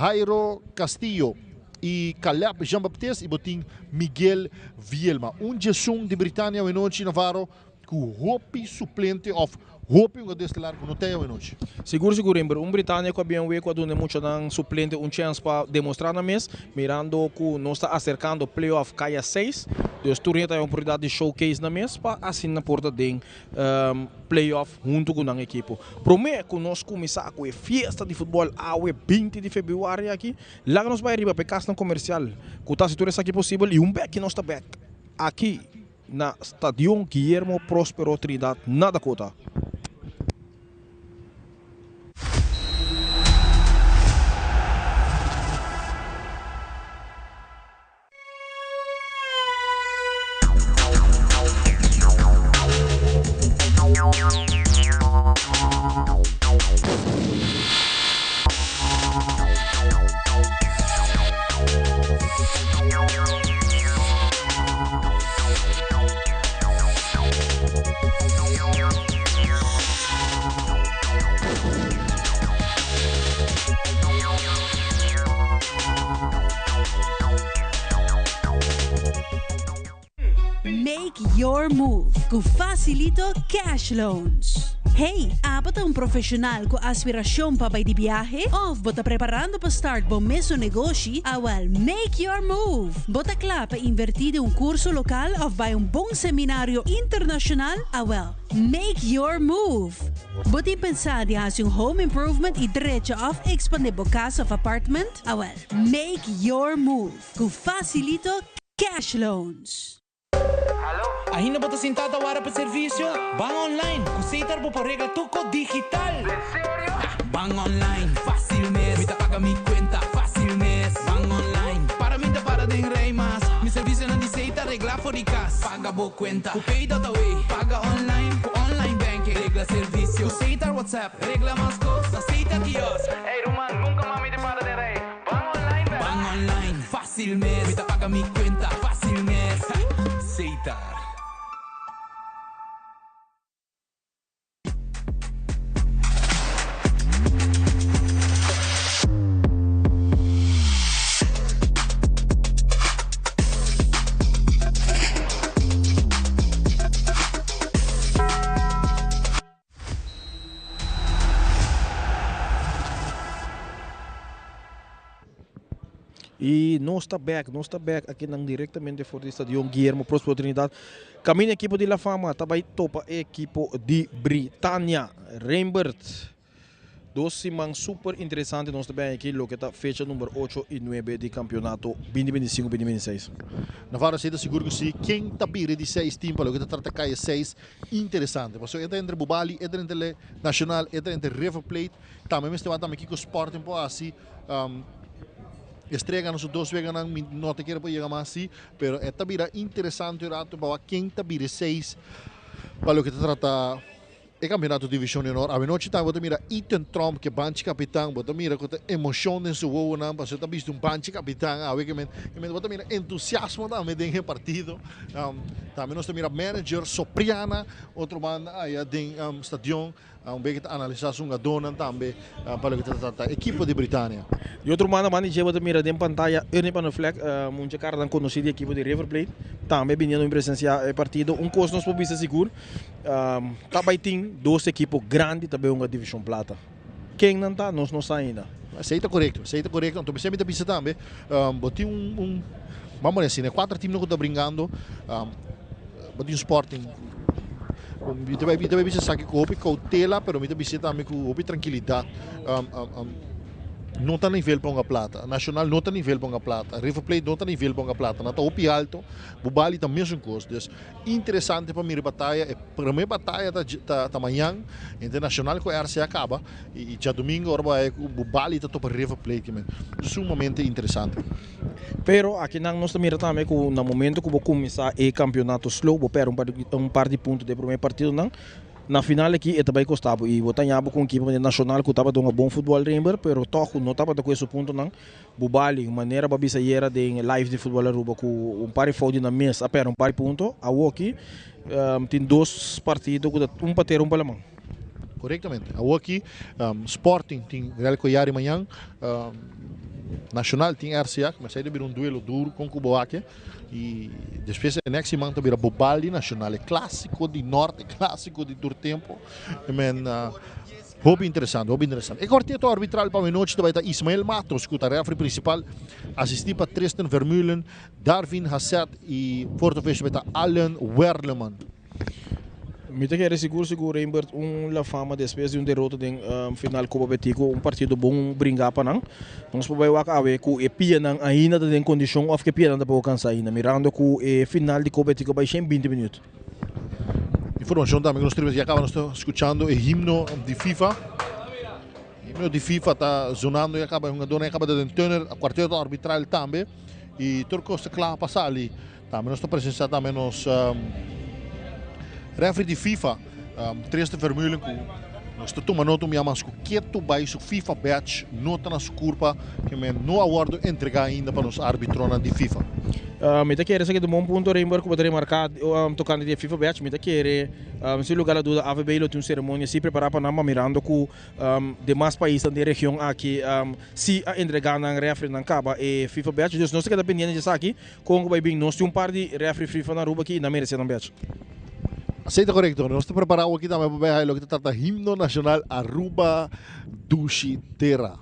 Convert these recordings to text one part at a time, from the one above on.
Jairo Castillo y Caleb Jean Baptiste y bo tin Miguel Vielma. Un djesun di Britania awenochi Navarro cu hopi suplente of hopi hungador estelar cu no ta awenochi. Sigur sigur Rember, un Britania cu a bien wee cu a duna e muchanan suplente un chens pa demostra nan mes, mirando cu nos ta acercando playoff caya seis, dus tur hende ta haya un oportunidad di showcase nan mes pa asina por ta den playoff hunto cu nan ekipo. Prome cu nos cuminsa cu e fiesta di futbol awe 20 di februari aki, laga nos bay riba pa e casnan comercial cu ta haci tur esaki posibel y un bek nos ta bek aki na Stadion Guillermo Prospero Trinidad na Dakota. Make your move ku Facilito Cash Loans. Hey, abo ta un profesional ku aspiracion pa bai di biahe? Of bo ta preparando pa start bo mesun negoshi? Awel, make your move! Bo ta kla pa inverti den un curso local of bai un bon seminario internacional? Awel, make your move! Bo tin pensa di hasi un home improvement y drecha of expande bo cas of apartment? Awel, make your move cu Facilito Cash Loans. Ainda bo ta sintá ta wara pa servisio? Ban online! Ku Setar bo por regla tur kos digital! Ban online, fásil mes! Mi ta paga mi kuenta, fásil mes! Ban online, para mi ta para den rei mas! Mi servisionan di Setar reglá for di kas. Paga bo kuenta ku Pay.awe. Paga online ku online banking. Regla servisio ku Setar WhatsApp. Regla mas kos na Setar kiosk. Ey ruman, nunka mas mi ta para den rei. Ban online bèk! Ban online, fásil mes! Mi ta paga mi kuenta, fásil mes! Setar. Y nos ta bek, nos ta bek akinan directamente for di stadion Guillermo Prospero Trinidad. Camina equipo di La Fama ta bay topa e equipo di Britania. Rembert, dos siman super interesante nos ta bay aki loke ta fecha number ocho y nuebe di campeonato binti binti sinku binti binti seis. Navarro esey ta sigur cu si ken ta bira di seis team pa loke ta trata caye seis interesante. Pasobra e ta entre Bubali, e ta entre Nacional, e ta entre River Plate. Tambe mester wak tambe kiko Sporting por hasi. Estrella gana su dos weganan, mi no ta kere por yega mas si, pero e ta bira interesante un rato pa wak ken ta bira e seis pa loke ta trata e campeonato Division di Honor. Awenochi tambe bo ta mira Ethan Tromp ke banchi capitan, bo ta mira ku ta emocion den su wowonan pasobra e ta bisti un banchi capitan awe ke men ke men bo ta mira entusiasmo tambe den e partido. Tambe nos ta mira manager Sopriana otro banda aya den stadion. Un beke ta analisa su hungadónan tambe pa loke ta trata ekipo di Britania. Di otro banda, banda dje bo ta mira den pantaya Ernie van der Vlek, mucha karanan konosí di ekipo di River Plate, tambe biniendo bin presensiá e partido. Un kos nos por bisa sigur, ta bai tin dos ekipo grandi ta bai hunga Divishon Plata. Ken nan ta, nos no sa ainda. Esei ta korekto, esei ta korekto. Anto mi ta bisa tambe, bo tin un, bamos a desi, e kuater timnan ku ta bringando, Bo tin Sporting. Mi ta mi ta bisa esaki ku hopi koutela, pero mi ta bisa tambe ku hopi trankilidat. No ta nivel pa hunga plata. Nacional no ta nivel pa hunga plata. River Plate no ta nivel pa hunga plata. Nan ta hopi alto. Bubali ta mesun kos. Dus interesante pa mira e bataya. E prome bataya ta ta ta mañan entre Nacional ku RCA kaba i djadumingo ora bo haya ku Bubali ta topa River Plate. Sumamente interesante. Pero akinan nos ta mira tambe ku na momento ku bo kuminsá e kampionato slow bo pèrdè un par di punto den e promé partidonan. Na final aki e ta bai kosta bo i bo ta haña bo ku un ekipo manera Nacional ku tabata hunga bon futbòl Reinber pero tòg ku no tabata ku e su puntonan. Bo bali manera bo a bisa ayera den live di Futbòl Aruba ku un par di fout di nan mes a pèrdè un par di punto. Awoki tin dos partido ku ta un pa tera un pa laman. Korektamente. Awoki Sporting tin Real Collari mañan. Nacional tin RCA, ku mester bira un duelo duro kon ku bo wak i despues e next siman ta bira Bobal di Nacional, e klasiko di Norte, e klasiko di tur tempo. I men hopi interesante, hopi interesante. E kwarteto arbitral pa awenochi ta bai ta Ismael Matos ku ta refri prinsipal, asisti pa Tristan Vermeulen, Darvin Hasset i fourth official bai ta Allen Werleman. Mi ta kere sigur sigur Reinbert un La Fama despues di un derota den final Copa Betico un partido bon bringa pa nan. Nos por bai wak awe ku e pianan ainda ta den kondishon of ku e pianan ta poko kansa ainda mirando ku e final di Copa Betico bai 120 minuut. Informashon tambe ku nos triba ya kaba nos ta skuchando e himno di FIFA. Himno di FIFA ta zonando ya kaba e hungadornan ya kaba ta den tunnel, kuarteto arbitral tambe i tur kos ta kla pa sali. Tambe nos ta presencia tambe nos referee di FIFA, Tristan Vermeulen, cu nos ta tuma nota un bia mas cu ketu bay su FIFA badge no ta na su curpa, que men no a wordo entrega ainda pa nos arbitronan di FIFA. Mi ta kere esaki ta un bon punto Reinberg cu bo ta remarca tocante di e FIFA badge. Mi ta kere sin lugar a duda AVB lo tin un ceremonia si prepara pa nan, ma mirando cu Demas paisnan den region aki si a entrega nan refrinan caba e FIFA badge. Dus nos ta keda pendiente di esaki. Con cu bay bin nos tin un par di refri FIFA na Aruba aki y nan merece nan badge. Así ta korekto. Nos ta prepara awo aki tambe pa bay haci loke ta trata Himno Nacional Aruba Dushi Tera.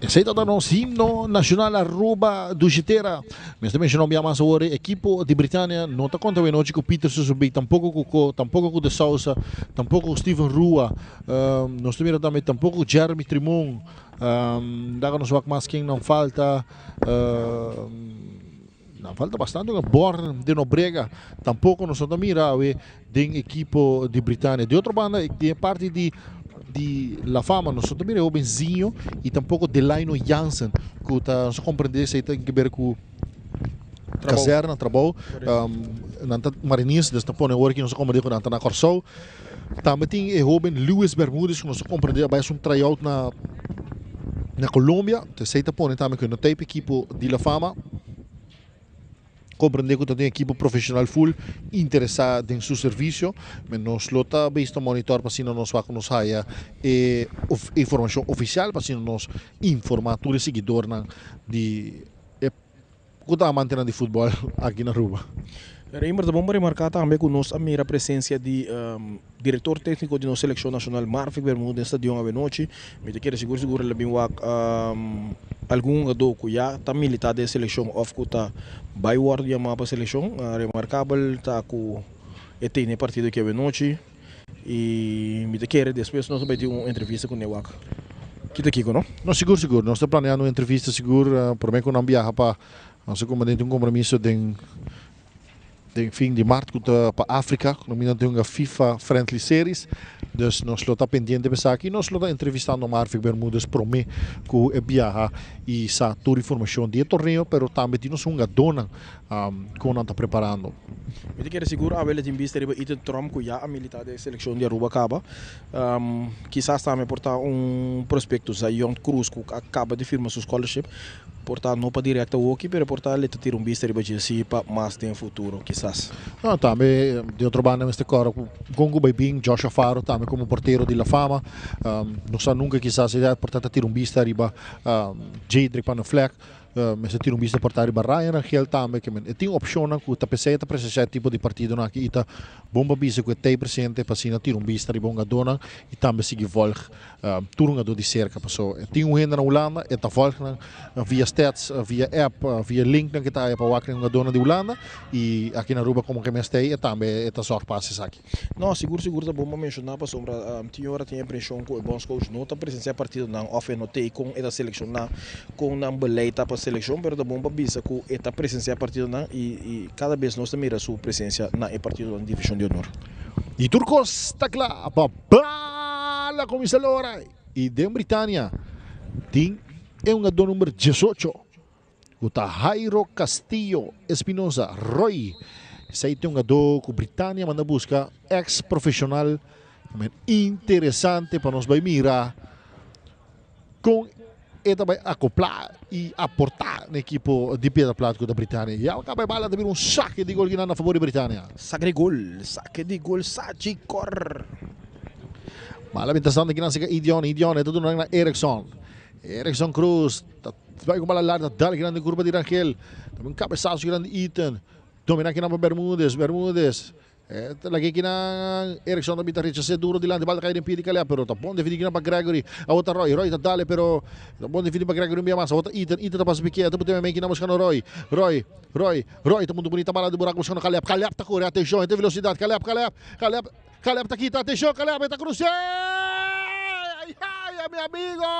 Esey ta nos himno nacional Aruba Dushi Tera. Mester menciona un bia mas awor e ekipo di Britania no ta conta awenochi cu Peter Susubi, tampoco cu Co, tampoco cu De Sousa, tampoco cu Steven Rua. Nos ta mira tambe tampoco cu Jeremy Trimon. Laga nos wak mas ken nan falta. Nan falta bastante un Born de Nobrega tampoco nos no ta mira awe den ekipo di Britania. Di otro banda den e parti di di La Fama nos no ta mira e hobenzinho y tampoco Delaino Jansen cu ta nos a comprende esey ta keber cu kazerna trabou. Nan ta mariniers dus ta pone awor aki nos a comprende cu nan ta na Corsou. Tambe tin e hoben Luis Bermudez cu nos a comprende a bay haci un tryout na na Colombia. Esey ta pone tambe cu no ta e ekipo di La Fama. Comprende cu ta tin ekipo profesional full interesa den su servicio. Men nos lo ta bezig ta monitor pa asina nos wak nos haya e informacion oficial pa asina nos informa tur e siguidornan di e Ku ta amantenan di futbòl aki na Aruba. Reimer, ta bon pa remarká tambe ku nos a mira presensia di direktor tékniko di nos selekshon nashonal Marvick Bermudez den stadion awenochi. Mi ta kere sigur sigur el a bin wak algun hungadó ku ya ta militá den selekshon òf ku ta bai wòrdu yamá pa selekshon. Remarkabel ta ku e tene e partido aki awenochi i mi ta kere despues nos a bai tin un entrevista ku Newak. Ki ta kiko, no? No, sigur, sigur. Nos ta planeando un entrevista sigur prome ku nan biaha pa nos a kumba den un kompromiso den den fin di mart ku ta pa Afrika ku nan tin un FIFA Friendly Series. Dus nos lo ta pendiente pa esaki. Nos lo ta entrevistando Marvick Bermudez prome ku e biaha i sa tur informashon di e torneo pero tambe di nos hungadónan Kon nan ta preparando? Mi ta kere sigur Abel a tin bista riba Ethan Trump ku ya a militá den e selekshon di Aruba kaba. Kisas tambe por ta un prospekto Zion Cruz ku a kaba di firma su scholarship. Por ta no pa direct awoki pero por ta le ta tira un bista riba dje si pa mas den futuro kisas. No, tambe di otro banda mester kòrda ku Gongo bai bin, Joshua Faro tambe komo portero di La Fama. No sa nunka kisas por ta ta tira un bista riba Jadrick Panneflek. Mester tira un bista por ta riba Ryan Rangel tambe ke men e tin opshonnan ku ta p'esei e ta presensiá e tipo di partidonan aki i ta bon pa bisa ku e t'ei presente pa asina tira un bista riba hungadónan i tambe sigui vòlg tur hungadó di serka paso e tin un hende na Hulanda e ta vòlg nan via stats via app via linknan ke ta haya pa wak na e hungadónan di Hulanda i aki na Aruba komo ke mes t'ei e tambe e ta sòrg pa hasi esaki. No, sigur sigur ta bon pa menshoná pasobra tin ora tin e impreshon ku e bònscoach no ta presensiá partidonan òf e no t'ei kon e ta selekshoná, kon nan beleid ta pa selekshon, pero ta bon pa bisa ku e ta presensiá partidonan i i kada bes nos ta mira su presensia na e partidonan di Divishon di Honor. I tur kos ta kla pa bala kuminsá lora i den Britania tin e hungadó number diesocho ku ta Jairo Castillo Espinoza, Roy. Esei ta un hungadó ku Britania manda buska, ex profeshonal. Men interesante pa nos bai mira kon e ta bai akoplá i aportá na ekipo di Piedra Plat ku ta Britania. Ya kaba e bala ta bira un sake di gol kinan na fabor di Britania. Sake di gol, sake di gol, Sachi Kor. Bala mientras tanto kinan seka Idion, Idion e ta duna na Erickson. Erickson Cruz ta Bai ku bala larga ta dal grandi kurpa di Rangel. Tambe un kabesaso grandi Ethan. Domina kinan pa Bermudez. Bermudez. E ta lag'é kinan Erickson ta bin ta rechas'é duro dilanti. Bal ta kai den pie di Caleb pero ta bon defendí kinan pa Gregory. Awor ta Roy. Roy ta dale pero ta bon defendí pa Gregory un bia mas. Awor ta Ethan. Ethan ta pasa piké. Ta put'é meimei kinan buskando Roy. Roy. Roy. Roy ta punto bunita bala di buraku buskando Caleb. Caleb ta kore. Atenshon. E tin velosidat. Caleb. Caleb. Caleb. Caleb ta kita, atencion Caleb e ta cruce! Ay ay mi amigo!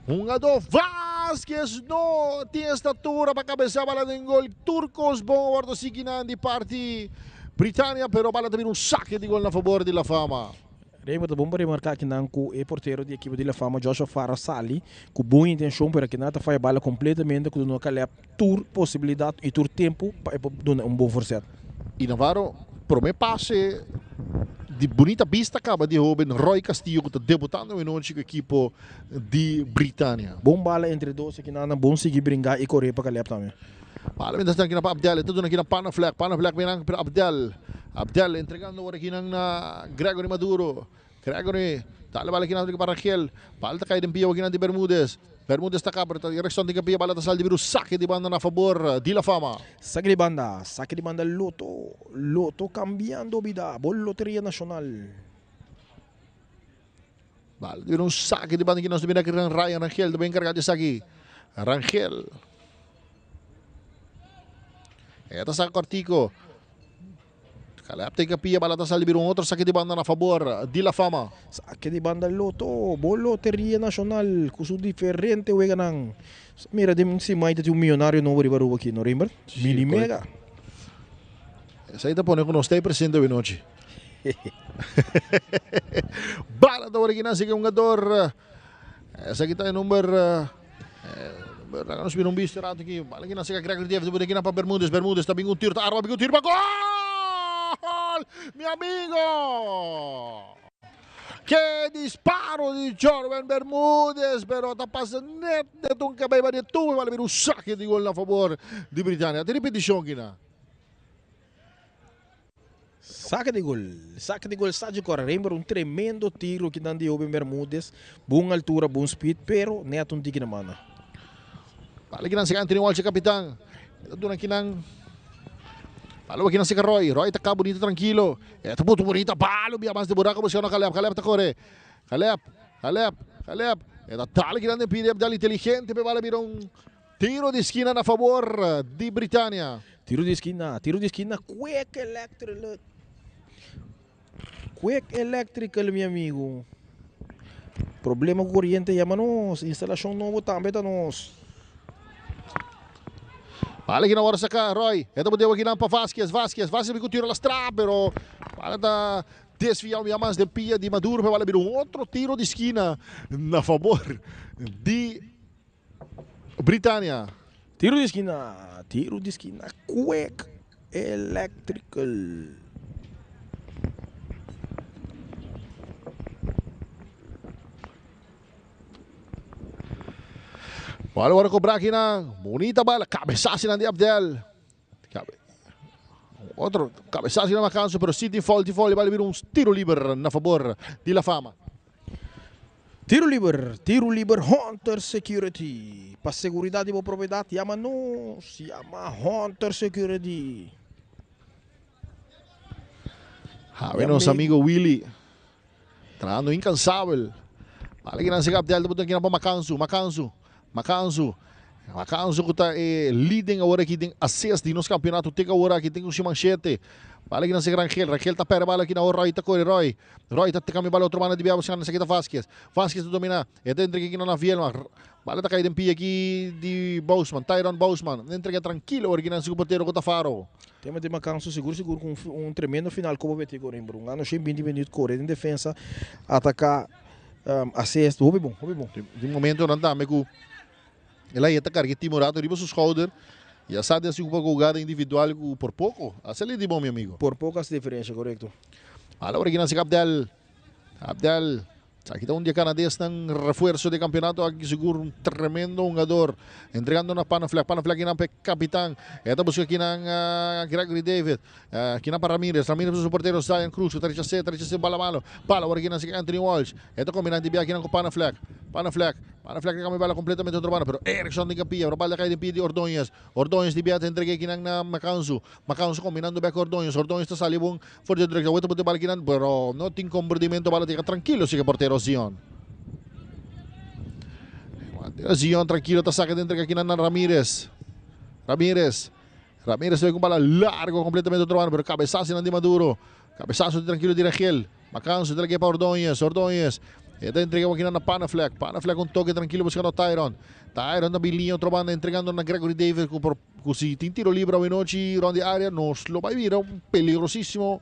Hungador Vasquez no tin estatura pa cabeza bala den gol. Tur cos bon a wordo sigui nan di parti Britania, pero bala ta bira un saque di gol na favor di La Fama. Raymond, ta bon pa remarca akinan cu e portero di ekipo di La Fama, Joshua Farah, sali cu bon intencion, pero akinan ta faya bala completamente cu duna Caleb tur posibilidad y tur tempo pa e por duna un bon voorzet. Y Navarro prome pase di bunita bista caba di hoben Roy Castillo cu ta debutando awe nochi cu ekipo di Britania. Bon bala entre dos akinan, nan bon sigui bringa y core pa Caleb tambe. Bala mientras tanto akinan pa Abdel, e ta duna akinan Panaflek, Panaflek binan pero Abdel, Abdel entregando awor akinan na Gregory Maduro, Gregory dale bala akinan pa Rangel, bala ta kai den pia akinan di Bermudez, Bermudez ta kaba pero ta Erickson tin ke pia bala ta sali di biru sake di banda na fabor di La Fama. Sake di banda, sake di banda Loto, Loto cambiando bida, bo Loteria Nacional. Bala di un sake di banda ki nos ta mira ki Ryan Rangel ta enkargá di esaki. Rangel. E ta saka kortiko. Caleb ta pia bala ta sali bira un otro sake di banda na fabor di La Fama. Sake di banda Loto, bo Loteria Nacional ku su diferente weganan. Mira den si mai ta tin un millonario nobo riba Aruba aki, no Rembert? Mini Mega. Esei ta pone ku nos ta ei presente awe nochi. Bala ta ora kinan sigue hungador. Esaki ta e number Laga nos mira un bisto rato aki. Bala kinan sigue Gregory Davis bota kinan pa Bermudez. Bermudez ta bin un tiro ta arma bin un tiro pa gol! Mi amigo! Ke disparo di Jorwen Bermudez pero ta pasa net net un cabey ba di tubo bala bira un sake di gol na favor di Britania. Tin repeticion kinan. Saka di gol, saka di gol Sadio Cora Rembert un tremendo tiro ki nan di Hoben Bermudez, bon altura, bon speed, pero net un tiki na manda. Bala kinan seka Anthony Walsh e kapitan. E ta duna kinan. Bala kinan seka Roy. Roy ta ka bonito trankilo. E ta buta bonita bala bia mas di buraco buscando Caleb. Caleb ta kore. Caleb, Caleb, Caleb. E ta dal kinan den pide Abdel inteligente pe bala bira un Tiro di skina na fabor di Britania. Tiro di skina, tiro di skina, Quick Electrical, Quick Electrical mi amigo. Problema ku koriente yama nos, instalashon nobo tambe ta nos. Bala kina ora saka Roy, e ta bot'e kinan pa Vasquez, Vasquez, Vasquez bin ku tiro lastra pero bala ta desvia un bia mas den pia di Maduro pero bala bira un otro tiro di skina na fabor di Britania. Tiro di skina, tiro di skina, Quick Electrical. Bala ora cobra aki nan. Bonita bala. Cabezazo nan di Abdel. Cabe. Otro cabezazo nan Macanso, pero sí tin foul, tin foul. E bala bira un tiro liber na favor di La Fama. Tiro liber, tiro liber Hunter Security. Pa seguridad di bo propiedad yama nos, yama Hunter Security. Javi, nos amigo Willy, trabajando incansabel. Vale que nan Abdel, te aquí pa Macansu, Macansu, Macansu. Macansu que ta leading awor aki den assist di nos campeonato. Te awor aki tin un manchete. Vale que nan Rangel, Rangel ta perde bala aki na Roy ta core Roy. Roy ta cambia bala otro banda di biabo buscando esaki ta Vasquez. Vasquez ta domina. E ta entrega aki na Vielma. Bala ta cay den pia aki di Bousman, Tyron Bousman. Entrega trankilo awor aki na su portero cu ta Faro. Tema di Macanso sigur sigur cu un tremendo final Copa Betico Rimbro. Un ano 120 minuut core den defensa, ataca, assist, hopi bon, hopi bon. Di momentonan tambe cu el a yeta carga e team un rato riba su schouder y a sa di haci un poco jugada individual cu por poco a sali di bon, mi amigo. Por poco haci diferencia, corecto. Ala ora kinan si Abdel. Abdel. Aki ta un di e canadesnan refuerzo di campeonato aki sigur un tremendo hungador. Entregando na Panafleck. Panafleck kinan pa e capitan. E ta busca kinan Gregory David. Kinan pa Ramirez. Ramirez pa su portero Zion Cruz. Cu ta rechase, ta rechase bala malo. Bala ora kinan si Anthony Walsh. E ta combina di bia kinan cu Panafleck. Panafleck. Panafleck ta cambia bala completamente otro banda. Pero Erickson tin capilla. Pero bala ta cay den pie di Ordonez. Ordonez di bia ta entrega kinan na Macanzu. Macanzu combinando bek Ordonez. Ordonez ta sali bon for di otro direccion. Awor ta pone bala kinan pero no tin comprendimento. Bala ta yega trankilo sigue portero Zion. Zion trankilo ta saca den entrega kinan na Ramirez. Ramirez. Ramirez ta bay cu bala largo completamente otro banda pero cabezazo nan di Maduro. Cabezazo di trankilo di Rangel. Macanzu ta lag'e pa Ordonez. Ordonez e ta entrega kinan na Panafleck. Panafleck un toke trankilo buscando Tyron. Tyron ta bin liña otro banda entregando na Gregory David cu por Cu si tin tiro libre awenochi rond di area nos lo bay bira un peligrosisimo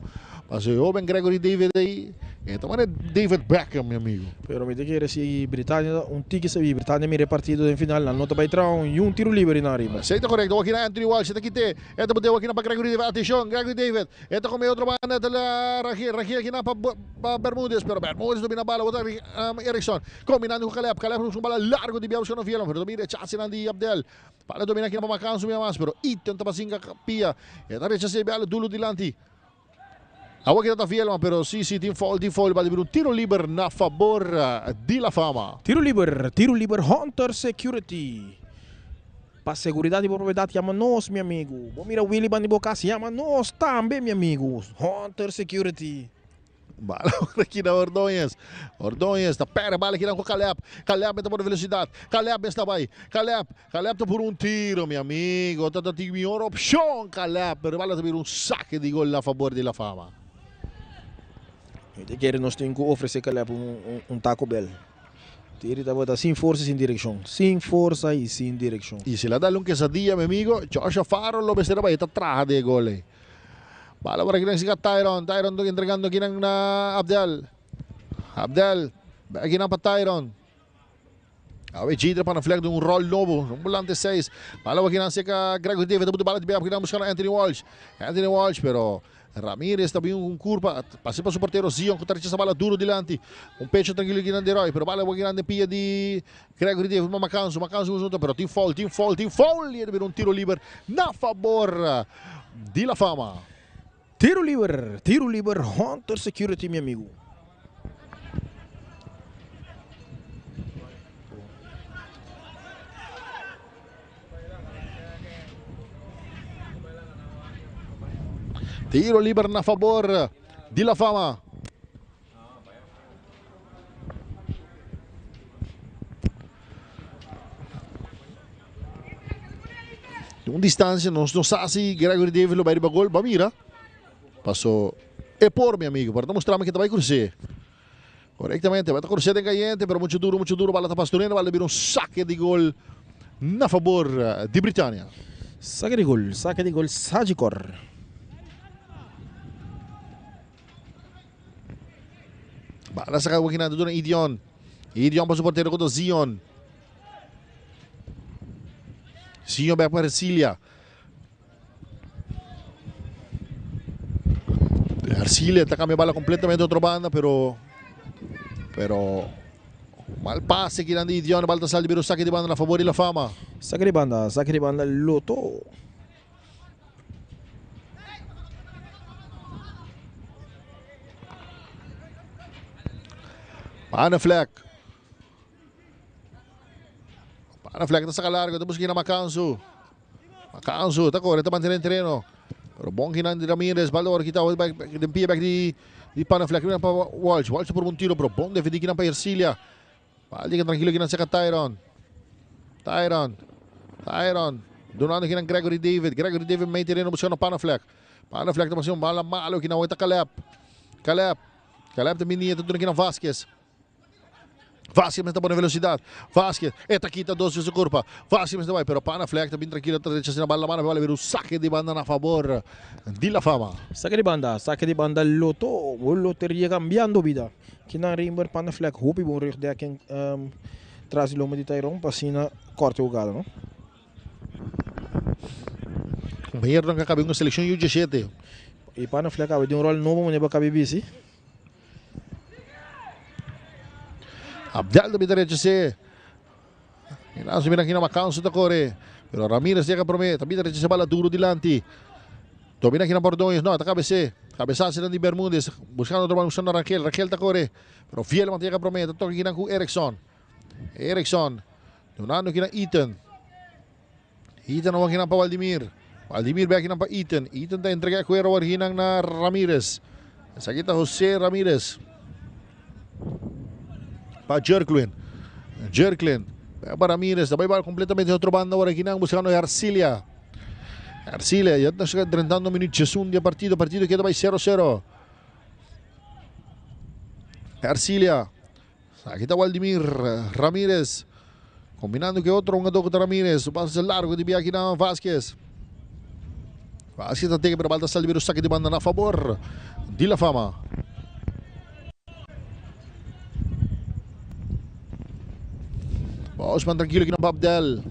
pasobra e hoben Gregory David ey e ta manera David Beckham mi amigo. Pero mi ta kere si Britania ta un tiki sabi Britania mira e partido den final nan no ta bay traha un yun tiro libre nan ariba. Esey ta corecto awaki na Anthony Walsh e ta kite e ta bot'e awaki na pa Gregory David atencion Gregory David e ta come otro banda ta la Rangel Rangel aki na pa pa Bermudez pero Bermudez domina bala wota Erickson combinando cu Caleb Caleb un bala largo di bia buscando Vielman pero ta bin rechace nan di Abdel. Bala domina kina pa Macansu mira mas, pero Iten ta pasinga pia. E ta rechasé bala dulo dilanti. Awa kita ta Vielma, pero si si tin foul, tin foul, bala bira un tiro liber na fabor di La Fama. Tiro liber, tiro liber Hunter Security. Pa seguridad di bo propiedad yama nos mi amigo. Bo mira Willy banda di bo cas yama nos tambe mi amigo. Hunter Security. Bala ora aki na Ordóñez. Ordóñez ta perde bala kinan ku Caleb. Caleb mester pone velocidad. Caleb mester bai. Caleb, Caleb ta puru un tiro, mi amigo. Ta ta tin mihor opcion Caleb, pero bala ta bira un saque di gol na fabor di La Fama. Mi ta kere nos tin ku ofrece Caleb un un Taco Bell. Tiri tabata sin forsa y sin direccion. Sin forsa y sin direccion. Y si el a dale un quesadilla, mi amigo, Joshua Faro lo mester a bai ta traha di e gol ey. Bala por akinan siga Tyron. Tyron entregando akinan na Abdel. Abdel akinan pa Tyron. Awe Jidre pa na vlek de un rol nobo. Un volante 6. Bala akinan seka Gregory David. Abutu bala di bia akinan buscando Anthony Walsh. Anthony Walsh pero Ramirez ta bin un curva. Pase pa su portero Zion ku ta rechaza bala duro dilanti. Un pecho tranquilo akinan de Roy. Pero bala akinan den pia di Gregory David pa Macanzo. Macanzo pero tin foul, tin foul, tin foul. Y e un tiro liber na favor di La Fama. Tiro liber, tiro liber, Hunter Security mi amigo. Tiro liber na favor di La Fama. Di un distancia nos no sa si Gregory David lo bai riba gol. Ba mira. Paso e por mi amigo. Pero ta mostrame que ta bai cruce. Correctamente. Bai ta cruce den cayente. Pero mucho duro, mucho duro. Bala ta pastorena. Bala bira un saque di gol na favor di Britannia. Saque di gol. Saque di gol Sagicor. Bala saca aki na Idion. Idion pa su portero contra Zion. Zion back pa Ercilia. Ercilia ta cambia bala completamente otro banda, pero pero mal pase aki di Idion. Bala ta sali pero saque di banda na favor di La Fama. Saque di banda, saque di banda Lotto. Panneflek. Panaflek ta saka largo, ta buska kina Macansu. Macansu ta kore, ta mantene den tereno. Pero bon kinan di Ramirez, bal ta wòrdu kita den pia bek di di Panaflek. Kinan pa Walsh, Walsh ta purba un tiro, pero bon defendí kinan pa Ercilia. Bal yega trankilo kinan seka Tyron. Tyron, Tyron, dunando kinan Gregory David. Gregory David mei tereno buskando Panaflek. Panaflek ta pasa un bala malo kinan awor ta Caleb. Caleb, Caleb ta bini ta duna kinan Vasquez. Vasquez mester pone velocidad. Vasquez, e ta kita dos su curpa. Vasquez mester bai, pero Panaflek ta bin tranquilo ta rechaza na bala mano, bala bira un saque di banda na favor di La Fama. Saque di banda, saque di banda Lotto, loteria cambiando bida. Kinan Reinbert Panaflek hopi bon rugdekking um, tras di lomba di Tyrone pa asina corta e hugada, no? Compañeronan ka cabe un seleccion U17. Y Panaflek awe di un rol nobo manera pa cabe bici. Abdel ta bita rechas'é. Mira mira kina Macanso ta kore. Pero Ramirez llega promé. Ta bita rechas'é bala duro dilanti. Domina kina Bordoñez. No, ta kabes'é. Kabesá di Bermudez. Buscando otro bala, buscando Rangel. Rangel ta kore. Pero Vielman ta llega promé. Ta toka kina ku Erickson. Erickson. Donando kina Ethan. Ethan awor kinan pa Waldimir. Waldimir bek kinan pa Ethan. Ethan ta entrega e cuero awor kinan na Ramirez. Esaki ta Jose Ramirez. Pa Jerklin. Jerklin. Bek pa Ramirez. Ta bai bal completamente otro banda awor kinan buscando Arcilia. Arcilia ya ta drentando minuut 11 di partido. Partido keda bai 0-0. Arcilia. Aki ta Waldimir Ramirez combinando cu e otro hungador cu ta Ramirez. Su pase largo di bia aki na Vasquez. Vasquez ta teke pero bal ta sali bira un saque di banda na favor di La Fama. Bosman tranquilo aki na pa Abdel.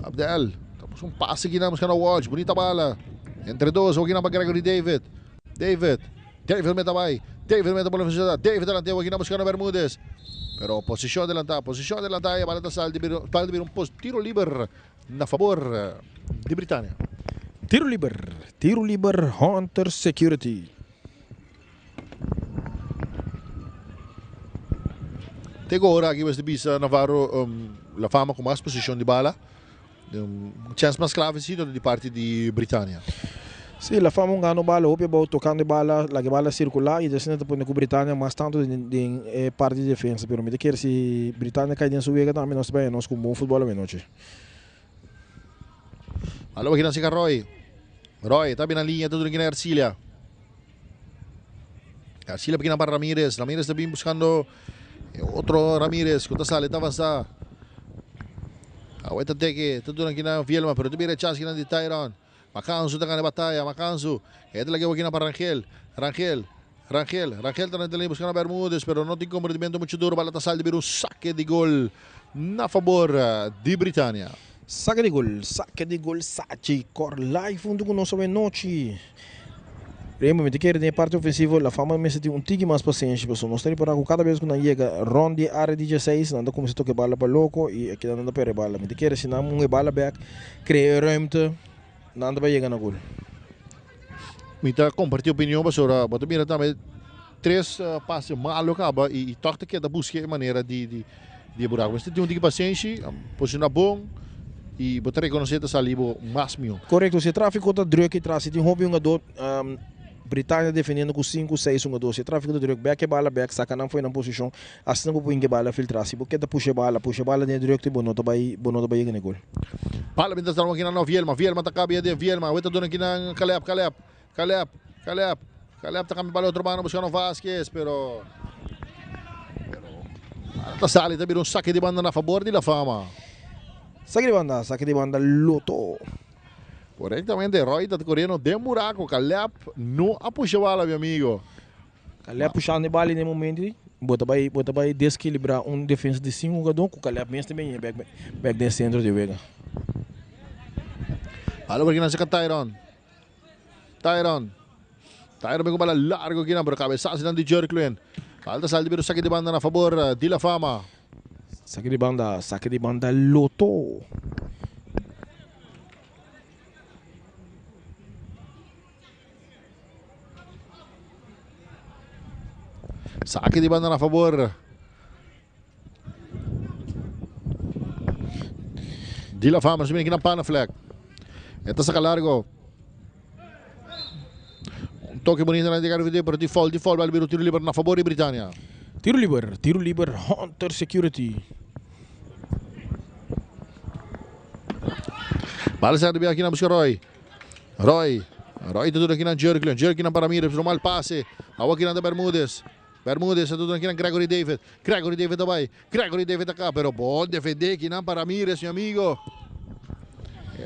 Abdel ta busca un pase aki na buscando Walsh. Bunita bala. Entre dos aki na pa Gregory David. David. David meta bai. David meta bola velocidad. David delante aki na buscando Bermudez. Pero posicion adelanta, posicion adelanta y bala ta sal di bira, bala ta bira un pos tiro liber na favor di Britania. Tiro liber, tiro liber Hunter Security. Te ku ora aki mester bisa Navarro um, La Fama ku mas posicion di bala. Un chance mas clave si di parti di Britania. Si, La Fama un gano bala hopi abou tocando e bala, laga e bala circula y asina ta pone cu Britania mas tanto den e parti di defensa. Pero mi ta kere si Britania cay den su wega tambe nos ta bay nos cu un bon futbol awenochi. Alo aki nan sika Roy. Roy ta bin na liña ta duna kina Ercilia. Ercilia pa kina pa Ramirez. Ramirez ta bin buscando otro Ramirez cu ta sali ta avansa. Awe ta teke ta duna kina Vielma pero ta bin rechazo kina di Tyron. Macansu ta gana e bataya. Macansu e ta laga kina pa Rangel. Rangel. Rangel. Rangel ta na línea buscando Bermudez pero no tin comprometimento mucho duro. Bala ta sali di bira un saque di gol na favor di Britania. Saque di gol, saque di gol Sachi Cor live hunto cu nos awe nochi. Raymond, mi ta kere den e parti ofensivo La Fama mester tin un tiki mas pasenshi pasobra nos ta ripara ku kada bes ku nan yega rond di e area di dieseis nan ta kuminsá toka e bala pa loko i e keda nan ta perde e bala. Mi ta kere si nan munga e bala bek, krea e ruimte, nan ta bai yega na gol. Mi ta kompartí opinion pasobra bo ta mira tambe tres pase malo kaba i tòg ta keda buska e manera di di e buraku. Mester tin un tiki pasenshi, posiciona bon y bo ta reconoce ta sali bo mas miho. Corecto, si e trafico ta druk y tras si tin hopi hungador, Britania defendiendo cu sinku, seis hungador, si e trafico ta druk, bek e bala bek, saca nan fo'i nan posicion, asina bo por hinca e bala filtra. Si bo keda pusha e bala, pusha e bala den e drukte, bo no ta bay, bo no ta bay yega na e gol. Bala mientras ta aki nan Vielma, Vielma ta cabia den Vielma, awor ta duna aki nan Caleb, Caleb, Caleb, Caleb, Caleb ta cambia bala otro banda buscando Vasquez, pero pero ta sali ta bira un saque di banda na favor di La Fama. Saque di banda, saque di banda Lotto. Correctamente, Roy ta corriendo den buraco, Caleb no a pusha bala mi amigo. Caleb pushando e bala den momento, bo ta bay, bo ta bay desequilibra un defensa di cinco jugador cu Caleb mes ta bini bek bek den centro di wega. Bala por aki nan saca Tyron. Tyron. Tyron bin ku bala largo kinan, pero cabezazo nan di Jerklin. Bala ta sali di bira un saki di banda na favor di La Fama. Saki di banda, saki di banda Lotto. Saki di banda na favor. Di La Fama, nos mira kinan Panaflek. E ta saca largo. Un toque bonito na de video, pero di foul, di foul, bal bira tiro liber na favor di Britannia. Tiro liber, tiro liber, Hunter Security. Bal sa de aqui na busca Roy. Roy. Roy ta duna aqui na Jerklin. Jerklin para Ramirez, pero mal passe. Awa aqui na Bermudez. Bermudez ta duna aqui na Gregory David. Gregory David bai. Gregory David acá, pero bon defende aqui na para Ramirez, mi amigo.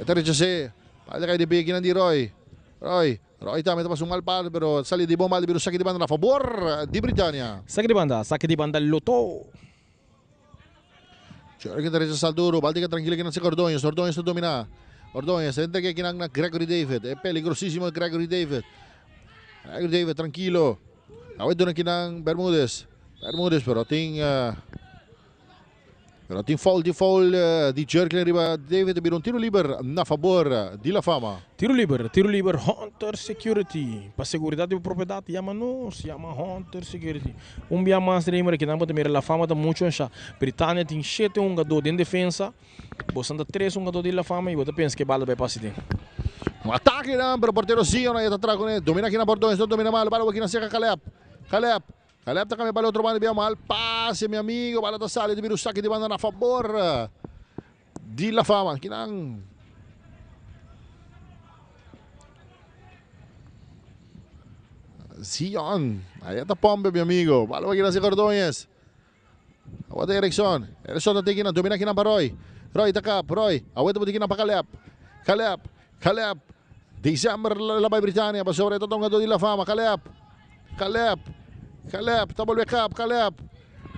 Ta rechazé. Bal cai de aqui na di Roy. Roy. Roy tambe ta pasa un mal pase, pero sali di bon bal, pero saque di banda na favor di Britannia. Saque di banda, saque di banda Lotto. Jerklin ta rechazá duro. Bal tranquilo aqui na Ordóñez. Ordóñez ta domina. Ordóñez, entra aqui na Gregory David. É peligrosíssimo Gregory David. Gregory David, tranquilo. Awor aqui na Bermudez. Bermudez, pero tin pero tin foul, tin foul di Jerklin riba David, bira un tiro liber na favor di La Fama. Tiro liber, Hunter Security. Pa seguridat di propiedat, yama nos, yama Hunter Security. Un dia mas Raymer aki nan mira La Fama ta mucho ya. Britannia tin 7 hungadó den defensa. Bo ta 3 hungadó di La Fama i bo ta pensa ku bala bai pasa den. Un atake nan, pero portero Zion ei ta tras kuné. Domina aki na Ordóñez, no domina mal. Bala aki na serka Caleb. Caleb. Caleb ta kambia pa otro banda bien mal. Pase, mi amigo. Bala ta sali di saque di banda na favor di La Fama. Aki nan. Zion. Ei ta pompe, mi amigo. Bala aki na serka Ordóñez. Awor Erickson. Erickson ta tiki na domina aki na pa Roy. Roy ta kap. Roy. Awor ta na pa Caleb. Caleb. Caleb. December la bai Britannia. Pa sobre todo un di La Fama. Caleb. Caleb. Caleb. Ta bolbe kap. Caleb.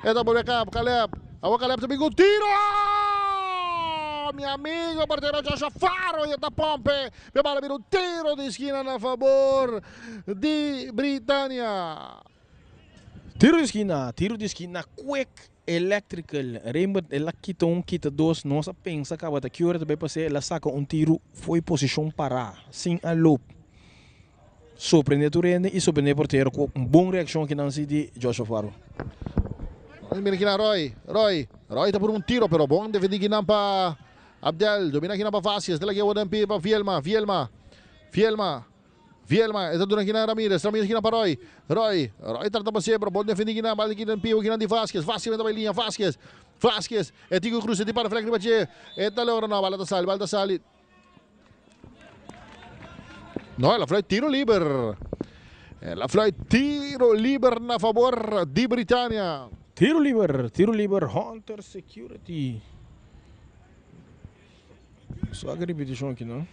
E ta bolbe kap. Caleb. Awor Caleb ta un tiro! Mi amigo, portero Joshua Faro e ta pompe. E bala bira un tiro di skina na favor di Britannia. Tiro di skina, Quick Electrical. Rembert, el a kita un, kita dos. Nos a pensa ku ta ki ora tambe pasa, el a saka un tiro for di posishon pará, sin aanloop. Sorprendé tur hende i sorprendé portero ku un bon reakshon aki nan di Joshua Faro. Mira aki na Roy, Roy, Roy ta por un tiro, pero bon defendé aki nan pa Abdel, domina aki nan pa Vázquez, de la que pa Vielma, Vielma, Vielma, Vielma, ta duna aki na Ramirez, Ramirez aki na pa Roy, Roy, Roy trata pa sempre, bon defendé aki nan, bala aki na pio aki na di Vázquez, Vázquez ta linha, Vázquez, Vázquez, e Tico Cruz, e para fleck riba e ta logra no, bala ta sali, bala ta sali. No, el a fluit tiro liber. El a fluit tiro liber na favor di Britannia. Tiro liber, Hunter Security. Só a repetishon aki, no?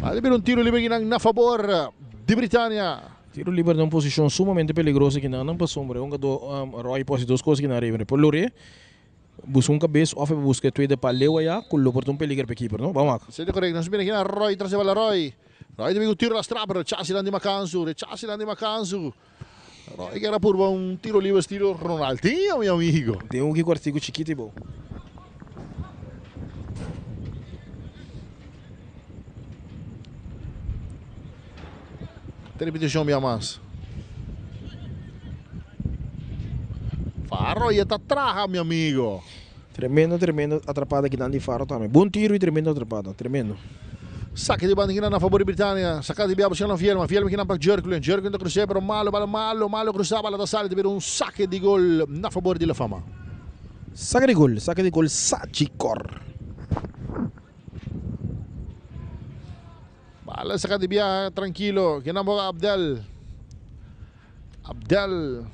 Bala bira un tiro liber aki na favor di Britannia. Tiro liber den un posishon sumamente peligroso aki nan pa sombra. Un um, Roy pode dos kos aki na riba. Por lore, buska un kabes òf buska tweede paal leu ya, ku lo por un peliger pa keeper, no? Ban. Sete korekto. Nos mira aki na Roy tras bala Roy. Roy tambe un tiro lastra, pero rechase di Macanso, rechase di Macanso. Roy ke por un tiro liber estilo Ronaldinho, mi amigo. Tin un kuartiku chikitu bo. Tin repetishon bia mas. Faro e ta traha, mi amigo. Tremendo, tremendo atrapada aki di Faro tambe. Bon tiro i tremendo atrapada, tremendo. Saque di banda na favor di Britannia. Saka di bia buscando Vielma. Vielma aki pa Jerklin. Jerklin ta krusa, pero malo, bala malo, malo krusa, bala ta sali di un saque di gol na favor di La Fama. Saque di gol Sagicor. Bala saka di bia trankilo. Aki na Abdel. Abdel.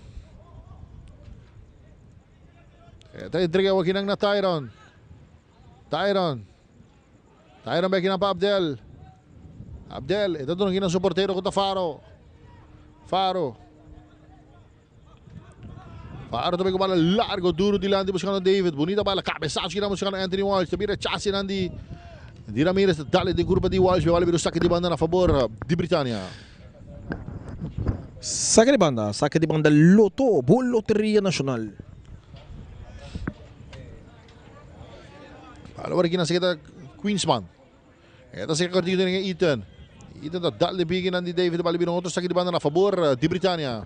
Ta entrega aki na Tyron. Tyron. Tyron aki na pa Abdel. Abdel, ta duna aki na su portero ku Faro. Faro. Faro tambe ku bala largo, duro dilanti buskando David. Bunita bala, kabesazo aki buskando Anthony Walsh. Tambe rechase di di Ramirez, dale di grupo di Walsh, bala bira saque di banda na favor di Britannia. Saque di banda Lotto, Loteria Nashonal. Awor aki na serka Queensman. Ta serka kortiku di Ethan. Ethan ta dale piki di David, bala bira otro saque di banda na favor di Britannia.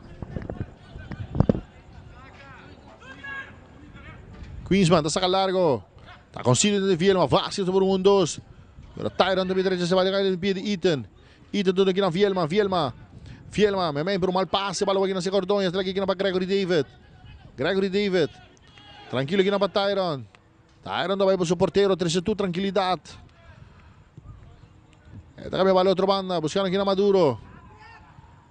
Queensman ta saca largo. Ta consigue de Vielma. Vázquez por un 2. Pero Tyron también derecha se va a llegar en pie de Ethan. Ethan donde aquí Vielma. Vielma. Vielma. Me pero mal pase. Bala aquí na Cordón. Está aquí para Gregory David. Gregory David. Tranquilo aquí para Tyron. Tyron va por su portero. Trece tu tranquilidad. Esta cambia para la otra banda. Buscando aquí a Maduro.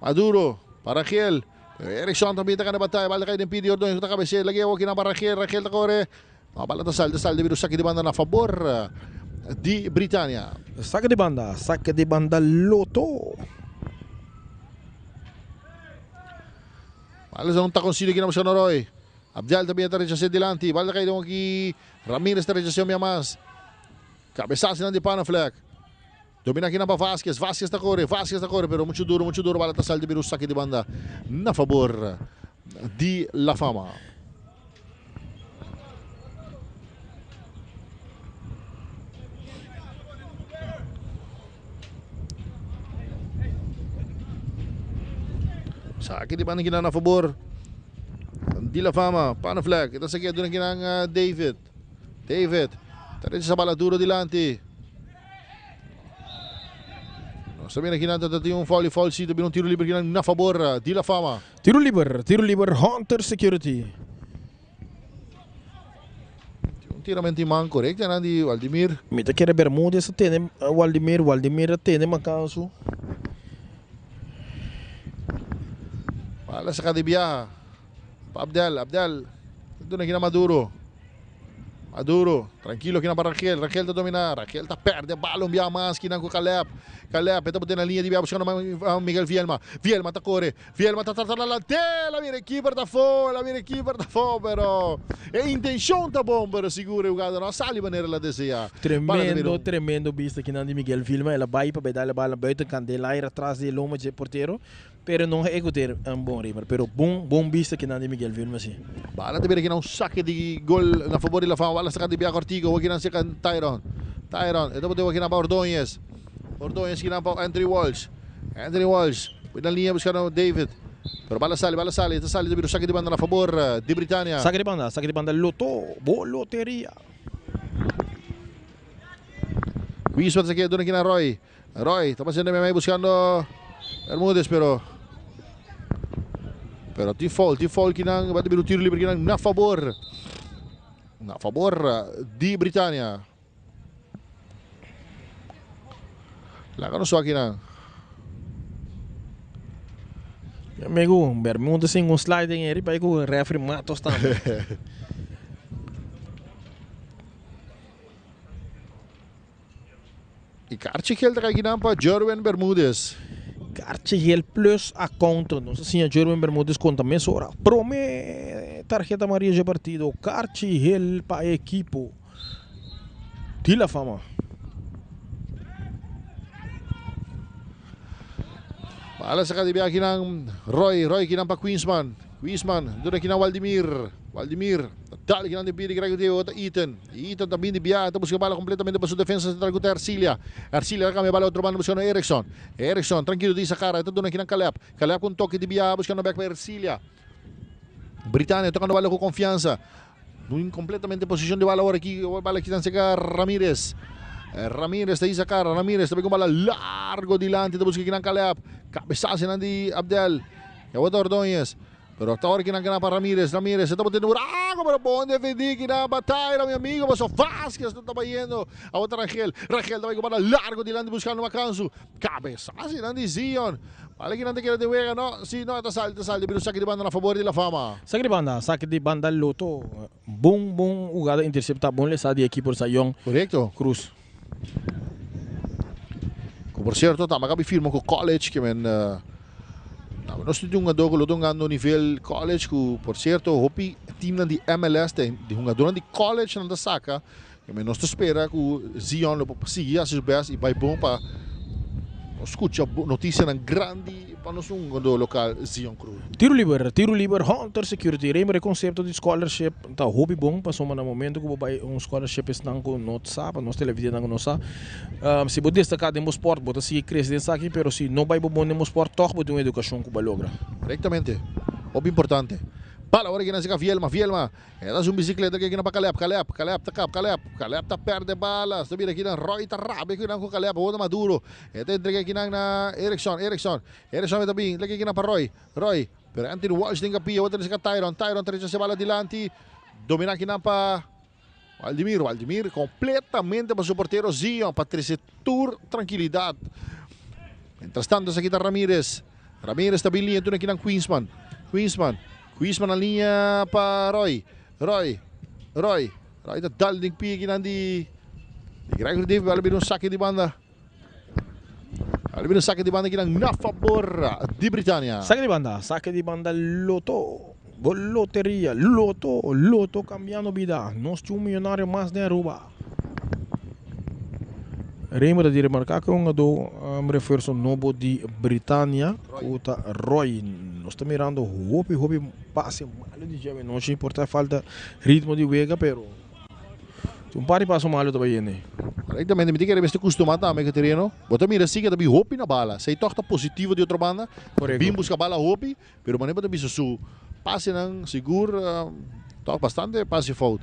Maduro. Para Rangel. Erickson también está ganando batalla. Bala cae en pie de Ordóñez. Está cabecea. La lleva aquí para Rangel. Rangel está corre. No, bala ta sal, sal de saque de banda a favor di Britannia. Saque de banda Lotto. Bala non está consiglio aqui na buscando Roy. Abdiel também está rechazando delante. Bala cai aqui. Ramírez está rechazando mais. Cabeçaço de Panafleck. Domina aqui na Vasquez. Vasquez está corre. Vasquez está corre, pero muito duro, muito duro. Bala ta sal de saque de banda na favor di La Fama. Saque de banda aqui na favor di La Fama. Panafleck. Ito sa doon aqui ng David. David. Está sa bala duro dilante. Sabiendo aqui na tem um foul, foul sim, também um tiro livre aqui na favor di La Fama. Tiro livre, Hunter Security. Um tiramento in man correcto, né, di Valdemir. Mi ta kere Bermudez tene Valdemir, Valdemir tene Macanso. Bala sa Kadibia. Abdel, Abdel. Doon aqui na Maduro. Maduro, tranquilo aqui na para Rangel, Rangel está dominar, Rangel está perde a bola um bia mais aqui na com Caleb, Caleb está botando na linha de bia buscando Miguel Vielma, Vielma está corre, Vielma está tratando la tela, viene keeper da fora, viene keeper da fora, pero e intenção tá bom, pero segura o gado não sale maneira la deseja. Tremendo, tremendo vista aqui na de Miguel Vielma, ela vai para dar a bola buitenkant de l'air atrás de loma de porteiro. Pero não executar um bom ritmo, pero bom, bom vista aqui na de Miguel Vielma sim. Bala te aqui um saque de gol na favor de La Fama, bala saca de Bia Cortigo, aqui na seca Tyron. Tyron, e dopo aqui na Ordóñez. Ordóñez aqui na Anthony Walsh. Anthony Walsh, na linha buscando David. Pero bala sale, bala sale, esta sale de saque de banda na favor de Britannia. Saque de banda Lotto, boa loteria. Wisman aqui, dona aqui na Roy. Roy, está passando MMA buscando Bermúdez, pero Pero ti foul que vai ter um tiro livre aqui na favor. Na favor di Britannia. Laga no so aqui na. Amigo, Bermúdez sem um sliding aí, para com o referee Matos também. E kaartje geld aqui na para Jerwin Bermúdez. Kaartje geel plus account. Não sei se a Jerwin Bermúdez conta mesmo ora. Prome tarjeta amarilla de partido. Kaartje geel para equipo. Di La Fama. Bala sa kadibia aqui ng Roy, Roy aqui para Queensman. Queensman, doon aqui ng Valdemir. Valdemir, dali aqui ng Piri Gregory Ethan. Ethan também de biá, está buscando bala completamente para sua defesa central com Arcilia. Arcilia cambia bala outro bando buscando Erickson. Erickson, tranquilo diz a cara, está doon aqui ng Caleb. Caleb com toque de biá, buscando back para Arcilia. Britânia tocando bala com confiança. Completamente posição de bala agora aqui, bala aqui está Ramírez. Ramírez está cara, Ramírez também com bola largo dilante, busca aqui na Caleb. Cabeçaço de Abdel. E agora Ordóñez. Pero hasta ahora que não para Ramírez, Ramírez está botando buraco, pero bom defender que na batalha, meu amigo, mas o Vázquez não estava indo. A outra Rangel, Rangel também com bola largo dilante buscando Macanso. Cabeçaço de Zion. Vale que não te quer de juega, no? Sí, no, está sal, está sal, de saque de banda a favor de la Fama. Saque de banda Lotto. Bom, bom jogada intercepta, bom lesa de equipo Sayón. Correcto. Cruz. Por cierto, tá, mas firma com o college que men nós temos um jogador que está no nível college que, por cierto, hopi team de MLS tem de jogador de college não saca, que men nós espera que o Zion lo siga seu best e vai bom para escuta notícia na grande para nós um jogador local Zion Cruz. Tiro livre, Hunter Security. Lembra o conceito de scholarship, tá hobby bom, passou no momento que vai um scholarship está com nós sabe, nós televisão não sabe. Se você destacar no esporte, você se crescer aqui, pero se não vai bom no esporte, toch você uma educação que vai logra. Correctamente. Hobby importante. Bala ora kinan sika Vielma, Vielma. E ta haci un bicicleta aki kinan pa Caleb, Caleb, Caleb ta kap, Caleb, Caleb ta perde bala. Sta bira kinan Roy ta rabia kinan cu Caleb, awor ta Maduro. E ta entrega kinan na Erickson, Erickson, Erickson ta bin, leki kinan pa Roy, Roy. Pero Anthony Walsh den kapia, awor ta sika Tyron, Tyron ta rechaza e bala dilanti. Domina kinan pa Waldimir, Waldimir completamente pa su portero Zion pa trece tur tranquilidad. Mientras tanto esaki ta Ramirez. Ramirez ta bin liña tur akinan Queensman. Queensman. Queensman a liña pa Roy. Roy. Roy. Roy ta dal den pie akinan di di Gregory David. Bala bira un sake di banda. Bala bira un sake di banda akinan na fabor di Britania. Sake di banda. Sake di banda Lotto. Bo loteria. Lotto. Lotto cambiando bida. Nos tin un millonario mas den Aruba. Remo ta di remarca cu e hungador refuerzo nobo di Britania cu ta Roy. Nos ta mirando hopi hopi pase malo di dje awenochi. Por ta falta ritmo di wega pero un par di paso malo ta bayendo. Correctamente, mi ta kere mester custuma tambe cu e tereno. Bo ta mira si cu ta bin hopi na bala. Esey toch ta positivo di otro banda. Correcto. Bin busca bala hopi, pero manera bo ta bisa su pasenan sigur toch bastante pase fout.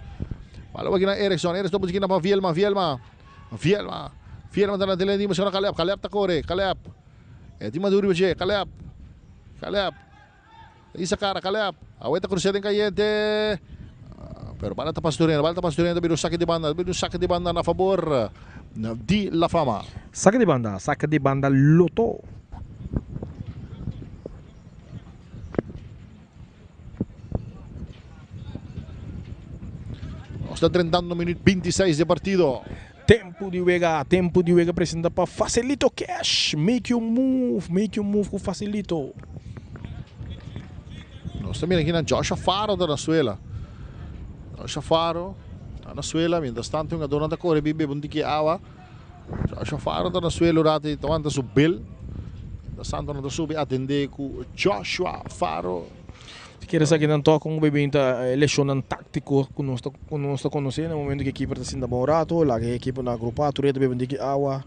Bala bo aki na Erickson, Erickson ta busca na pa Vielma, Vielma, Vielma, Vielma ta na tele di busca na Caleb, Caleb ta core, Caleb. E tin maduro riba dje, Caleb, Caleb. Ta hisa cara, Caleb. Awe ta crucé den cayente. Pero bala ta pasa Turena, bala ta pasa Turena, ta bira un saque di banda, ta bira un saque di banda na fabor di La Fama. Saque di banda, saque di banda Lotto. Nos ta drentando minuut 26 di partido. Tempo di wega, tempo di wega presenta pa Facilito Cash. Make your move, make your move ku Facilito. Nos ta mira aki na Joshua Faro ta na suela. Joshua Faro ta na suela, mientras tanto hungadornan ta kore bin bebe un tiki awa. Joshua Faro ta na suelo rato y ta wanta su bel. Mientras tanto nan ta subi atende cu Joshua Faro. Si kier esaki nan toca un bebin ta e lecionnan tactico cu nos ta cu nos ta conoce na momento cu e keeper ta sinta bon rato, laga e ekipo na agrupa, tur e ta bebe un tiki awa.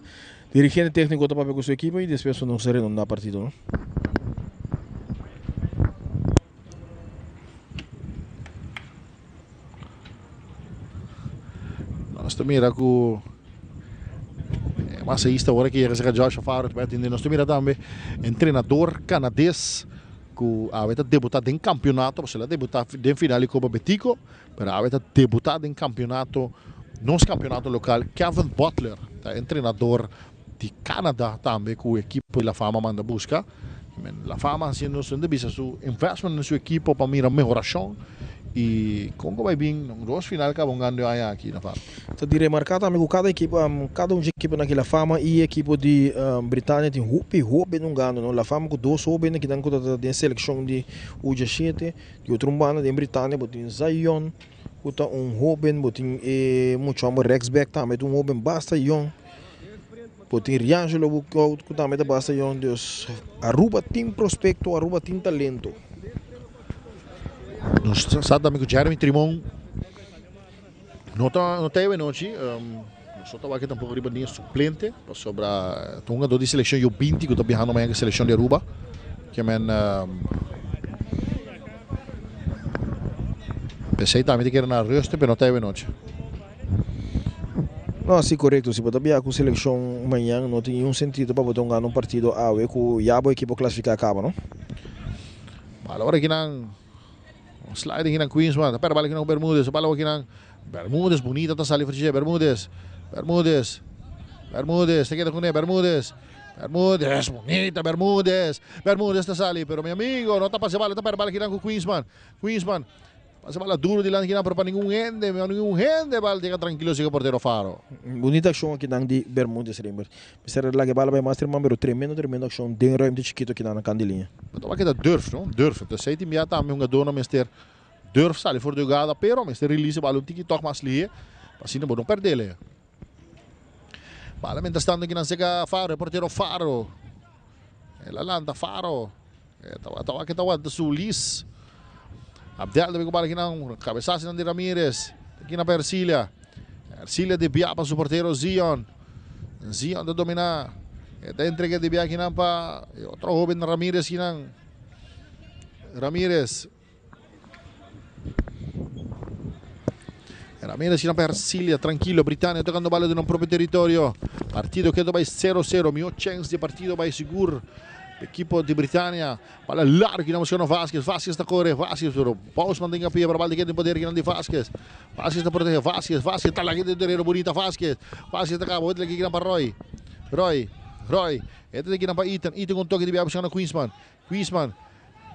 Dirigente tecnico ta papia cu su ekipo y despues nos ta redonda partido no. Nos ta mira ku e masahista ora ke yega serka Joshua Faro ta bai atende. Nos ta mira tambe entrenador kanades ku awe ta debuta den kampionato, pasobra el a debuta den final di Kopa Betico, pero awe ta debuta den kampionato, nos kampionato lokal. Kevin Butler ta entrenador di Canada tambe ku ekipo di La Fama manda buska. La Fama haciendo su ta bisa su investment den su ekipo pa mira mehorashon i kon ku bai bin dos final kaba un gando e aña aki na Fama. Ta di remarká tambe ku kada ekipo, kada un dje ekiponan aki La Fama i ekipo di Britania tin hopi hoben hungando no. La Fama ku dos hoben kinan ku ta den selekshon di U diesshete, di otro un banda den Britania bo tin Zion ku ta un hoben, bo tin e mucha homber Rexbeck tambe ta un hoben basta yong. Bo tin Riangelo Boekhoudt ku tambe ta basta yòn. Dus Aruba tin prospekto, Aruba tin talento. Nos sa tambe ku Jeremy Trimon no ta no ta e anochi. Nos no ta wak tampoko riba ni e suplente pasobra ta un hungador di selekshon U binti ku ta biahando mañana ku e selekshon di Aruba. Ke men p'esei tambe ta kere na ruste pero no ta e anochi. No, si korekto. Si bo ta biaha ku selekshon mañan no tin niun sentido pa bo ta hunga un partido awe ku ya bo ekipo klasifiká kaba, no? Bala ora kinan sliding kinan Queensman ta perde bala kinan ku Bermudez bala ora kinan Bermudez bunita ta sali for dje Bermudez Bermudez Bermudez ta keda kune Bermudez Bermudez bunita Bermudez Bermudez ta sali pero mi amigo no ta pasa bala ta perde bala kinan ku Queensman Queensman Pasa bala duro dilanti kinan pero pa ningun hende, pa ningun hende bala yega trankilo siga portero Faro. Bunita akshon akinan di Bermudez Rembert. Mester a laga e bala bai mas terman pero tremendo tremendo akshon den ruimte chikito akinan na kant di liña. Bo ta wak ta durf no, durf. Entonces esei tin bia tambe hungadornan mester durf sali for di hugada pero mester release e bala un tiki tog mas lihe pa asina bo no perdele. Bala mientras tanto kinan sega Faro, e portero Faro. El a lanta Faro. E tabata wak ta wanta su lis. Abdel ta bin ku bala kinan kabesasinan di Ramirez. Ta kina pa Ercilia. Ercilia di bia pa su portero Zion. Zion ta domina. E ta entrega di bia kinan pa e otro hoben Ramirez kinan. Ramirez. Ramirez na pa Ercilia, trankilo, Britannia tokando bala den nan propio teritorio. Partido kedo bai 0-0, mihó chèns di partido bai sigur ekipo di Britannia. Bala largu kinan buskando Vasquez, Vasquez ta kore, Vasquez pero Bousman den kapia pero bal ta keda den poder kinan di Vasquez. Vasquez ta protege, Vasquez, Vasquez ta laki den tereno bunita Vasquez, Vasquez ta kaba, wet laki kinan pa Roy, Roy, Roy, e ta kinan pa Ethan, Ethan ku un toke di bia buskando Queensman, Queensman,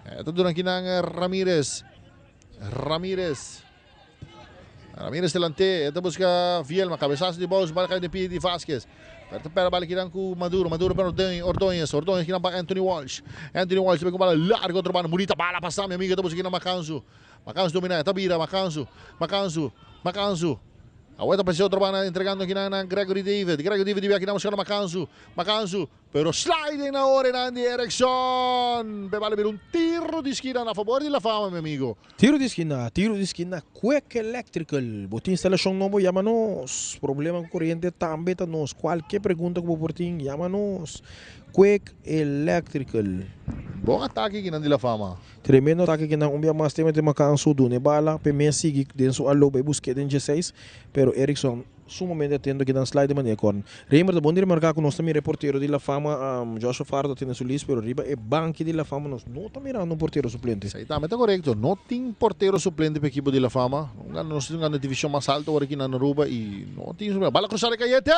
e ta duna kinan Ramirez, Ramirez. Ramirez delante, e ta busca Vielma, cabezazo di Bous, bal cai den pie di Vasquez. Pero ta pera bal kinan cu Maduro, Maduro pa Ordonez, Ordonez kinan pa Anthony Walsh. Anthony Walsh ta bin cu bala largo otro banda, bunita bala pasa mi amigo, e ta busca kinan Macanzu. Macanzu domina, e ta bira Macanzu, Macanzu, Macanzu. Awor ta pasa otro banda entregando kinan na Gregory David, Gregory David di bia kinan buscando Macanzu, Macanzu. Pero sliding na orenan di Eriksson. Pe bala bira un tiro di skina na fabor di La Fama, mi amigo. Tiro di skina, tiro di skina Quick Electrical. Bo tin instalashon nobo? Yama nos. Problema ku koriente? Tambe ta nos. Kualke pregunta ku bo por tin, yama nos. Quick Electrical. Bon atake kinan di La Fama. Tremendo atake kinan un bia mas te mete Macansu duna e bala p'e mes sigui den su alo bai busk'e den dieseis, pero Eriksson. Sumamente atento ki nan slide di manera corner. Raymer ta bon di remarca cu nos ta mira e portero di La Fama, Joshua Fardo ta tene su list, pero riba e banki di La Fama nos no ta mirando un portero suplente. Esaki tambe ta corecto. No tin portero suplente pa ekipo di La Fama. Nos tin un gana division mas alto awor aki na Aruba y no tin suplente. Bala cruza de Cayete!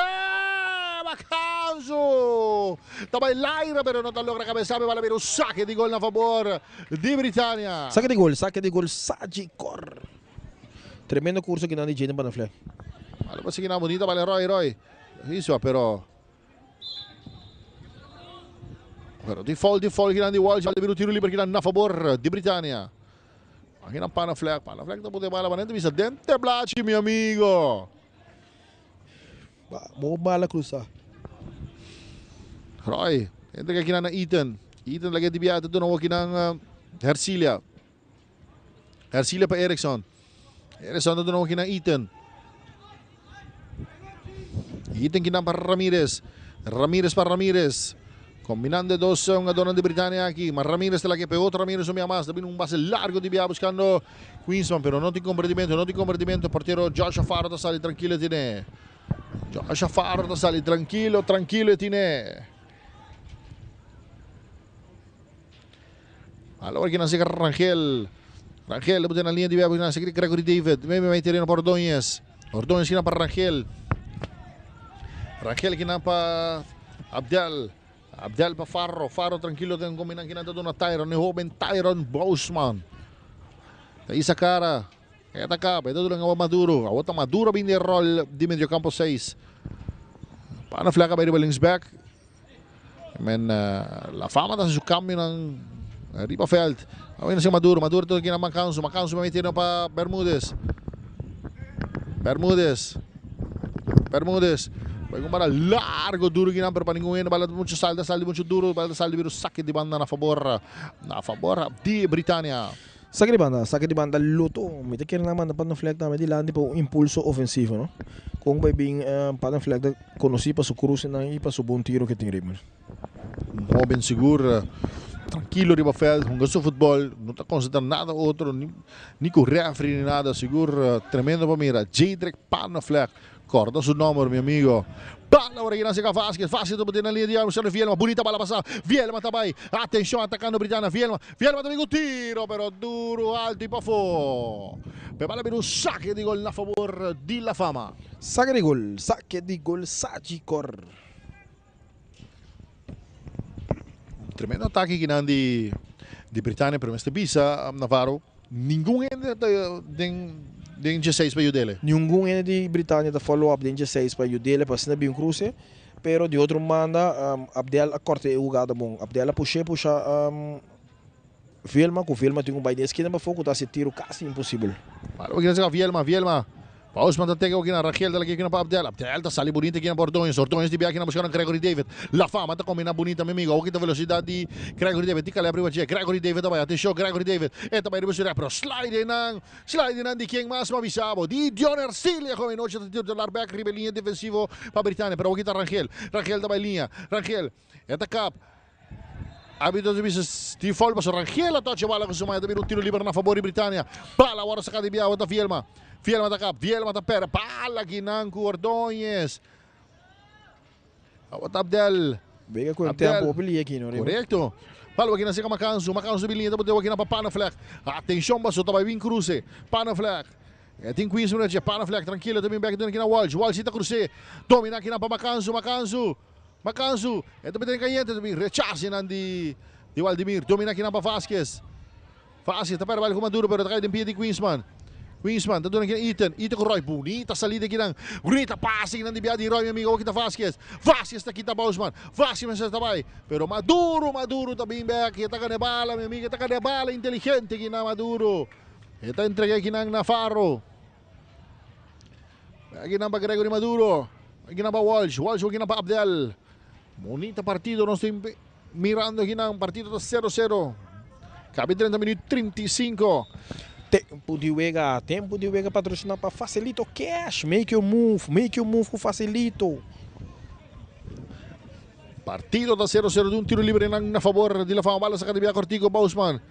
Bacanzo! Ta bay laira pero no ta logra cabeza. Bala bira un saque di gol na favor di Britannia. Saque di gol, saque di gol Sagicor. Tremendo curso kinan di Jaden Panafle. Bale pa sigui nan bonita bale Roy Roy. Hizo pero Pero di foul di foul kinan di Walsh bale bira tiro liber kinan na favor di Britannia. Akinan Panaflek Panaflek ta pute bala manente bisa den te blachi mi amigo. Ba bo bala cruza. Roy entrega kinan na Ethan. Ethan lage di biaha ta duna wokinan Hercilia. Hercilia pa Eriksson. Eriksson ta duna un na Ethan. Ethan kinan pa Ramirez. Ramirez pa Ramirez. Combinando e dos hungadornan di Britannia aki. Ma Ramirez ta laki pe otro Ramirez un bia mas. Ta bini un base largo di bia buscando Queensman. Pero no tin comprometimento, no tin comprometimento. Portero Joshua Faro ta sali tranquilo e tine. Joshua Faro ta sali tranquilo, tranquilo e tine. Alor ki nan sega Rangel. Rangel ta pone na liña di bia nan sega Gregory David. Mei mei tereno pa Ordóñez. Ordóñez ki nan pa Rangel. Rangel ki nan pa Abdel. Abdel pa Farro. Farro tranquilo den kombinan ki nan ta duna Tyron. E hoben Tyron Bousman. Ta isa kara. E ta kaba. E ta duna awa Maduro. Awa ta Maduro bin den rol di mediocampo 6. Pana flaka bai riba linksback. Men La Fama ta haci su cambionan riba veld. Awe na Maduro, Maduro ta kina Macanso, Macanso mete pa Bermudez. Bermudez. Bermudez. Bai con bala largo duro kinan pero pa ningun hende bala mucho salta salta mucho duro bala salta bira saque di banda na favor na favor di Britannia. Saque di banda, saque di banda Lotto. Mi ta kere nan manda Panaflek tambe dilanti pa un impulso ofensivo no. Con bai bin Panaflek ta conoci pa su crucenan y pa su bon tiro ke tin riba. Un hoben sigur trankilo riba veld, hunga su futbol, no ta concentra nada otro, ni cu refri ni nada, sigur tremendo pa mira. Jadrick Panaflek. Corda su nomber mi amigo. Bala ora kinan seca Vasquez. Vasquez ta bati na linea di arma. Sale Vielma. Bunita bala pasa. Vielma ta bay. Atencion atacando Britannia. Vielma. Vielma ta bin cu tiro pero duro alto y pafo. Pe bala bira un saque di gol na favor di La Fama. Saque di gol. Saque di gol Sagicor. Un tremendo atake kinan di di Britannia pero mester bisa Navarro ningun hende ta den den djeseis pa yudele. Ningun hende di Britannia ta follow up den djeseis pa yudele pa asina bin cruce pero di otro banda Abdel a corta e hugada bon Abdel a pushe pusha Vielma cu Vielma tin un bai den eskina pafó cu ta haci tiro casi imposibel. Bala pa kina Vielma, Vielma pa Osman ta tega kina Rangel ta laki kina pa Abdel, Abdel ta sali bunita kina pa Ordóñez, Ordóñez di bia kina busca na Gregory David, La Fama ta combina bunita mi amigo, awor kita velocidad di Gregory David, tin caleb riba dje, Gregory David ta bai, atencion Gregory David, e ta bai riba su ref, pero slide einan, slide einan di ken mas mi a bisa bo, di Dion Ercilia cu anochi ta titular bek riba e liña defensivo pa Britania, pero awor kita Rangel, Rangel ta bai liña, Rangel, e ta kap. Arbitro ta bisa tin foul paso Rangel a tocha bala ku su man. E ta bira un tiro liber na fabor di Britania. Bala awor a saka di bia awor ta Vielma. Vielma ta kap. Vielma ta perde. Bala kinan ku Ordóñez. Awor ta Abdel. Wega ku e tempo hopi lia aki no Raymond. Korekto. Bala awor kinan seka Makansu. Makansu bin liña ta bote awor kinan pa Panneflek. Atenshon paso ta bai bin kruse. Panneflek. E tin 15 minuut dje. Panneflek trankilo ta bin bek duna kinan Walsh. Walsh si ta kruse. Domina kinan pa Makansu. Makansu. Macanzu, e ta mete den cayente, ta bin rechace nan di di Waldimir, domina kinan pa Vasquez. Vasquez ta perde bal cu Maduro pero ta cay den pia di Quinsman. Quinsman ta duna kinan Ethan, Ethan cu Roy, bunita salida kinan, bunita pase kinan di bia di Roy mi amigo, awor kita Vasquez, Vasquez ta kita Bousman, Vasquez mester ta bay, pero Maduro, Maduro ta bin bek, e ta gana e bala mi amigo, e ta gana e bala inteligente kinan Maduro, e ta entrega kinan na Farro. Akinan pa Gregory Maduro. Akinan pa Walsh. Walsh akinan pa Abdel. Bonita partido nos tin mirando akinan. Partido ta 0-0. Cabe 30 minuut 35. Tempo di wega, tempo di wega patrocina pa Facilito Cash. Make your move, make your move cu Facilito. Partido ta 0-0 di un tiro libre na favor di La Fama. Bala saca di via Cortico Bousman.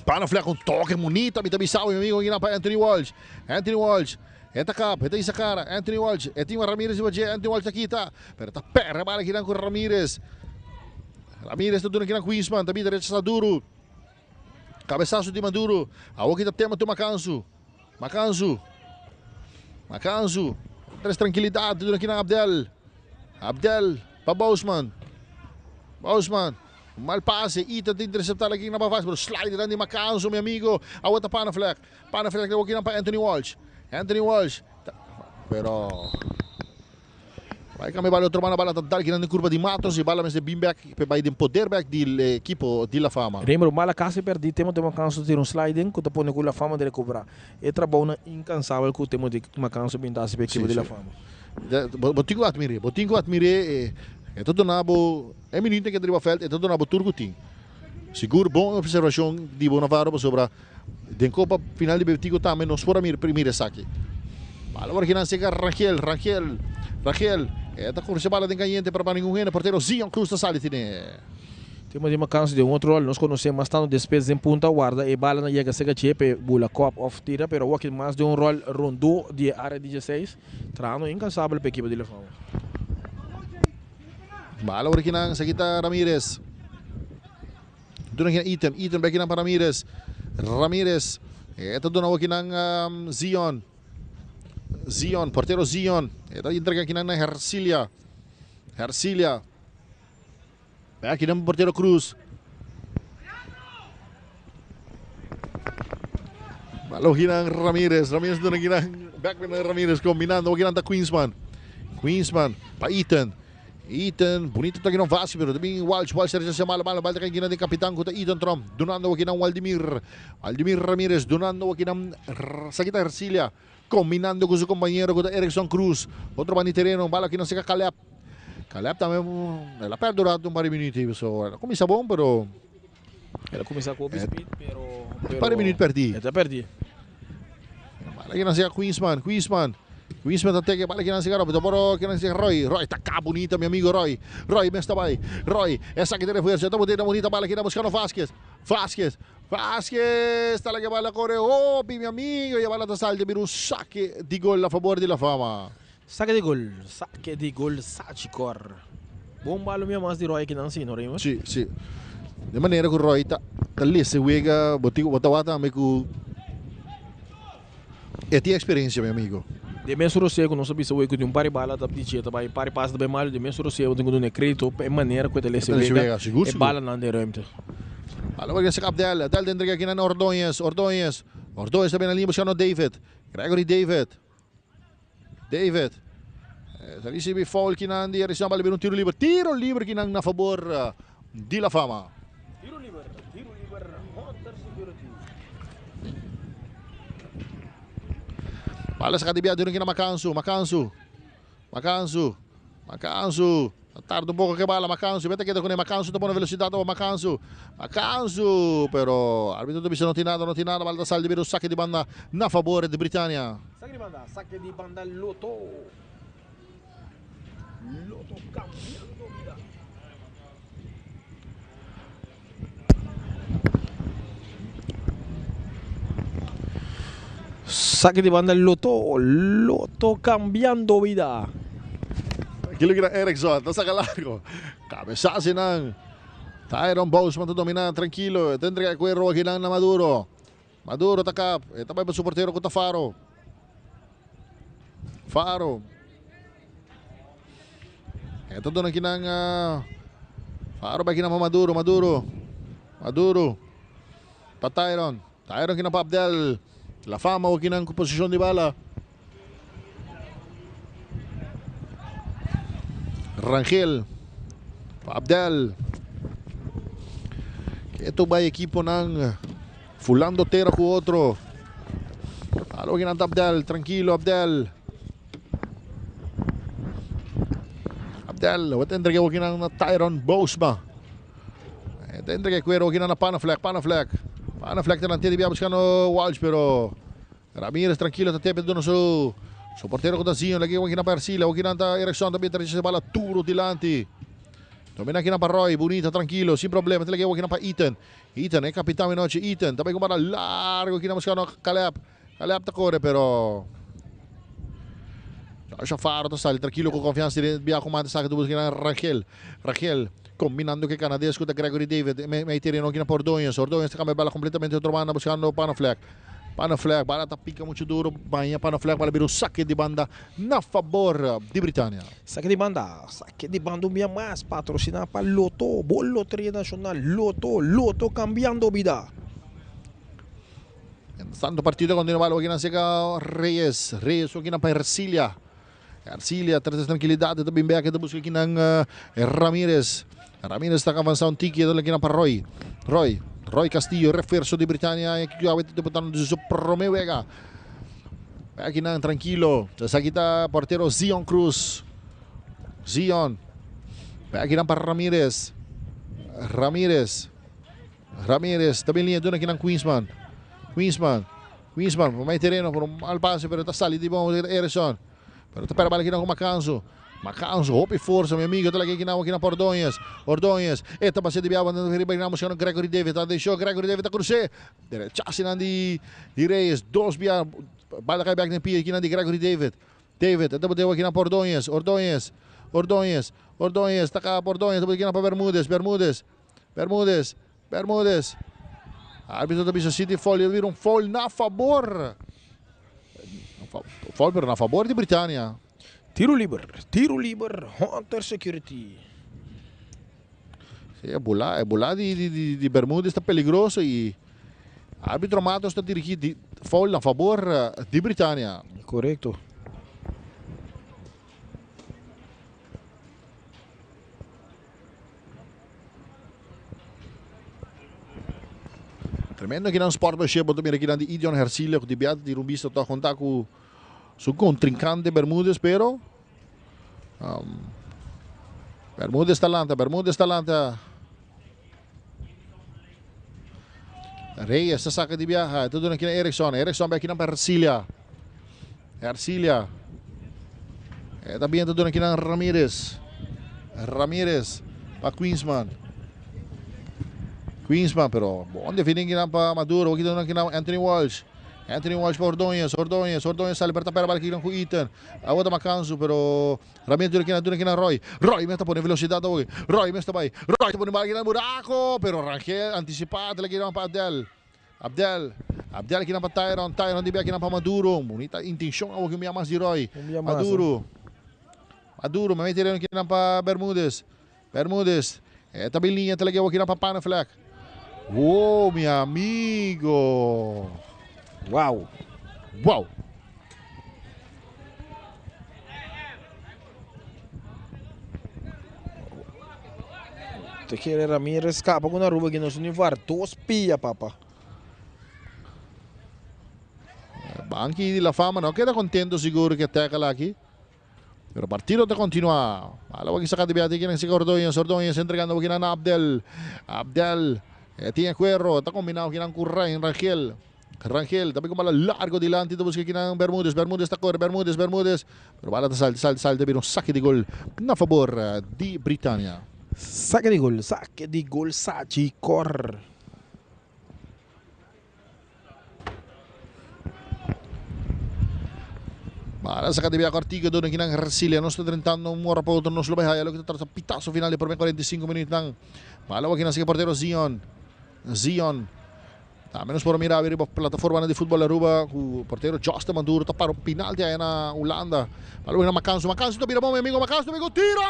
Panafleck un toque bonita, mi ta bisa mi amigo aquí pa Anthony Walsh. Anthony Walsh, e ta kap, e ta isa cara. Anthony Walsh, e tin Ramirez riba dje, Anthony Walsh ta kita. Pero ta perde bala aquí cu Ramirez. Ramirez ta duna aquí Queensman, ta bida rechaza duro. Cabezazo di Maduro. Awor kita tema tu Macanzu. Macanzu. Macanzu. Tres tranquilidad, duna aquí Abdel. Abdel pa Bousman. Bousman. Un mal pase, Ethan ta intercepta aki na Bavas, pero slide dan di Macanzo, mi amigo. Awor ta Panafleck. Panafleck ta aki pa Anthony Walsh. Anthony Walsh. Pero bai cambia bala otro banda, bala ta dal kinan den curva di Matos y bala mester bin back pe bai den poder back di equipo di La Fama. Remero bala casi perdi, Temo di Macanzo tira un sliding cu ta pone cu La Fama ta recupera. E trabounan incansabel cu Temo di Macanzo bin ta haci pa equipo di La Fama. Bo tin cu admire, bo tin cu admire e ta duna bo e minuut ke ta riba veld e ta duna bo tur ku tin. Sigur bon observacion di bo Navarro pasobra den copa final di Betico tambe nos por a mira mira esaki. Bala por akinan cerca Rangel, Rangel, Rangel e ta cruza bala den cayente pero pa ningun hende portero Zion Cruz ta sali tine. Tema di Macanzo den otro rol nos conoce mas tanto despues den punta warda e bala na yega cerca dje pa e bula kop of tira pero awor aki mas den un rol rondo di e area di dieseis trahando incansabel pa ekipo di La Fama. Bala ora kinan sa kita Ramirez. Duna kinan Ethan. Ethan bek kinan pa Ramirez. Ramirez. E ta duna kinan Zion. Zion, portero Zion. E ta entrega kinan na Hercilia. Hercilia. Bek kinan portero Cruz. Bala kinan Ramirez. Ramirez duna kinan bek kinan Ramirez combinando kinan ta Queensman. Queensman pa Ethan. Ethan, bonito toque no fácil, pero también Walsh, Walsh rechaza mala, mala, balta kinan de capitán kuta Ethan Trump, dunando kinan Waldimir, Waldimir Ramírez, dunando kinan Saquita Ercilia, combinando con su compañero kuta Erickson Cruz, otro banda terreno, bala kinan seca Caleb, Caleb también, el a perde durante un par de minutos, so, comienza bom, pero El a cuminsa cu speed, pero un par de minutos perdi. E ta perdi. Bala kinan seca Queensman, Queensman, Queensman ta teke, bala kinan seca Roy, pero kinan seca Roy, Roy ta cá bonita, mi amigo Roy, Roy me está bay, Roy, essa que tiene fuerza, está bonita, bonita, bala kinan buscando Vasquez, Vasquez, Vasquez, está la que bala corre, oh, mi amigo, y bala ta salte, mira un saque de gol a favor de la fama. Saque di gol, saque di gol Sagicor. Bon balo mi mas di Roy kinan si, no Raymond? Si, si. De manera cu Roy ta, ta lese wega, bo ta wak tambe cu e tin experiencia, mi amigo. De mes rosé cu nos a bisa cu di un par di bala ta di ta bay par di pasa ta bay malo, de mes rosé bo tin cu duna crédito pa e manera cu e ta lese E ta lese wega, wega, sigur, e sigur. bala nan den ruimte. Bala por saca Abdel, Abdel ta entrega aki na Ordóñez, Ordóñez, Ordóñez ta na línea buscando David, Gregory David, David. Ta recibi foul kinan di Arizona bala un tiro libre, tiro libre kinan na favor di La Fama. Tiro libre, Hunter Security. Bala saca di bia duro kina Macanzu, Macanzu, Macanzu, Macanzu. Tarda un poco que bala Macanzu, vete queda con el Macanzu, te pone velocidad o Macanzu, Macanzu, pero arbitro ta bisa no tin nada, no tin nada, bala ta sali di un saque di banda na favor di Britannia. Saque di banda, saque di banda Lotto. Lotto cambiando vida. Saque di banda Lotto, Lotto cambiando vida. Tranquilo kina Erickson, ta saca largo. Cabezazo nan. Tyron Bousman ta domina tranquilo. Ta entrega e cuero akinan na Maduro. Maduro ta kap. E ta bai pa su portero cu ta Faro. Faro. E ta duna kinan Faro bai kinan pa Maduro, Maduro. Maduro. Pa Tyron. Tyron kinan pa Abdel. La Fama awor kinan ku posishon di bala. Rangel pa Abdel. Keto bai ekiponan fulando tera ku otro. Alo kinan ta Abdel. Trankilo Abdel. Abdel, awor ta entrega awor kinan na Tyron Bousma. E ta entrega e cuero akinan na Panaflek, Panaflek. Panaflek ta lant'é di bia buscando Walsh, pero Ramirez tranquilo ta tepe duna su su portero cu ta Zion. Laki akinan pa Ercilla, akinan ta Erickson ta bin trece bala duro dilanti. Domina akinan pa Roy, bunita, tranquilo, sin problema. Ta laki akinan pa Ethan. Ethan, e capitan di nochi, Ethan ta bay cu bala largo akinan buscando Caleb. Caleb ta core pero Joshua Faro ta sali trankilo ku konfiansa di bia ku manda saki ta buska nan Rangel. Rangel kombinando ku e kanades ku ta Gregory David mei tereno aki na pa Ordóñez. Ordóñez ta kambia bala kompletamente otro banda buskando Panaflek. Panaflek bala ta pika muchu duro baña Panaflek bala bira un sake di banda na fabor di Britania. Sake di banda, sake di banda un bia mas patrosiná pa Lotto, bo Loteria Nashonal, Lotto, Lotto kambiando bida. Santo partido continua bala wakinan cerca Reyes. Reyes wakinan pa Ercilia. Ercilia trata tranquilidad ta bin bek ta busca kinan Ramirez. Ramirez ta avanza un tiki ta kinan pa Roy. Roy. Roy Castillo refuerzo di Britania ki awe ta debutando di su prome wega. Akinan tranquilo. Esaki ta portero Zion Cruz. Zion. Akinan pa Ramirez. Ramirez. Ramirez ta bin liña duna kinan Queensman. Queensman. Queensman por mei tereno por un mal pase pero ta sali di bon Erison. Pero ta pera bala kinan ku Macanzo. Macanzo hopi forsa mi amigo ta laga kinan kinan pa Ordóñez. Ordóñez e ta pase di biaha riba kinan buskando Gregory David. Atenshon Gregory David ta krus'é. Derechasinan di di Reyes dos bia bala kai bek den pia kinan di Gregory David. David e ta bot'é kinan pa Ordóñez. Ordóñez. Ordóñez. Ordóñez ta kaba pa Ordóñez ta bot'é kinan pa Bermudez. Bermudez. Bermudez, Bermudez. Arbitro ta bisa City foul, y bira un foul na fabor. Foul pero na fabor di Britania. Tiro liber, tiro liber, Hunter Security. Sí, e bula, e bula di, di, di, di Bermudez ta peligroso y arbitro Matos ta dirigi di, foul na fabor eh, di Britania. Correcto. Tremendo kinan sportmanship bo ta mira kinan di Idion Hercilio ku di biaha ta tira un bista tòg konta ku su kontrinkante Bermudez pero Bermudez ta lanta Bermudez ta lanta Reyes ta saka di biaha ta duna kinan Erickson Erickson bai kinan pa Hercilia Hercilia E ta bien ta duna kinan Ramirez. Ramirez pa Queensman. Queensman pero bon defending kinan pa Maduro. Aki duna kinan Anthony Walsh. Anthony Walsh pa Ordóñez. Ordóñez, Ordóñez sali pero ta pera bala kinan ku Ethan. Awor ta Macanzo pero Ramirez duna kinan duna kinan Roy. Roy mes ta pone velocidad awo. Roy mes ta bai. Roy ta pone bala kinan buraco pero Rangel anticipa ta kinan pa Abdel. Abdel, Abdel kinan pa Tyron, Tyron di bia kinan pa Maduro. Bunita intencion awo ki un bia mas di Roy. Un bia mas. Maduro, Maduro, me mete kinan pa Bermudez. Bermudez, e ta bin liña, ta lege awo kinan pa Panaflek. Wow, mi amigo. Wow. Wow. Te kere Ramirez kapa ku Aruba ki nos ni var dos pia papa. Banki di La Fama no keda contento sigur ku e tackle aki. Pero partido ta continua. Bala waki saka di biaha kinan si Ordóñez. Ordóñez entregando waki na Abdel. Abdel e tin e cuero. Ta combinado kinan ku Rangel. Rangel tambe ku bala largo dilanti ta buska kinan Bermudez. Bermudez ta kore. Bermudez, Bermudez. Pero bala ta salta, salta, salta. Bira un sake di gol na fabor di Britania. Sake di gol, sake di gol Sachi Kor. Bala saca di bia cortico dor kinan Hercilia. Nos ta drentando un ora pa otro. Nos lo bay haya loke ta trata pitazo final di prome 45 minuutnan. Bala awor kinan sigue portero Zion. Zion. Tambe nos por a mira awe riba plataformanan di Futbol Aruba ku portero Justin Maduro ta para un penalti aya na Hulanda. Bala awor kinan Macanso. Macanso ta bira bon mi amigo. Macanso ta bira ku tiro!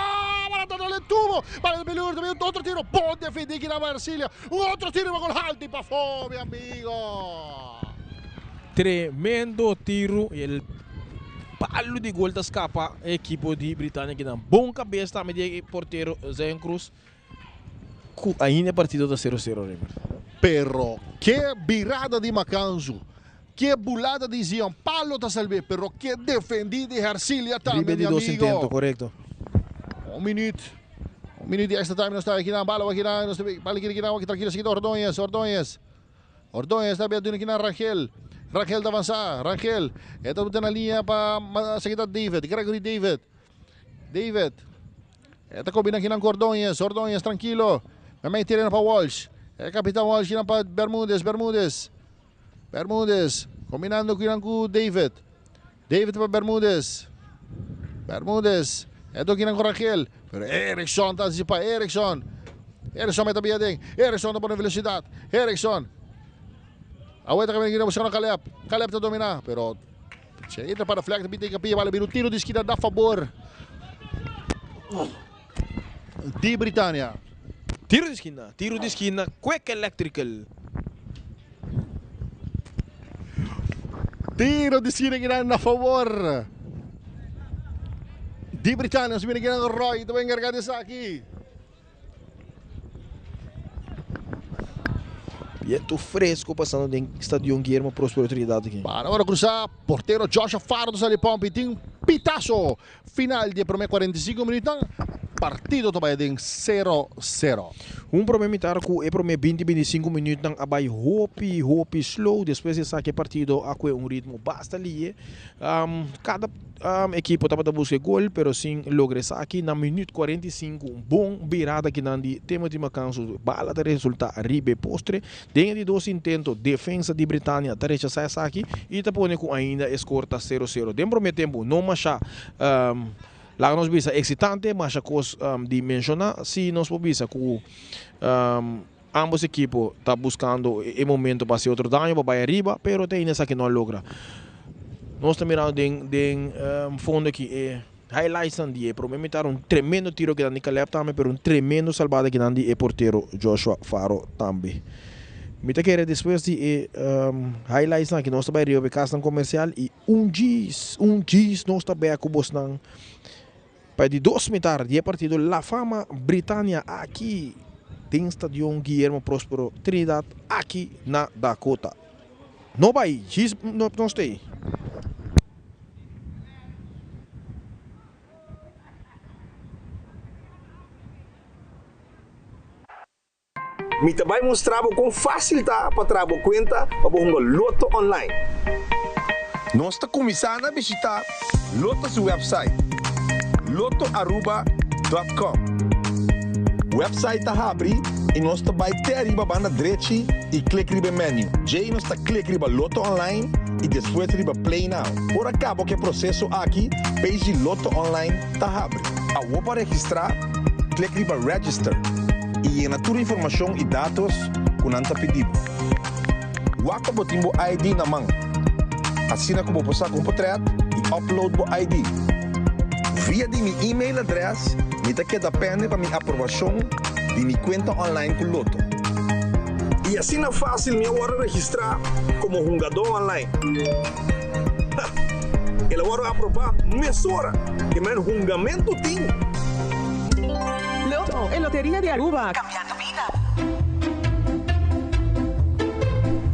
Bala ta dal den tubo. Bala den peligro. Ta bira otro tiro. Bon defendi kinan pa Hercilia. Un otro tiro riba gol halto y pafó mi amigo. Tremendo tiro y el palo di gol ta scapa e ekipo di Britania kinan. Bon cabes tambe di e portero Zion Cruz cu ainda e partido ta sero sero Raymer. Pero ke birada di Macanzu, ke bulada di Zion, palo ta salbe, pero ke defendi di Hercilia tambe Riba mi di dos amigo. intento, corecto. Un minuut, un minuut di extra time nos ta kinan, bala kinan, nos ta bala kinan, trankilo siguiendo Ordóñez, Ordóñez. Ordóñez ta bia duna kinan Rangel. Rangel ta avansa. Rangel. E ta buta na liña pa esaki ta David. Gregory David. David. E ta kombina kinan ku Ordóñez. Ordóñez trankilo. Memey tereno pa Walsh. E kapitan Walsh kinan pa Bermudez. Bermudez. Bermudez. Kombinando kinan ku David. David pa Bermudez. Bermudez. E toki nan ku Rangel. Pero Eriksson ta hasi pa Eriksson. Eriksson mete bia den. Eriksson ta pone velocidad. Eriksson. Awor ta kabini buscando Caleb. Caleb ta domina. Pero se entra para flag ta binti kapia. Bala bira un tiro di skina na favor di Britania. Tiro di skina, tiro di skina, Quick Electrical. Tiro di skina kinan na favor di Britania. Nos mira kinan Roy ta encarga di esaki. Viento fresco pasando den Stadion Guillermo Prospero Trinidad aki. Para ora cruza, portero Joshua Faro ta sali pompi. Tin pitazo final di e prome 45 minuutnan. Partido ta bai den sero sero. Un prome mitar ku e prome binti binti i sinku minuutnan a bai hopi hopi slow. Despues di esaki e partido a kue un ritmo basta lihe. Kada ekipo tabata buska e gol pero sin logra esaki. Na minuut 45 un bon birada kinan di Timothy Macanso. Bala ta resulta riba e postre. Den e di dos intento defensa di Britania ta rechasa esaki i ta pone ku ainda e skor ta sero sero. Den prome tempu no masha. Laga nos bisa eksitante, masha kos di menshoná. Si nos por bisa ku ambos ekipo ta buskando e momento pa hasi otro daño pa bai ariba, pero te ainda esaki no a logra. Nos ta mirando den den fondo aki e highlightsnan di e prome mitar, un tremendo tiro kinan di Caleb tambe, pero un tremendo salbada kinan di e portero Joshua Faro tambe. Mi ta kere despues di e highlightsnan aki nos ta bai riba pa e kasnan komersial i. Un djis, un djis nos ta bek ku bosnan pa e di dos mitar di e partido La Fama Britania aki den Stadion Guillermo Prospero Trinidad aki na Dakota. No bai, djis nos ta ei. Mi ta bai mustra bo kon fásil ta pa traha bo kuenta pa bo hunga Lotto online. Nos ta kuminsá na bishitá Lotto su wèpsait, lottoaruba dòt kòm. Wèpsait ta habri i nos ta bai te ariba banda drechi i klik riba e menu. Djei nos ta klik riba Lotto Online i despues riba Play Now. Ora kaba ku e proseso aki, page di Lotto Online ta habri. Awor pa registrá, klik riba Register i yena tur informashon i datos ku nan ta pidi bo. Wak pa bo tin bo ID na man, asina ku bo por saka un potrèt i upload bo ID. Via di mi email adrès mi ta keda pende pa mi aprobashon di mi kuenta online ku Lotto. I asina fásil mi a wòrdu registrá komo hungadó online. Ha! El a wòrdu aprobá mesora i men hungamentu tin. Lotto, e loteria di Aruba, cambiando bida.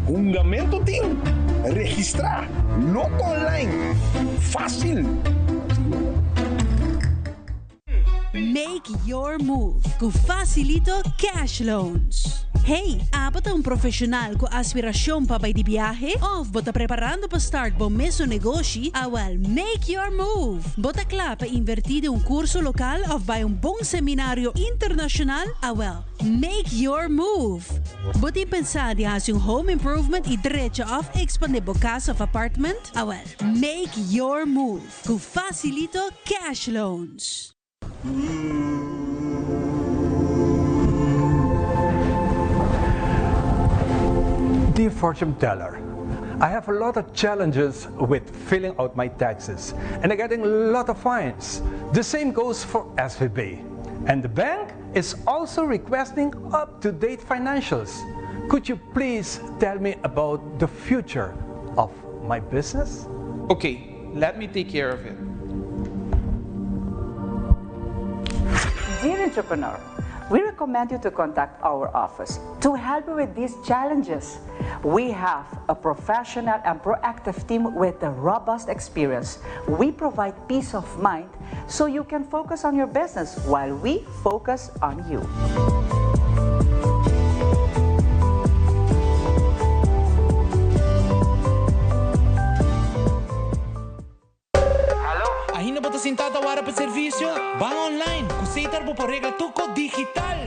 Hungamentu tin. Registrá! Lotto Online, fásil! Make your move ku Facilito Cash Loans. Hey, abo ta un profesional cu aspiracion pa bay di biahe? Of bo ta preparando pa start bo mesun negoshi? Awel, make your move! Bo ta cla pa inverti den un curso local of bay un bon seminario internacional? Awel, make your move! Bo tin pensa di haci un home improvement y drecha of expande bo cas of apartment? Awel, make your move! Cu Facilito Cash Loans! Dear fortune teller, I have a lot of challenges with filling out my taxes and I'm getting a lot of fines. The same goes for SVB. And the bank is also requesting up-to-date financials. Could you please tell me about the future of my business? Okay, let me take care of it. Dear entrepreneur, we recommend you to contact our office to help you with these challenges. We have a professional and proactive team with a robust experience. We provide peace of mind so you can focus on your business while we focus on you. Ainda bo ta sinta ta warda pa servicio? Ban online, cu Setar bo por regla tur cos digital!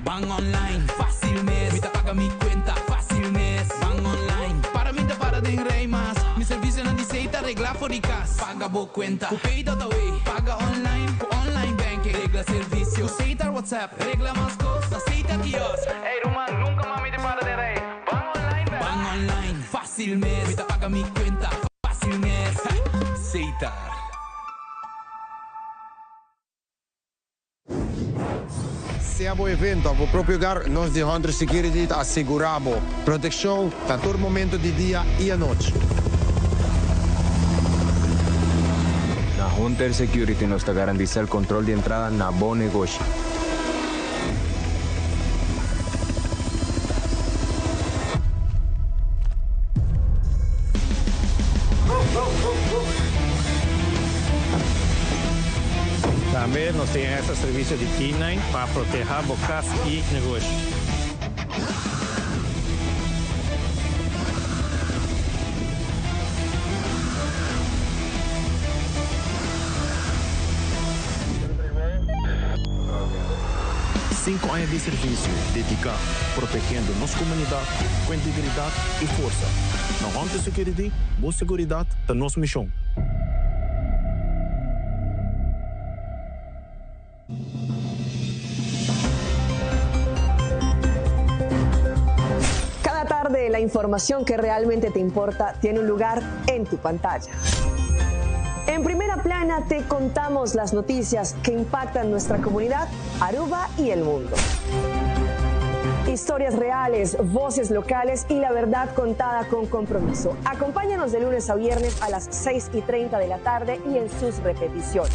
Ban online, facil mes, mi ta paga mi cuenta, facil mes. Ban online, para mi ta para den rij mas, mi servicionan di Setar regla for di cas. Paga bo cuenta, cu Pay.aw, paga online, cu online banking, regla servicio, cu Setar WhatsApp, regla mas cos, na Setar kiosk. Ey ruman, nunca mas mi ta para den rij, ban online bera! Ban online, facil mes, mi ta paga mi cuenta, facil mes. Setar. Sea bo evento of bo propio hogar, nos di Hunter Security ta asegura bo proteccion na tur momento di dia y anochi. Na Hunter Security nos ta garantisa el control di entrada na bo negoshi. Tambe nos tin extra servicio di K-nine pa proteha bo cas y negoshi. Cinco aña di servicio dedica protegiendo nos comunidad cu integridad y forsa. Na Hunter Security, bo seguridad ta nos mision. Cada tarde la información que realmente te importa tiene un lugar en tu pantalla. En primera plana te contamos las noticias que impactan nuestra comunidad, Aruba y el mundo. Historias reales, voces locales y la verdad contada con compromiso. Acompáñanos de lunes a viernes a las 6 y 30 de la tarde y en sus repeticiones.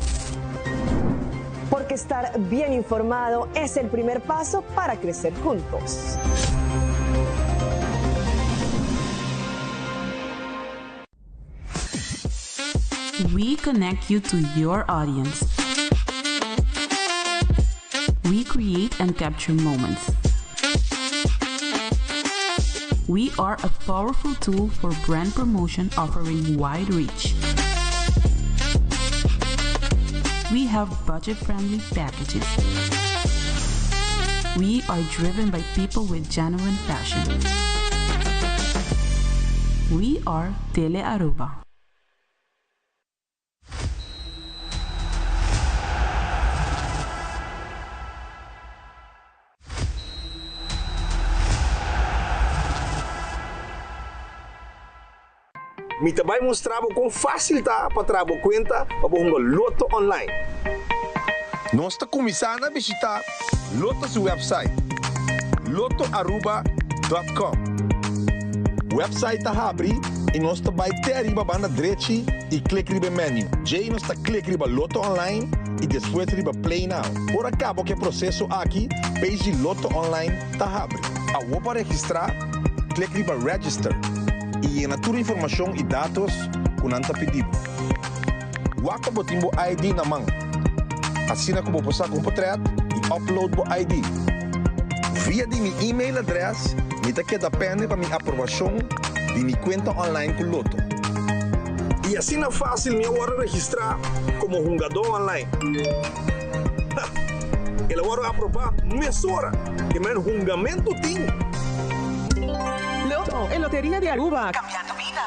Porque estar bien informado es el primer paso para crecer juntos. We connect you to your audience. We create and capture moments. We are a powerful tool for brand promotion offering wide reach. We have budget friendly packages. We are driven by people with genuine passion. We are Tele Aruba. Mi ta bay mustra bo con facil ta pa traha bo cuenta pa bo hunga Lotto online. Nos ta cuminsa na bishita Lotto su website, lottoaruba dot com. Website ta habri y nos ta bay te ariba banda drechi y click riba e menu. Djey nos ta click riba Lotto Online y despues riba Play Now. Ora caba cu e proceso aki, page di Lotto Online ta habri. Awo pa registra, click riba Register y yena tur informacion y datos cu nan ta pidi bo. Wak pa bo tin bo ID na man, asina cu bo por saca un potret y upload bo ID. Via di mi e-mail adres mi ta keda pende pa mi aprobashon di mi kuenta online ku Lotto. I asina fásil mi a wòrdu registrá komo hungadó online. Ha! El a wòrdu aprobá mesora! Ke men hungamentu tin! Lotto, e loteria di Aruba. Cambiando bida.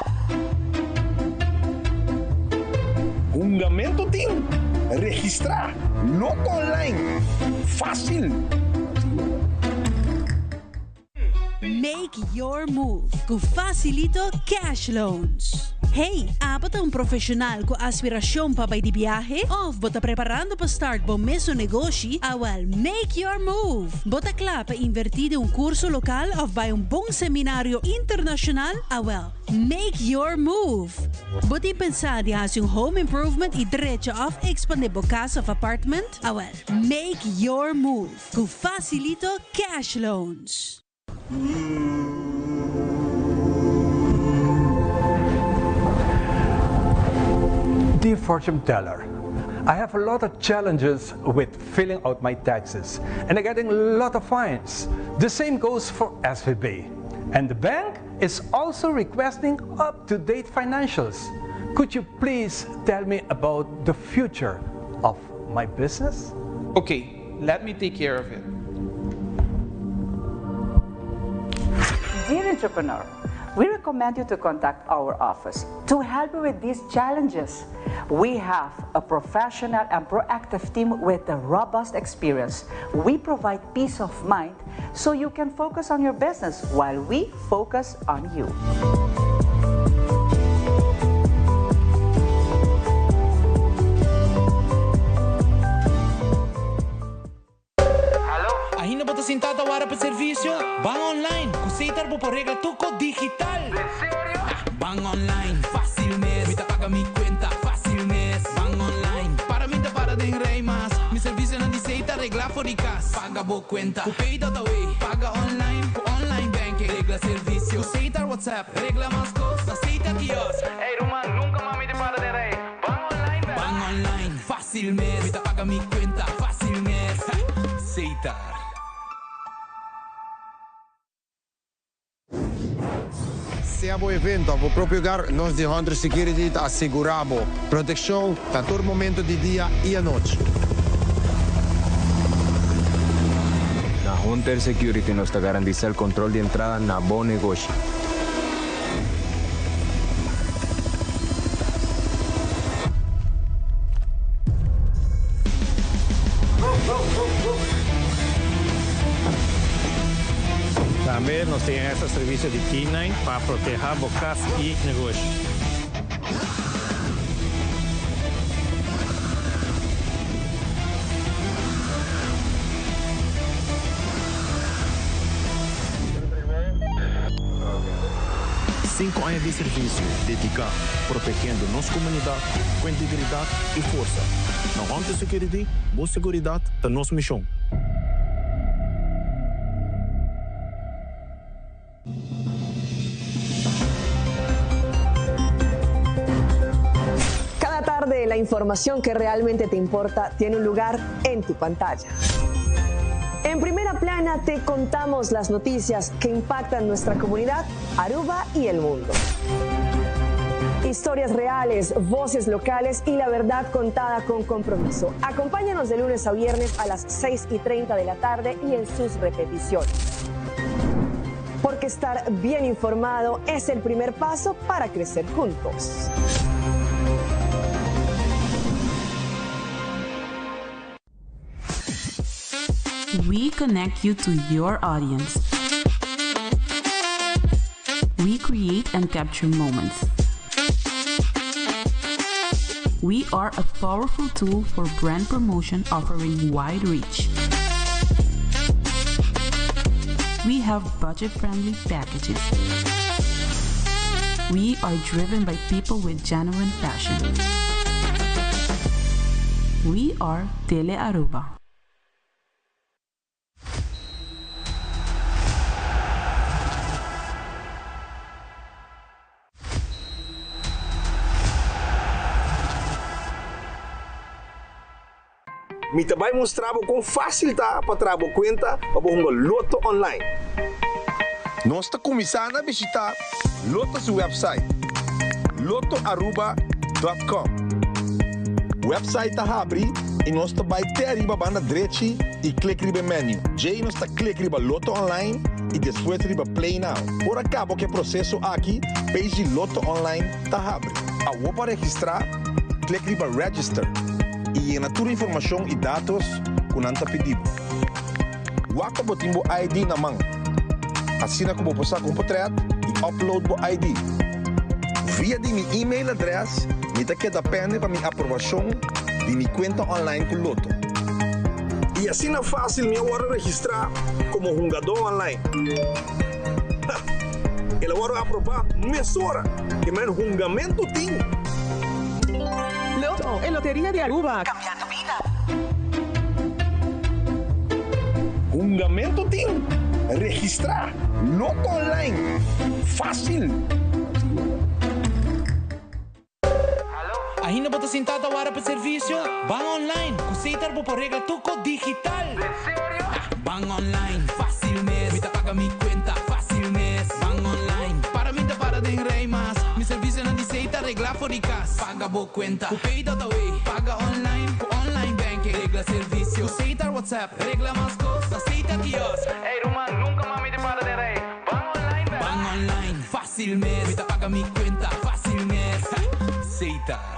Hungamentu tin! Registrá! Lotto online! Fásil! Make your move ku Facilito Cash Loans. Hey, abo ta un profesional ku aspiracion pa bai di biahe? Of bo ta preparando pa start bo mesun negoshi? Awel, make your move! Bo ta kla pa inverti den un curso local of bai un bon seminario internacional? Awel, make your move! Bo tin pensa di haci un home improvement y drecha of expande bo cas of apartment? Awel, make your move ku Facilito Cash Loans. Dear fortune teller, I have a lot of challenges with filling out my taxes and I'm getting a lot of fines. The same goes for SVB. And the bank is also requesting up-to-date financials. Could you please tell me about the future of my business? Okay, let me take care of it. Dear entrepreneur, we recommend you to contact our office to help you with these challenges. We have a professional and proactive team with a robust experience. We provide peace of mind so you can focus on your business while we focus on you. Ainda bo ta sinta ta wara pa servicio? Ban online! Cu Setar bo por regla tur cos digital! Den serio? Ban online, facil mes! Mi ta paga mi cuenta, facil mes! Ban online, para mi ta para den rij mas! Mi servicionan di Setar regla for di cas! Paga bo cuenta cu Pay.awe! Paga online cu online banking! Regla servicio cu Setar WhatsApp! Regla mas cos na Setar kiosk! Ey ruman, nunca mas mi ta para den rij! Ban online bek! Ban online, facil mes! Mi ta paga mi cuenta, facil mes! Setar. Sea bo evento of bo propio hogar, nos di Hunter Security ta asegura bo proteccion na tur momento di dia y anochi. Na Hunter Security nos ta garantisa el control di entrada na bo negoshi. Tambe nos tin extra servicio di K-nine pa proteha bo cas y negoshi. Sinku aña di servisio dediká protegiendo nos komunidat ku integridat i forsa. Na Hunter Security, bo seguridat ta nos mishon. Cada tarde la información que realmente te importa tiene un lugar en tu pantalla. En primera plana te contamos las noticias que impactan nuestra comunidad, Aruba y el mundo. Historias reales, voces locales y la verdad contada con compromiso. Acompáñanos de lunes a viernes a las 6 y 30 de la tarde y en sus repeticiones. Porque estar bien informado es el primer paso para crecer juntos. We connect you to your audience. We create and capture moments. We are a powerful tool for brand promotion offering wide reach. We have budget friendly packages. We are driven by people with genuine passion. We are Tele Aruba. Mi ta bai mustra bo kon fásil ta pa traha bo kuenta pa bo hunga Lotto online. Nos ta kuminsá na bishitá Lotto su wèpsait, lottoaruba dòt kòm. Wèpsait ta habri i nos ta bai te ariba banda drechi i klik riba e menu. Djei nos ta klik riba Lotto Online i despues riba Play Now. Ora kaba ku e proseso aki, page di Lotto Online ta habri. Awor pa registrá, klik riba Register i yena tur informashon i datos ku nan ta pidi bo. Wak pa bo tin bo ID na man, asina ku bo por saka un potrèt i upload bo ID. Via di mi email adrès mi ta keda pende pa mi aprobashon di mi kuenta online ku Lotto. I asina fásil mi a wòrdu registrá komo hungadó online. Ha! El a wòrdu aprobá mesora ke men hungamentu tin. Lotto, e loteria di Aruba. Cambiando bida. Hungamento tin? Registrá! Lotto Online! Fácil! Ainda bo ta sintá ta wara pa servisio? Ban online! Ku Setar bo por regla tur kos digital! Ban online, fácil mes! Mi ta paga mi kuenta, fácil mes! Ban online, para mi ta para den rei mas! Mi servisionan di Setar reglá for di kas! Paga bo kuenta ku Pay.awe! Paga online ku online banking! Regla servisio ku Setar WhatsApp! Regla mas kos na Setar kiosk! Ey ruman, nunka mas mi ta para den rei! Ban online bèk! Ban online, fácil mes! Mi ta paga mi kuenta, fácil mes! Setar.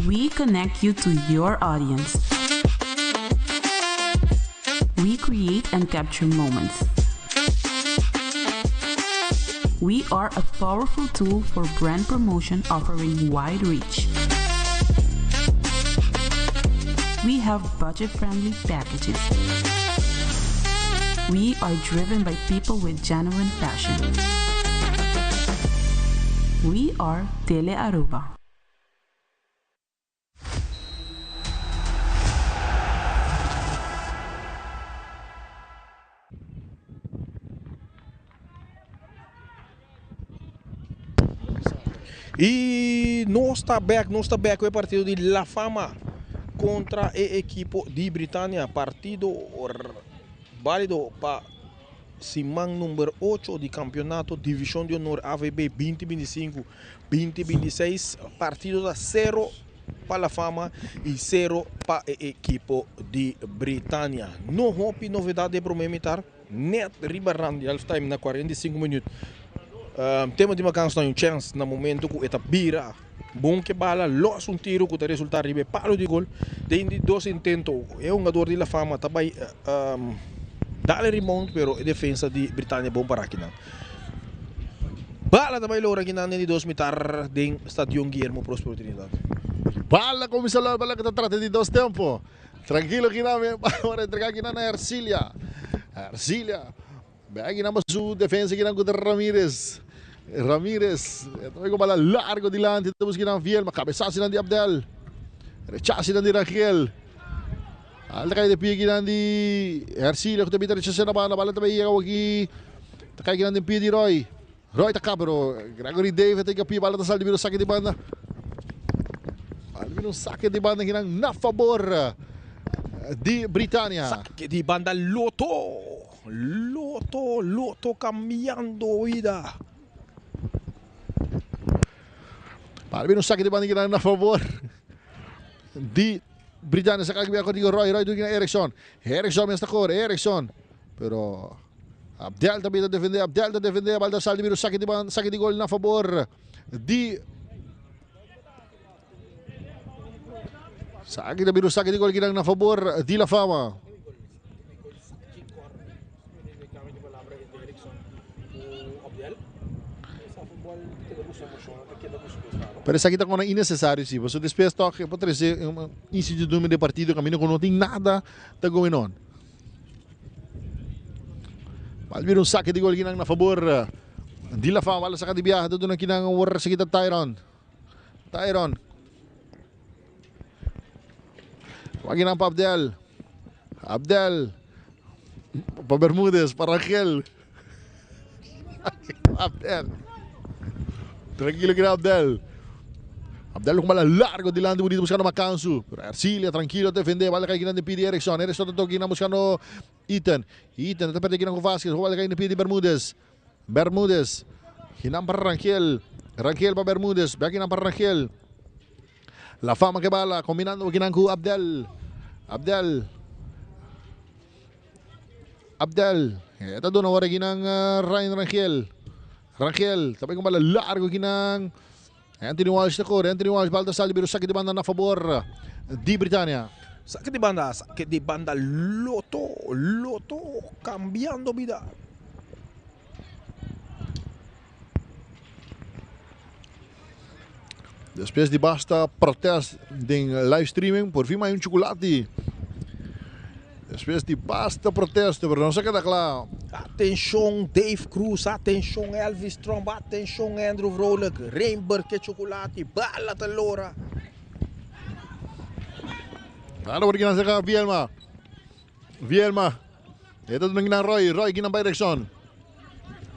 We connect you to your audience. We create and capture moments. We are a powerful tool for brand promotion offering wide reach. We have budget friendly packages. We are driven by people with genuine passion. We are Tele Aruba. Y nos ta back, nos ta back cu e partido di La Fama contra e equipo di Britania. Partido valido pa siman number 8 di campeonato Division di Honor AVB 2025. 20 26, partido ta 0 pa La Fama y 0 pa e equipo di Britania. No hopi novedad den prome mitar, net riba rand di half time na 45 minuut. Tema di Macans ta un chance na momento cu e ta bira bon ke bala, los un tiro cu ta resulta riba e palo di gol. Den di dos intento e hungador di La Fama ta bay dal e rebound pero e defensa di Britania bon para akinan. Bala ta bai logra kinan den di dos mitar den Stadion Guillermo Prospero Trinidad. Bala cuminsa logra bala cu ta trata di dos tempo. Trankilo kinan mi ora entrega kinan na Ercilia. Ercilia. Bea kinan pa su defensa kinan cu ta Ramirez. Ramirez. E ta bai cu bala largo dilanti. Ta busca kinan Vielma. Cabesazo kinan di Abdel. Rechazo kinan di Rangel. Al ta kai de pie kinan di Ercilia ku ta bita rechasé na banda. Bala ta bai yega awaki. Ta kai kinan den pie di Roy. Roy ta kap pero Gregory David ta pie bala ta sal di bira un sake di banda. Bala bira un sake di banda kinan na fabor di Britania. Sake di banda Lotto. Lotto, Lotto cambiando vida. Bala bira un sake di banda kinan na fabor di Britania saka aki bia contigo Roy, Roy duna Erickson, Erickson mes ta core, Erickson, pero Abdel ta bita defende, Abdel ta defende, bal ta sal di bira un sake di ban, sake di gol na fabor di Saki ta bira un sake di gol kinan na fabor di La Fama. Pero esaki ta kona innecesario si, pasobra despues tok e por trece un incertidumbre den partido caminda cu no tin nada ta going on. Bal bira un saque di gol kinan na fabor di La Fama, bal a saca di biaha ta duna kinan awor esaki ta Tyron. Tyron. Wak kinan pa Abdel. Abdel pa Bermudez, pa Rangel. Abdel. Tranquilo kina Abdel. Abdel ku bala largo dilanti bonito buskando Makansu. Pero Ercilia trankilo ta defende. Bala kai kinan den pie di Erickson. Erickson ta toki kinan buskando Ethan. Ethan ta perde kinan ku Vasquez. Bala kai den pie di Bermudez. Bermudez. Kinan pa Rangel. Rangel pa Bermudez. Bek kinan pa Rangel. La Fama ke bala kombinando kinan ku Abdel. Abdel. Abdel. E ta duna ora kinan Ryan Rangel. Rangel ta bai ku bala largo kinan. Anthony Walsh ta kore. Anthony Walsh bal ta sali pero saki di banda na fabor di Britania. Saki di banda, saki di banda Lotto, Lotto cambiando bida. Despues di basta protest den live streaming, por fin hay un chocolate. Despues di basta protest, pero no se queda kla. Atencion Dave Cruz, atencion Elvis Tromp, atencion Andrew Vrolijk, Rainbird ke chocolate, bala ta lora. Claro, porque nan saka Vielma. Vielma. Eta doon na Roy. Roy ginang ba Erickson.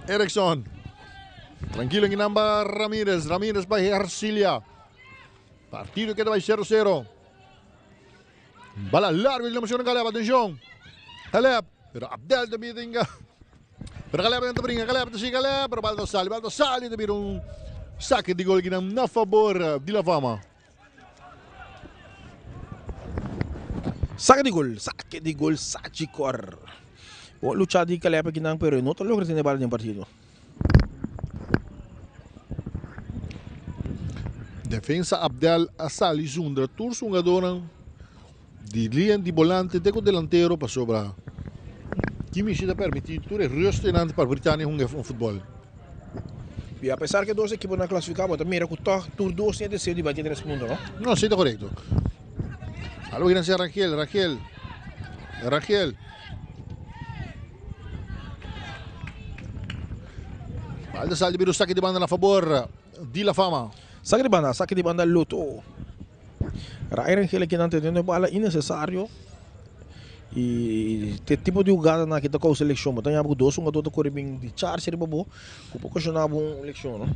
Erickson. Tranquilo ginang ba Ramirez. Ramirez ba Hercilia. Partido queda by 0-0. Bala largo y la emoción Caleb. Atención. Caleb. Pero Abdel también tenga. Pero Caleb entra brinca. Caleb sigue Caleb. Pero Baldo sale. Baldo sale. También un saque de gol ginang na favor de la fama. Saque di gol, saque di gol, Sagicor. Bon lucha di Caleb akinan, pero e no ta logra tene bala den partido. Defensa Abdel a sali zundra tur su hungadornan di liña di bolante te ku delantero pasobra Kimmich ta permiti tur e rustennan pa Britania hunga futbol. Y a pesar cu e dos equiponan a clasifica, bo ta mira cu toch tur dos tin e deseo di bati tres punto, no? No, si ta corecto. Algo kinan sea Rangel, Rangel, Rangel. Bal ta sali bira un saki di banda na fabor di La Fama. Saki di banda, saki di banda Lotto. Ray Rangel akinan teniendo e bala innecesario. Y te tipo di hugadanan aki ta causa leccion. Bo ta yama cu dos hungador ta core bin di charge riba bo cu por ocasiona bo un leccion, no?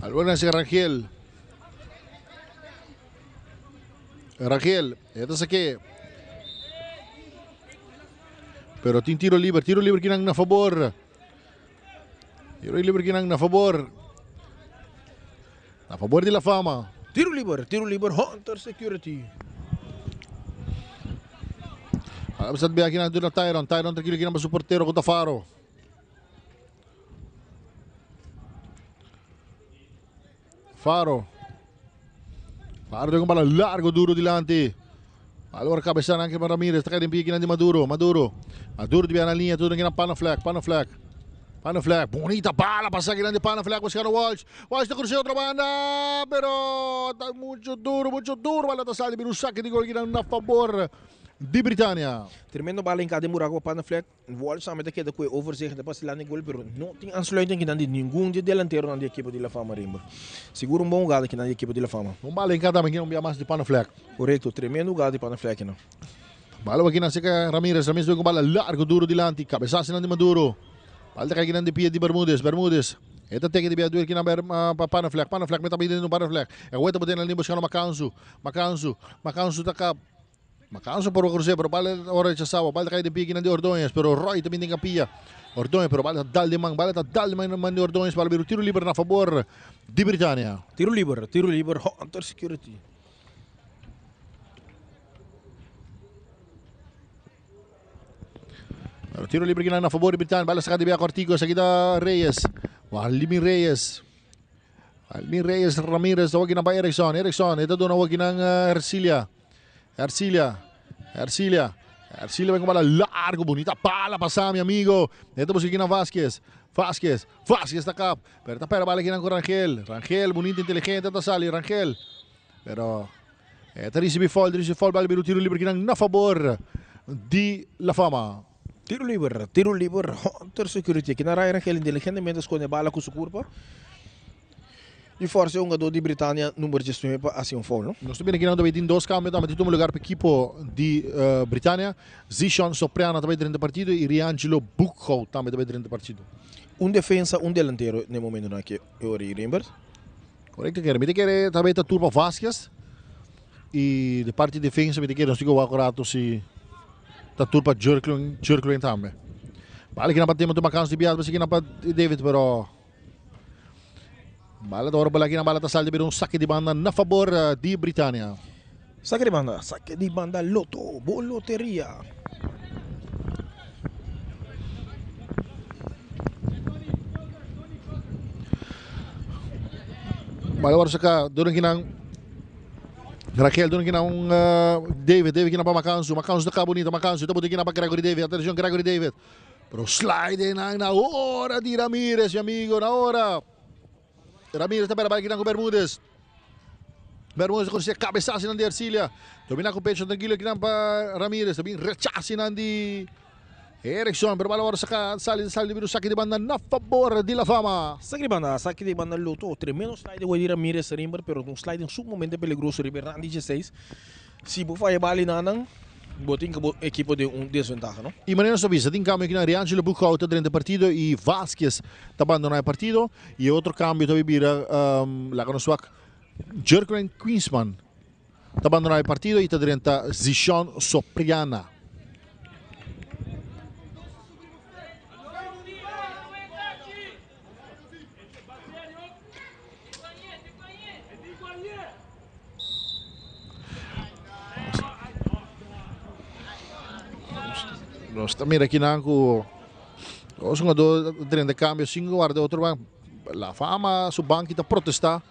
Algo na Rangel. Rangel, e ta sake. Pero tin tiro liber, tiro liber kinan na favor. Tiro liber kinan na favor. Na favor di La Fama. Tiro liber, tiro liber, Hunter Security. Ahora besat bem aqui na duna Tyron. Tyron tranquilo aqui na su portero contra Faro. Faro. Faro tem un bala largo duro dilanti. Allora cabezar anche per Ramirez, sta in piedi di Maduro, Maduro. Maduro di na linha, tudo aqui na Panafleck, Panafleck. Panafleck, bonita bala, passa grande Panafleck, buscando Walsh. Walsh da cruce outra banda, però está muito duro, muito duro, bala da sali, un saque di gol a favor di Britannia. Tremendo bala in de buraco Panafleck. Walsh tambe ta keda cu e overzicht ta pasa dilanti gol pero no tin aansluiting kinan di ningun di delanteronan di ekipo di La Fama Rimber. Sigur un bon hugada kinan di ekipo di La Fama. Un bala hinca tambe kinan un bia mas di Panaflek. Corecto, tremendo hugada di Panaflek kinan. Bala bo kinan cerca Ramirez, Ramirez bay cu bala largo duro dilanti, cabesazo kinan di Maduro. Bala ta cay kinan di pia di Bermudez, Bermudez e ta teke di bia duel kinan pa Panaflek, Panaflek meta bay den Panaflek. E weta bo den na buscando Macanzu, Macanzu, Macanzu ta cap. Macanso por crucé, pero bala ora rechazado. Bala cae de pie di Ordóñez, pero Roy también tem capilla. Ordóñez, pero bala dal de man, bala dal de man, man de Ordóñez para ver tiro libre na favor de Britânia. Tiro libre, Hunter Security. Pero tiro libre que na favor de Britânia, bala saca de Bia Cortico, seguida Reyes. Valdemir Reyes. Valdemir Reyes Ramírez, aqui na Erickson, Erickson, ito doon aqui na Ercilia. Ercilia, Ercilia, Ercilia vem com bola largo, bonita pala passar, meu amigo. Entra aqui na Vasquez, Vasquez, Vasquez está cá. Pero está pera bala aqui na Rangel, Rangel, bonito, inteligente, tá sali, Rangel. Pero está recebi foul, recebi foul, bala o tiro livre aqui na favor de La Fama. Tiro libre, Hunter Security. Aqui na Rangel inteligentemente esconde bala com sua curva. E forse un jogador di Britannia numero 19 pa haci un foul, no? Nos tambe aki tambe tin dos cambio, tambe tin lugar pa e ekipo di Britannia. Zishon Soprano tambe den partido y Riangelo Boekhout tambe den partido. Un defensa, un delantero na e momentonan aki e ora ei, Rembert. Korekto kere. Mi ta kere ta beta tur pa Vasquez y di parti defensa mi ta kere nos tin ku wak un rato si ta tur pa Jurklin, Jurklin tambe. Bala kinan pa Timo tuma kans di bias basi kinan pa David pero bala ta ora bala kinan bala ta sal di bira un sake di banda na fabor di Britania. Sake di banda, sake di banda Lotto, bo loteria. Bala ora saka duna kinan Raquel duna kinan un David, David kinan pa Macansu, Macansu ta ka bonito, Macansu ta bota kinan pa Gregory David, atencion Gregory David. Pero slide nan na ora di Ramirez mi amigo, na ora. Ramirez ta bera bala kinan ku Bermudez. Bermudez ta consigue cabezazo nan di Ercilia. Domina cu pecho tranquilo kinan pa Ramirez. Ta bin rechazo nan di Erickson. Pero bala worde saca sali sali di saki di banda na favor di La Fama. Saki di banda, saki di banda Lotto. Tremendo slide di Ramirez Rimber, pero un slide sumamente peligroso riba e rand di dieseis. Si bo faya bali na nan, bo tin ku bo ekipo den un desventaha, no? Y manera nos a bisa, tin cambio akinan, Riangelo Boekhoudt ta drenta e partido y Vasquez ta bandona e partido. Y e otro cambio ta bira, laga nos wak, Jurgren Quinsman ta bandona e partido y ta drenta Zishon Sopriana. Nos ta mira kinan ku dos hungadó drenta kambio sin guarda otro ban. La Fama su banki ta protestá.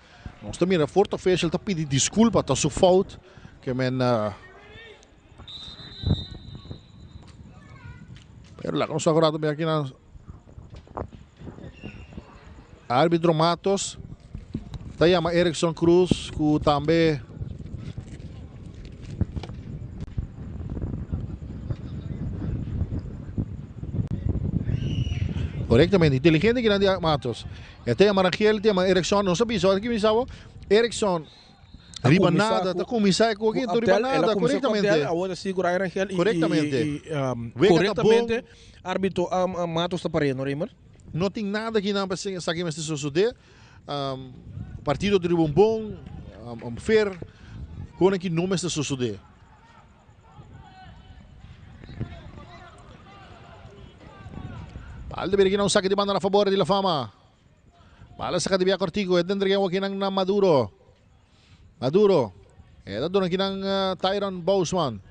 Nos ta mira fourth official ta pidi diskulpa ta su fout ke men pero laga nos wak un rato mira kinan. Arbitro Matos ta yama Erickson Cruz ku tambe Korektamente, inteligente kinan di Matos. E ta yama Rangel, e ta yama Erickson. Nos a bisa, ora ki mi sa bo, Erickson riba nada ta kuminsá e koki, enton riba nada, korektamente. Awor ta sigui ku Ryan Rangel i Korektamente. Wega ta bon. Arbitro Matos ta par'é, no Raymer? No tin nada aki nan pa esaki mester sosodé. Partido ta riba un bon, un fair, kon aki no mester sosodé. Bal ta bira aki nan un saki di banda na fabor di La Fama. Bal a saka di bia kortiku, e ta entrega aki nan na Maduro. Maduro, e ta duna kinan Tyron Bousman.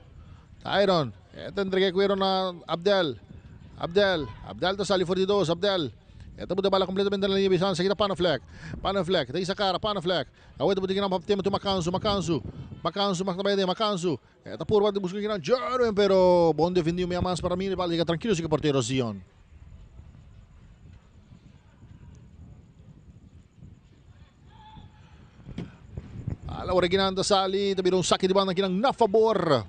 Tyron, e ta entrega e cuero na Abdel. Abdel, Abdel ta sali for di dos, Abdel. E ta buta bala completamente na linia distancia, kita Panaflek. Panaflek, ta hisa cara, Panaflek. Awor e ta buta kinan pa tema tu Macansu, Macansu. Macansu, ta bay aden, Macansu. E ta purba di busca kinan Jerwin, pero bon defendido mi amas para mira, bala yega tranquilo si ke portero Zion. Ala ora kinan ta sali, ta bira un saki di banda kinan na fabor.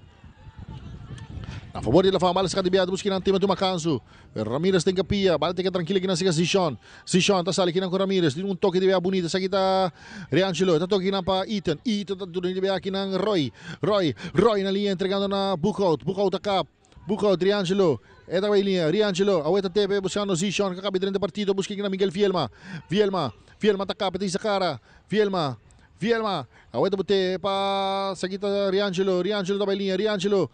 Na fabor di La Fama, bala saka di biaha, busca kinan Timothy Macansu. Pero Ramirez tin kapia, bala teka tranquilo kinan siga Zishon. Zishon ta sali kinan ku Ramirez, tin un toke di biaha bunita, esaki ta Riangelo, ta toke kinan pa Ethan. Ethan ta duna di biaha kinan Roy. Roy, Roy na liña entregando na Boekhout. Boekhout ta kap. Boekhout, Riangelo, e ta bay liña, Riangelo, awe ta tepe buscando Zishon, ka kabi drenta partido, busca kina Miguel Vielma, Vielma, Vielma ta kap, e ta hisa kara, Vielma, Vielma, awe ta bute pa sakita Riangelo, Riangelo ta bay liña, Riangelo,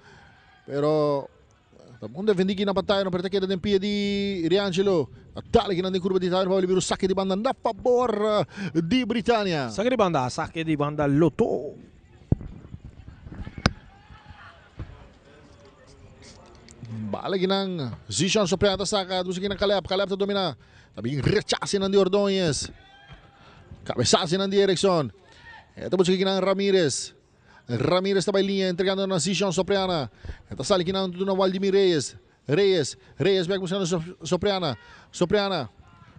pero ta bon defendi kina pa Tyron, pero ta keda den pia di Riangelo, a dale kina den curva di Tyron pa bira un sake di banda na fabor di Britania. Sake di banda, sake di banda Lotto. Bala kinan Zishon Sopriano ta saka, dushi kinan Caleb, Caleb ta domina. Ta bin rechase nan di Ordóñez. Cabezazo nan di Erickson. E ta busca kinan Ramirez. Ramirez ta bay liña entregando na Zishon Sopriana. E ta sali kinan duna Waldimir Reyes. Reyes, Reyes bek buscando Sopriana. Sopriana.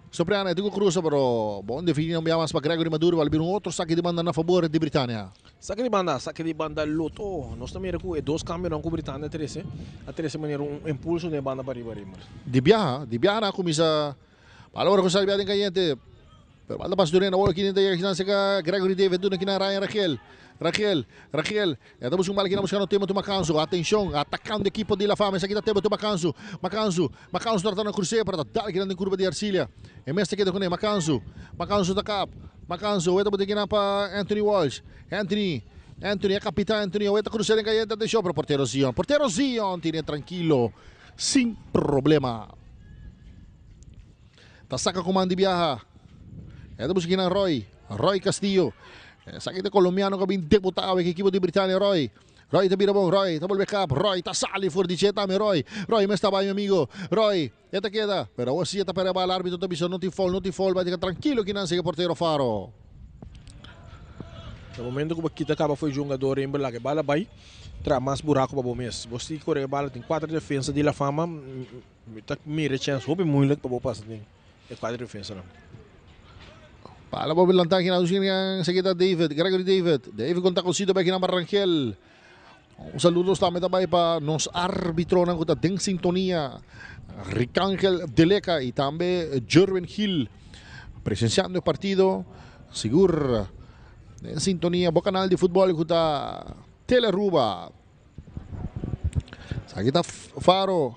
Sopriana e tin cu cruza pero bon defini un bia mas pa Gregory Maduro bal bira un otro saki di banda na fabor di Britania. Saki di banda, saki di banda Lotto. Nos ta mira cu e dos cambionan cu Britania a trece, a trece manera un impulso den e banda pariba Raymer. Di biaha, di biaha nan a cuminsa. Bal ora cu sali bia den cayente. Pero bal ta pasa Durena, awor aki ta yega kinan cerca Gregory David, duna kinan Ryan Rangel. Rangel, Rangel, e ta busca un bal kinan buscando Timothy Macanzo. Atencion, atacando equipo di La Fama, esaki ta Timothy Macanzo. Macanzo, Macanzo tratando di crucé, pero ta dal kinan den curva di Arcilia. E mes ta keda cune, Macanzo, Macanzo ta kap. Macanzo, awor ta bota kinan pa Anthony Walsh. Anthony, Anthony, e capitan Anthony, awor ta crucé den cayente, atencion, pero portero Zion, portero Zion tine tranquilo, sin problema. Ta saca cu man di biaha. E ta busca kinan Roy. Roy Castillo. Esaki ta colombiano cu a bin debuta awe cu ekipo di Britania Roy. Roy ta bira bon. Roy ta bolbe kap. Roy ta sali for di dje tambe Roy. Roy mes ta bai mi amigo. Roy. E ta keda. Pero awor si e ta perde bal arbitro ta bisa no tin foul no tin foul. Bai ta tranquilo kinan sigui portero Faro. Na momento cu bo kita caba for e jungador Rainbow laga e bala bai traha mas buraco pa bo mes. Bo sigui core e bala tin cuater defensa di La Fama. Mi ta mira e chèns hopi moeilijk pa bo pasa den e kuater defensanan. Bala bo lanta kinan usina seguida David, Gregory David. David con taconcito bay kinan pa Rangel. Un saludo tambe ta bay pa nos arbitronan cu ta den sintonia. Ricangel Deleca y tambe Jerwin Gil presenciando e partido. Sigur den sintonia bo canal di futbol cu ta Telearuba. Esaki ta Faro.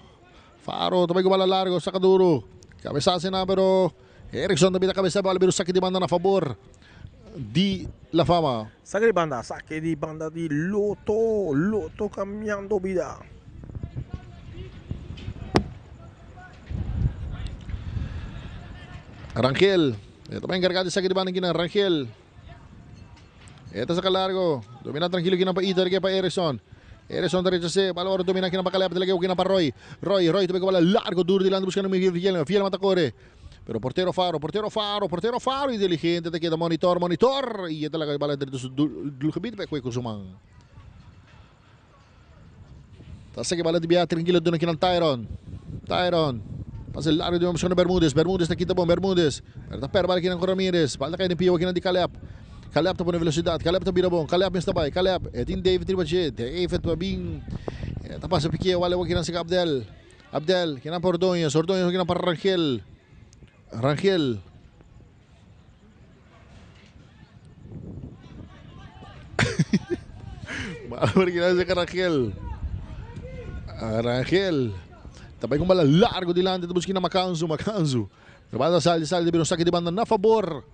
Faro ta bai ku bala largo, saka duro. Kabesa asina pero Erickson ta bira kabesa bala bira un saki di banda na fabor di La Fama. Saki di banda, saki di banda di Lotto, Lotto cambiando bida. Rangel, e ta bai encarga di saki di banda kinan Rangel. E ta saca largo. Domina tranquilo kinan pa Iter ke pa Erickson. Erickson ta rechasé. Bala ora domina kinan pa Caleb. Ta lege kinan pa Roy. Roy, Roy ta beka bala largo duro dilanti buscando Miguel Fielma. Fielma ta core. Pero portero Faro, portero Faro, portero Faro inteligente ta keda monitor, monitor. Y e ta laga bala dentro su doelgebied pa e koe ku su man. Ta saki bala di bia tranquilo duna kinan Tyron. Tyron. Pase largo di buscando Bermudez. Bermudez ta kita bon Bermudez. Pero ta per bala kinan con Ramirez. Bala ta cai den pia kinan di Caleb. Caleb ta pone velocidad. Caleb ta bira bon. Caleb mes ta bai. Caleb. E tin David riba dje. David pa bin. Ta pasa pique. Wale kinan saka Abdel. Abdel. Kinan pa Ordóñez. Ordóñez kinan pa Rangel. Rangel. Rangel. Rangel. Ta bai con bala largo dilanti ta busca na Macanzu, Macanzu. Pero bala ta sali, sali ta bira un saque di banda na favor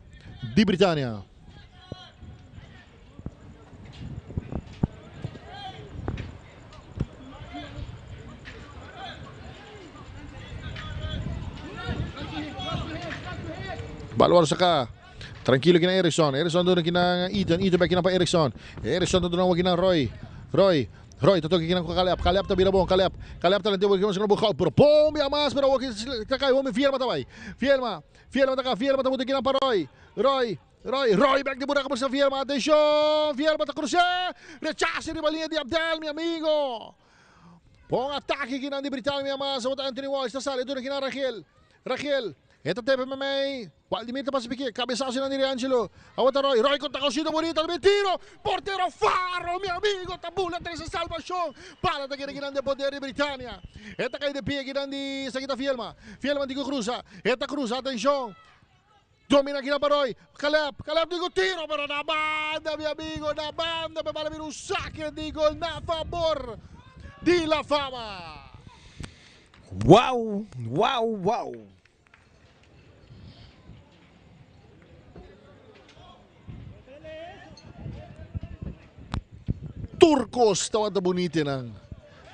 di Britania. Bala saca. Tranquilo kina Erickson. Erickson duna kina Ethan. Ethan back kina pa Erickson. Erickson ta duna kina Roy. Roy. Roy ta toca kina ku Caleb. Caleb ta bira bon. Caleb. Caleb ta lente kina kina Buchhout. Pero bombi amas. Pero ta kai homi. Fielma ta bai. Fielma. Fielma ta ka. Fielma ta muta kina pa Roy. Roy. Roy. Roy back di buraco pa Fielma. Atencion. Fielma ta cruce. Rechace riba linea di Abdel, mi amigo. Bon atake kinan di Britania, mi amas. Bota Anthony Walsh ta sali. Duna kina Rangel. Rangel. E ta tepe memei. Waldimir ta pasa pique. Cabezazo nan di Angelo. Awa ta Roy. Roy con taconcito bonito. También tiro. Portero Faro, mi amigo. Ta bula trece salvación. Bala ta kere kinan de poder di Britania. E ta cai de pie kinan di esaki ta Fielma. Fielma di cu cruza. E ta cruza. Atencion. Domina kinan pa Roy. Caleb. Caleb di cu tiro. Pero na banda, mi amigo. Na banda. Pe bala bira un saque di gol na favor di La Fama. Wow, wow, wow. Tur kos tabata bunita nan.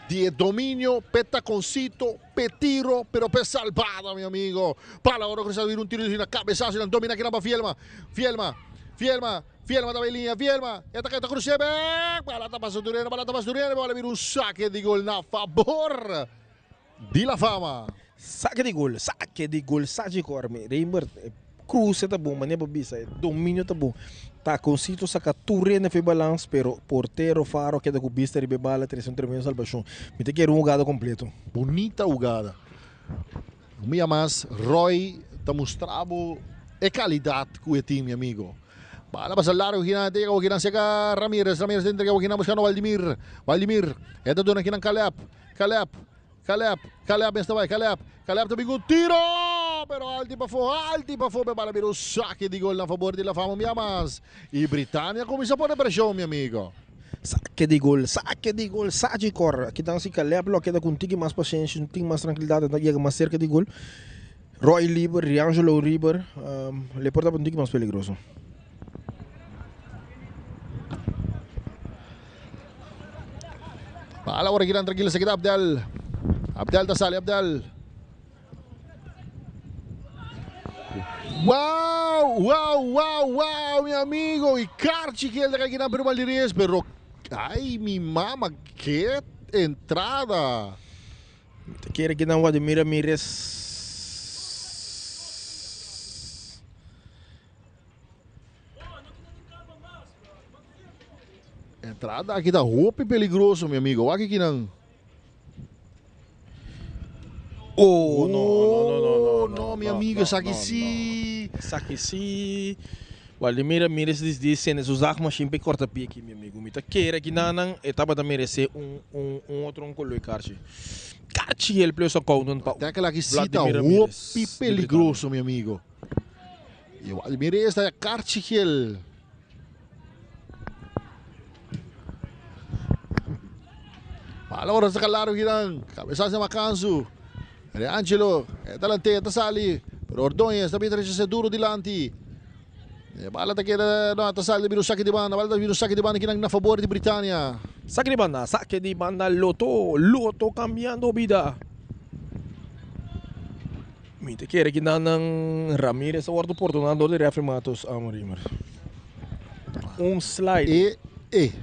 Di e dominio p'e taconcito, p'e tiro, pero p'e salbada, mi amigo. Pala ora cu sa bira un tiro di na cabezazo nan domina kinan pa Fielma. Fielma, Fielma, Fielma ta bay liña, Fielma. E ta ta cruce bek. Bala ta pasa Durena, bala ta pasa Durena, bala bira un saque di gol na fabor di La Fama. Sake di gol, sake di gol, Sachi Corme, Reinbert, e cruce ta bon, manera bo bisa, e dominio ta bon. Taconcito saca tur rende for e balans, pero portero Faro keda cu bista riba e bala, trece un tremendo salbacion. Mi ta kere un hugada completo. Bunita hugada. Un bia mas Roy ta mustra bo e calidad cu e tin, mi amigo. Bala pasa largo kinan, te yega bo kinan cerca Ramirez, Ramirez ta entrega bo kinan buscando Waldimir, Waldimir, e ta duna kinan Caleb, Caleb. Caleb, Caleb mester bai, Caleb, Caleb ta bin ku un tiro! Pero alto y pafó, alto y pafó, pe bala bira un saque di gol na favor di La Fama Miamas. Y Britannia cuminsa pone presion, mi amigo. Saque di gol, saque di gol, Sagicor. Aki dan si Caleb lo a keda cu un tiki mas pasenshi, un tiki mas trankilidad, e ta yega mas cerca di gol. Roy liber, Riangelo liber, le por tabata un tiki mas peligroso. Bala ora kinan trankilo se keda Abdel. Abdel ta sali Abdel. Wow, wow, wow, wow, mi amigo. Y Carchi que el de kinan pero Valdiriz, pero ay mi mama, qué entrada. Mi ta kere kinan Wladimir Ramirez. Entrada aki ta hopi peligroso, mi amigo. Wak kinan. Oh, no, no, no, no, no, no, mi amigo, esaki si. Esaki si. Waldemir Ramirez di di sende su zaagmachine pa e corta pie aki, mi amigo. Mi ta kere aki nan e tabata merece un un un otro un color karchi. Karchi el plus accountant pa Tackle aki si ta hopi peligroso, mi amigo. Y Waldemir Reyes ta karchi gel. Bala ora saca largo kinan. Cabezazo de Macanzu. Reangelo. E talante ta sali. Pero Ordóñez ta bira rechazé duro dilanti. E bala ta keda no ta sali bira un saque di banda. Bala ta bira un saque di banda kinan na favor di Britannia. Saque di banda, saque di banda Lotto, Lotto cambiando bida. Mi ta kere ki nan nan Ramirez a wordo pordona dor di refri Matos Amorim. Un slide. E e.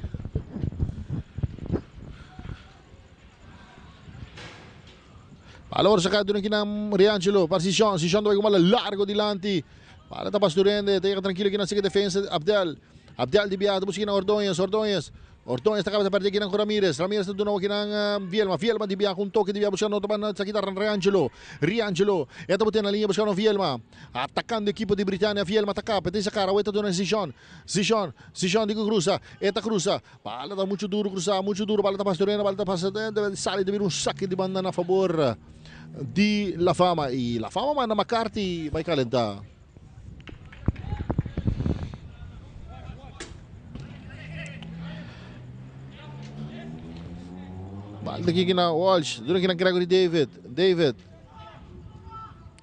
Bala ora saca duna kinan Riangelo pa Sison. Sison ta bai ku bala largo dilanti. Bala ta pasturende. Ta yega trankilo kinan sigi defensa Abdel. Abdel di biaha ta busca kinan Ordonez. Ordonez. Ordonez ta kaba ta perde kinan ku Ramirez. Ramirez ta duna kinan Vielma. Vielma di biaha ku un toke di biaha buscando otro banda. Esaki ta Riangelo. Riangelo. E ta bote na liña buscando Vielma. Atacando ekipo di Britannia. Vielma ta kapa. E ta hisa kara. Awor e ta duna Zijon. Zijon. Zijon di ku krusa. E ta krusa. Bala ta muchu duru krusa. Muchu duru. Bala ta pasa Turena. Bala ta pasa. Sali ta bira un saki di banda na fabor di La Fama. I La Fama manda McCarthy bai kalenta. Balde kiki na Walsh. Duna kina Gregory David. David.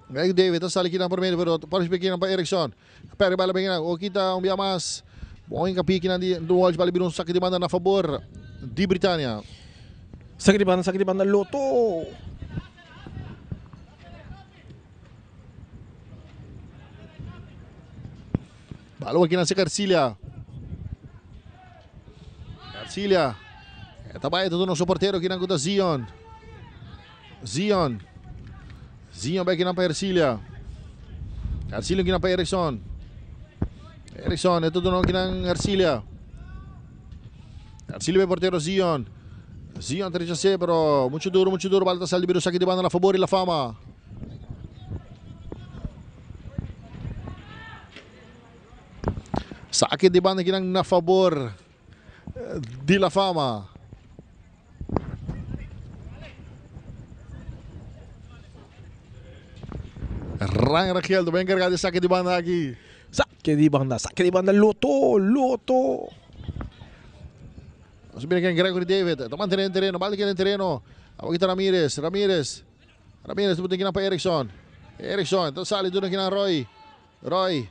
Gregory David ta sali kina por medio pero por kina pa Erickson. Perde bala bem o kita un bia mas. Bom hincapi kina di Walsh bala bira un saque di banda na favor di Britannia. Saque di banda, saque di banda Lotto. Balo aqui na Garcilia. Garcilia. Esta vai todo nosso porteiro aqui na Guta Zion. Zion. Zion vai aqui na Garcilia. Garcilia aqui na Erickson. Erickson, é tudo aqui na Garcilia. Garcilia vai porteiro Zion. Zion 3 pero mucho duro, mucho duro. Bala ta sali biro saki di banda na favor di La Fama. Saki di banda kinan na favor di La Fama. Rang Raquel, ta encargado di saki di banda aki. Saki di banda, saki di banda, Lotto, Lotto. Nos mira ken Gregory David. Ta mantené den tereno. Bal den tereno. Awor kita Ramirez. Ramirez. Ramirez ta kina pa Erickson. Erickson ta sali duna kina Roy. Roy.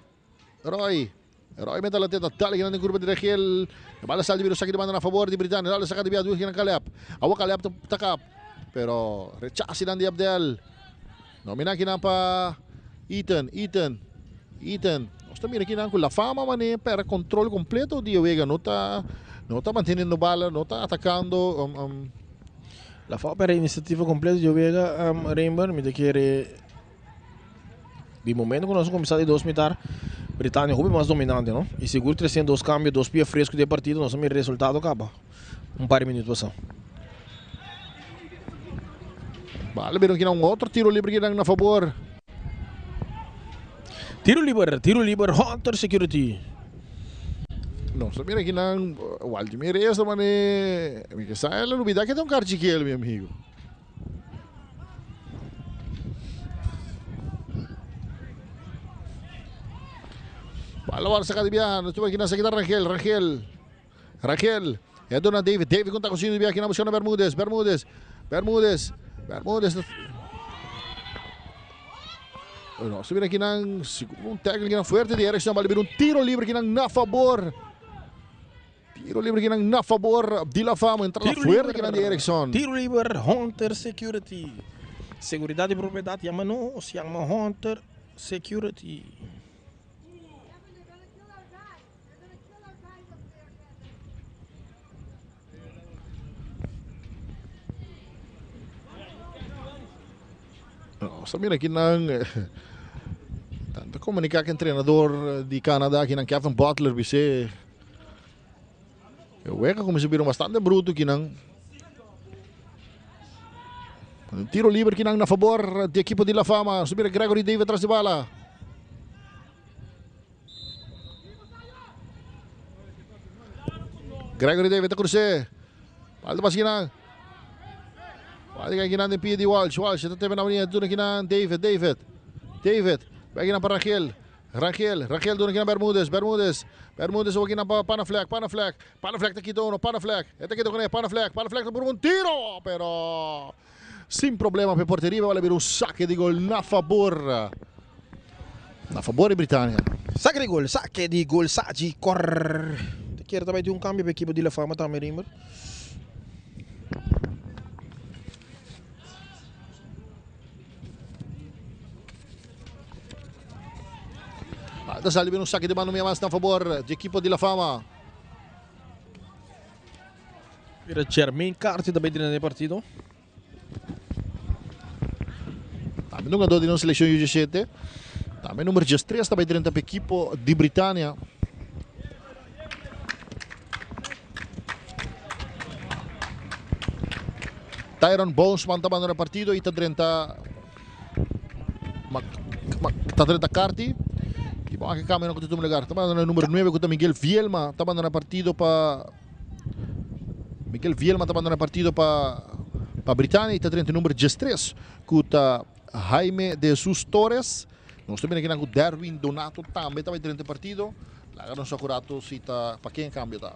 Roy. Roy meta la teta. Dale kina den curva di Regiel. Bala sali biro saki di banda na favor di Britannia. Dale saka di bia duna kina Caleb. Awor Caleb ta kap. Pero rechace dan di Abdel. Nomina kina pa Ethan. Ethan. Ethan. Nos ta mira kinan ku La Fama mane perde control completo di e wega. No ta no ta manteniendo bala, no ta atacando. Um, um. La Fama perde iniciativa completo di e wega, um, Rainbow. Mi ta kere di momento ku nos a kuminsá di dos mitar, Britannia hopi mas dominante, no? I sigur tresiendo dos kambio, dos pia fresku di e partido, nos a mira resultado kaba un par di minuut pasá. Bala bira kinan un otro tiro libre kinan na fabor. Tiro liber, tiro liber, Hunter Security. Nos ta mira kinan Waldemir Reyes ta mane mi ke sa el a lubida ke ta un karchikel mi amigo. Bala wòrdu saka di biaha. Nos tuba kinan sakita Rangel. Rangel. Rangel. E duna David. David ku ta konsiguiendo di biaha kinan buskando Bermudez. Bermudez. Bermudez. Bermudez. Nos ta mira kinan un tackle kinan fuerte di Erickson. Bala bira un tiro libre kinan na fabor. Tiro libre kinan na fabor di La Fama. Entrada fuerte kinan di Erickson. Tiro libre Hunter Security. Seguridad di propiedad yama nos. Yama Hunter Security. Nos ta mira kinan tanto comunica cu entrenador di Canada kinan Kevin Butler bis'e e wega cuminsa bira bastante bruto kinan. Un tiro liber kinan na fabor di ekipo di La Fama. Nos ta mira Gregory David tras di bala. Gregory David ta crucé. Bal ta pasa kinan. Bal ta kinan den pia di Walsh. Walsh ta teme na manera duna kinan David. David. David. Bai kinan pa Rangel. Rangel. Rangel duna kinan Bermudez. Bermudez. Bermudez awor kinan pa Panaflek. Panaflek. Panaflek ta kita uno. Panaflek. E ta kita kuné. Panaflek. Panaflek ta puru un tiro. Pero sin problema pa e porteria. Bal a bira un sake di gol na fabor. Na fabor di Britania. Sake di gol, sake di gol Saji Kor. Ta kier ta bai tin un cambio pa ekipo di La Fama tambe Rimmer. Ta sali bin un sake di mano mia mas na fabor di ekipo di La Fama. Mira Jermaine Carty ta bai drenta den e partido. Tambe hungador di nos seleccion U17. Tambe numero 13 ta bay drenta pa equipo di Britania. Tyron Bonesman ta bandona partido y ta drenta ta drenta Carty. Y bon aki cambio no cu ta tuma lugar. Ta bandona numero 9 cu ta Miguel Vielma ta bandona partido pa Miguel Vielma ta bandona partido pa pa Britania y ta drenta number 13 cu ta Jaime de Jesus Torres. Nos ta mira kinan cu Derwin Donato tambe ta bay drenta e partido. Laga nos acu rato si ta pa ken e cambio ta.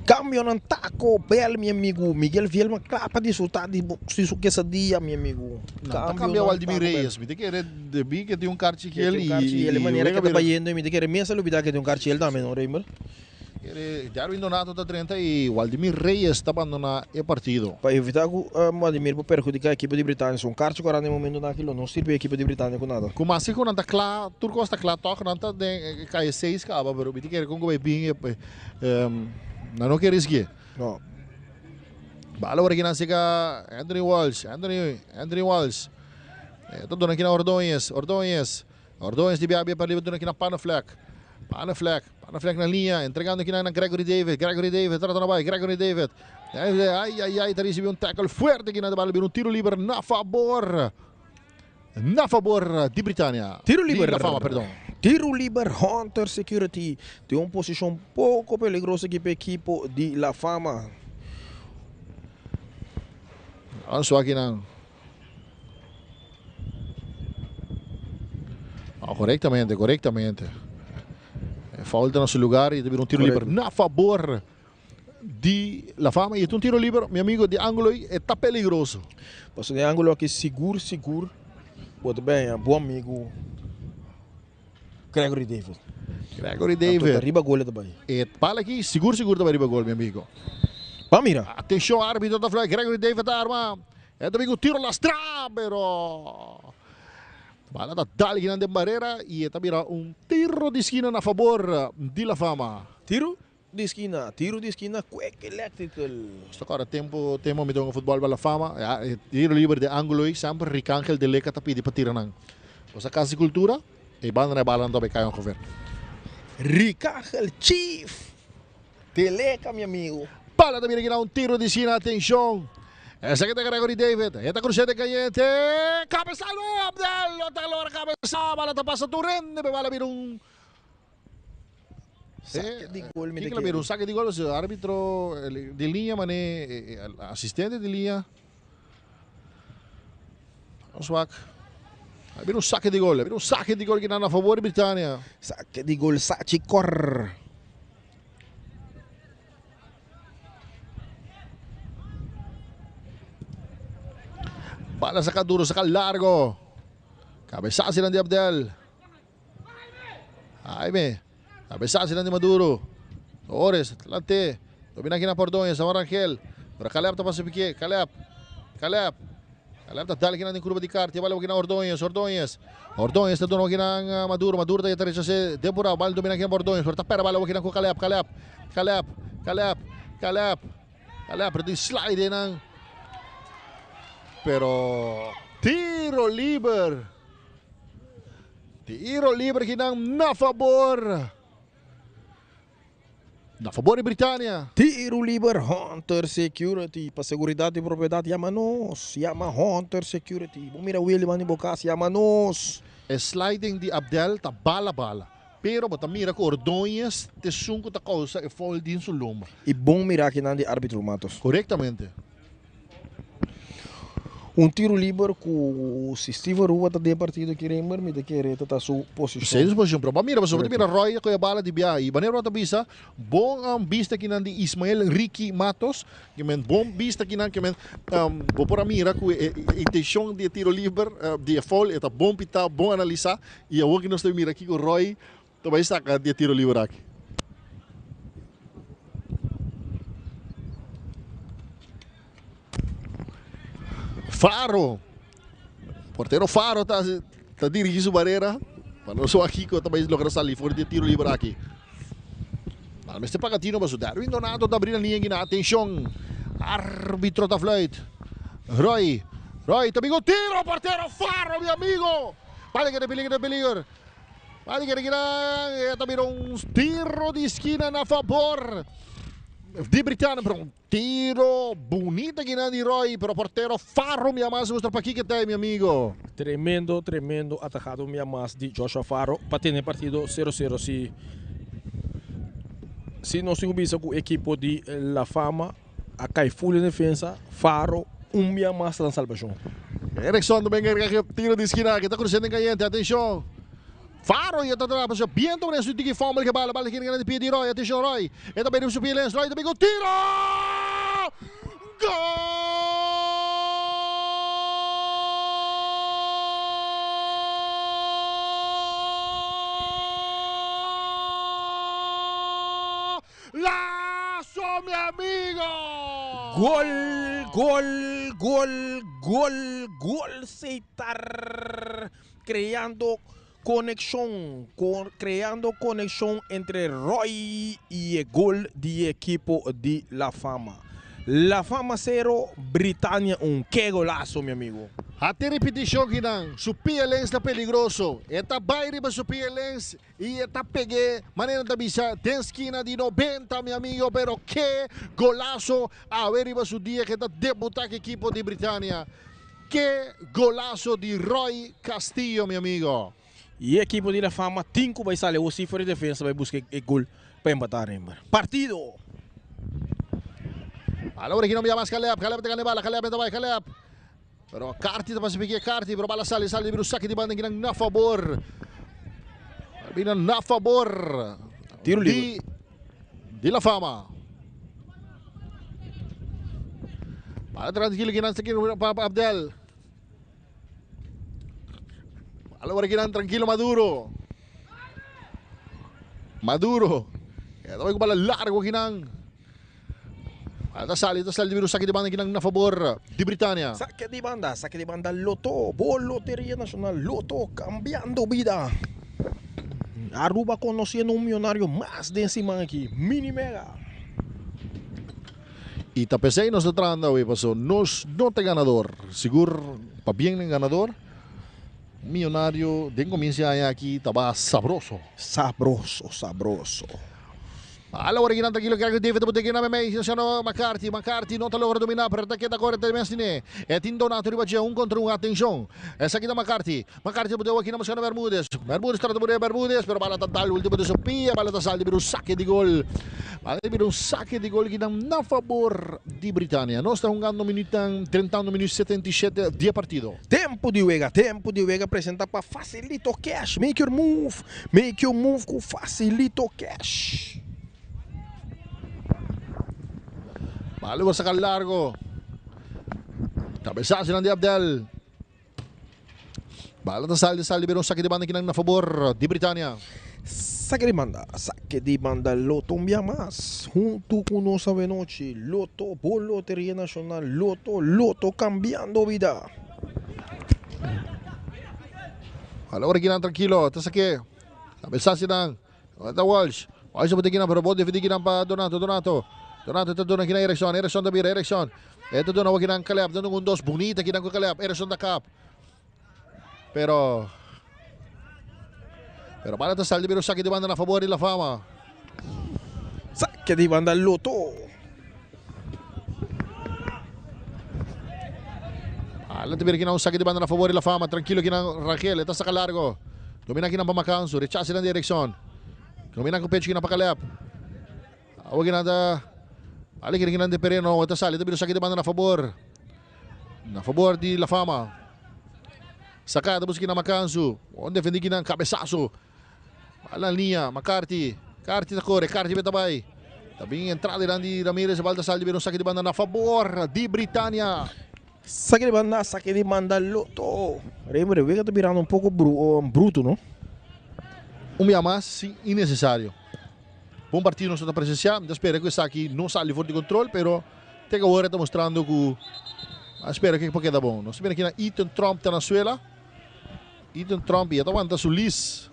Cambionan Taco Bell mi amigo. Miguel Vielma cla pa disfruta di su quesadilla mi amigo. Nan ta cambia Waldimir Reyes. Mi ta kere debi ke tin un karchi kiel y e manera ke ta bayendo mi ta kere mes a lubida ke tin un karchi el tambe no Raymer. Darwin Donato ta drenta y Waldimir Reyes ta bandona e partido. Pa evita cu Waldimir por perhudica e ekipo di Britania, su un karchi cu aran den momentonan aki lo no sirbi e ekipo di Britania cu nada. Cu mas cu nan ta cla, tur cos ta cla toch, nan ta den calle seis caba, pero mi ta kere con cu bay bin nan no kier riskie. No. Bala ora ki nan seca Anthony Walsh, Anthony, Anthony Walsh. Ta duna ki na Ordonez, Ordonez. Ordonez di bia bia pa riba duna ki na Panneflek. Panneflek, Panneflek na liña, entregando ki na Gregory David, Gregory David trata na bai, Gregory David. Ay ay ay, ta ricibi un tackle fuerte ki na bala bira un tiro liber na fabor, na fabor di Britania. Tiro liber. Di La Fama, perdon. Tiro liber Hunter Security den un posicion poco peligroso aki pa ekipo di La Fama. Alonso aki nan. Oh, correctamente, correctamente. E foul ta na su lugar y ta bira un tiro liber na favor di La Fama. Y ta un tiro liber, mi amigo, di angulo y e ta peligroso. Pasobra den angulo aki sigur sigur bo ta benya bo amigo Gregory David. Gregory David. Anto ta riba gol e ta bai. E bal aki sigur sigur ta bai riba gol, mi amigo. Ban mira. Atencion, arbitro ta fluit. Gregory David ta arma. E ta bin cu tiro lastra, pero bala ta dal kinan den barera y e ta bira un tiro di skina na fabor di La Fama. Tiro di skina, tiro di skina Quick Electrical. Nos ta corda tempo tempo mi ta hunga futbol pa La Fama, ya e tiro liber di angulo ey semper Ricangel de Leca ta pidi pa tira nan. Nos a Casa di Cultura, e banda na e bala nan ta bay cay ongeveer. Ricangel Chief De Leca mi amigo. Bala ta bira kinan un tiro di skina, atencion. Esaki ta Gregory David, e ta cruce den cayente, cabeza no, Abdel lo ta logra cabeza, bala ta pasa tur hende, pero bala bira un Saque di gol mi ta Kiko la bira un saque di gol, si arbitro di liña mane asistente di liña. Nos wak. A bira un sake di gol, a bira un sake di gol kinan na fabor di Britania. Sake di gol Sachi Cor. Bala saka duro, saka largo. Cabezazo di Abdel. Jaime. Cabezazo di Maduro. Torres, adelante. Domina aki na Ordóñez, Samuel Rangel. Pero Caleb ta pasa pique. Caleb. Caleb. Caleb ta dal aki na curva di carti. Bala aki na Ordóñez, Ordóñez. Ordóñez ta duna aki na Maduro. Maduro ta rechase Débora. Bala domina aki na Ordóñez. Pero ta pera bala aki na Caleb. Caleb. Caleb. Caleb. Caleb. Caleb. Pero di slide nan. Pero tiro liber. Tiro liber aki nan na fabor. Na fabor di Britania. Tiro liber Hunter Security. Pa seguridad di propiedad, yama nos. Yama Hunter Security. Bo mira Willy man bo cas, yama nos. E sliding di Abdel ta bala bala. Pero bo ta mira cu Ordóñez t'esun cu ta causa e foul den su lomba. Y bon mira aki nan di arbitro Matos. Correctamente. Un tiro liber cu si Steven Rua ta den partido aki Raymer, mi ta kere ta ta su posicion. Sí, su posicion. Pero bo mira, pasobra bo ta mira Roy cu e bala di biaha. Y manera bo ta bisa, bon bista akinan di Ismael Ricky Matos. Ke men bon bista akinan, ke men bo por a mira cu e intencion di e tiro liber, di e foul, e ta bon pita, bon analisa. Y awor ki nos ta mira aki cu Roy ta bay saca di e tiro liber aki. Faro. Portero Faro ta, ta dirigi su barrera. Pa nos wak kiko ta bay logra sali for di e tiro liber aki. Al mester paga tino paso Darwin Donato ta abri na liña gina. Atencion. Arbitro ta fluit. Roy. Roy ta bigo tiro. Portero Faro, mi amigo. Vale que de peligro, de peligro. Vale que de gina. Ta bira un tiro di esquina na favor di Britania. Pero un tiro bonito gina di Roy. Pero portero Faro mi amas mustra pa kiko ta, mi amigo. Tremendo, tremendo atajado mi amas di Joshua Faro pa tene partido 0-0. Si, si nos tin bisa cu ekipo di La Fama a cay full en defensa, Faro un bia mas ta na salvacion. Erickson también que tiro di esquina que está cruzando en caliente. Atención. Faro ya está atrás. Viento en su tiki fumble que bala. Bala que grande pie de Roy. Atención Roy. Esta bem su pie Roy también con tiro. Gol! Lazo, mi amigo! Gol, gol, gol, gol, gol, Seitar creando conexion, creando conexion entre Roy y e gol di ekipo di La Fama. La Fama 0, Britania 1. Ke golazo, mi amigo. Ate repeticion kinan, su pia lens ta peligroso. E ta bay riba su pia lens y e ta pegue manera ta bisa den esquina di 90, mi amigo, pero ke golazo a ver riba su dia cu ta debuta cu ekipo di Britania. Ke golazo di Roy Castillo, mi amigo. Y ekipo di La Fama, 5 bay sali o for di defensa bay busca e gol pa empata Rember. Partido! Allora chi non mi chiama Caleb, Caleb te gana bala, Caleb te vai, Caleb. Pero Carti ta pasa pique Carti, pero bala sale, sale di saque di banda na favor. Bina na favor. Tiro liber. Di La Fama. Para tranquilo kinan sa pa Abdel. Allora kinan tranquilo Maduro. Maduro. Ito bala largo kinan. Ta sali, ta sali di saque di banda kinan na favor di Britania. Saque di banda, saque di banda Lotto, Loteria Nacional, Lotto cambiando vida. Aruba conociendo un millonario mas di encima aki, Mini Mega. Y ta pesey nos ta trahando awe paso nos no ta ganador. Sigur pa bien den ganador. Millonario den comienzo aki taba sabroso. Sabroso, sabroso. Ala ora kinan trankilo Gregory David ta bot'e kinan memey Luciano McCarthy. McCarthy no ta logra domina pero ta keda kore te mes tine. E tin Donato riba dje un kontra un atenshon. Esaki ta McCarthy. McCarthy ta bot'e awor kinan buskando Bermudez. Bermudez trata bot'e Bermudez pero bala ta dal ultimo den su pia. Bala ta sal di bira un sake di gol. Bala di bira un sake di gol kinan na fabor di Britania. Nos ta hungando minuutnan drentando minuut 77 di e partido. Tempo di wega, tempo di wega presenta pa Facilito Cash. Make your move, make your move ku Facilito Cash. Bala por saca largo. Cabezazo di Abdel. Bala ta sali, sali bira un saque di banda kinan na favor di Britania. Saque di banda, saque di banda Lotto un bia mas. Hunto cu nos awenochi, Lotto, bo loteria nacional, Lotto, Lotto cambiando bida. Bala ora kinan tranquilo, ta saque. Cabezazo nan. Ta Walsh. Walsh ta bota kinan pero bo defendi kinan pa Donato, Donato. Donato ta duna kinan Erickson, Erickson ta bira, Erickson. E ta duna kinan Caleb, dando un dos bonita kinan ku Caleb, Erickson ta kap. Pero Pero bala ta sali bira un saque di banda na favor di La Fama. Saque di banda Lotto. Bala ta bira kinan un saque di banda na favor di La Fama. Tranquilo kinan Rangel, e ta saca largo. Domina kinan pa Macanso, rechace nan di Erickson. Domina ku pecho kinan pa Caleb. Awa kinan ta Ale kinan kinan de Pereno, ta sali ta bira un saque di banda na favor. Na favor di La Fama. Sacada busca na Macansu. Bon defendi kinan cabezazo. Bala na linha. McCarthy. Carty ta core. Carty beta bay. Ta bin entrada dilanti di Ramirez. Bal ta sali di bira un saque di banda na favor di Britania. Saque di banda, saque di banda Lotto. Raymond de wega ta birando un poco bruto no. Un bia mas sin innecesario. Bon partido nos ta presencia. Mi ta spera cu esaki no sali for di control pero te awor e ta mostrando cu a spera cu por keda bon. Nos ta mira aki na Ethan Trump ta na suela. Ethan Trump ya ta wanta su lis.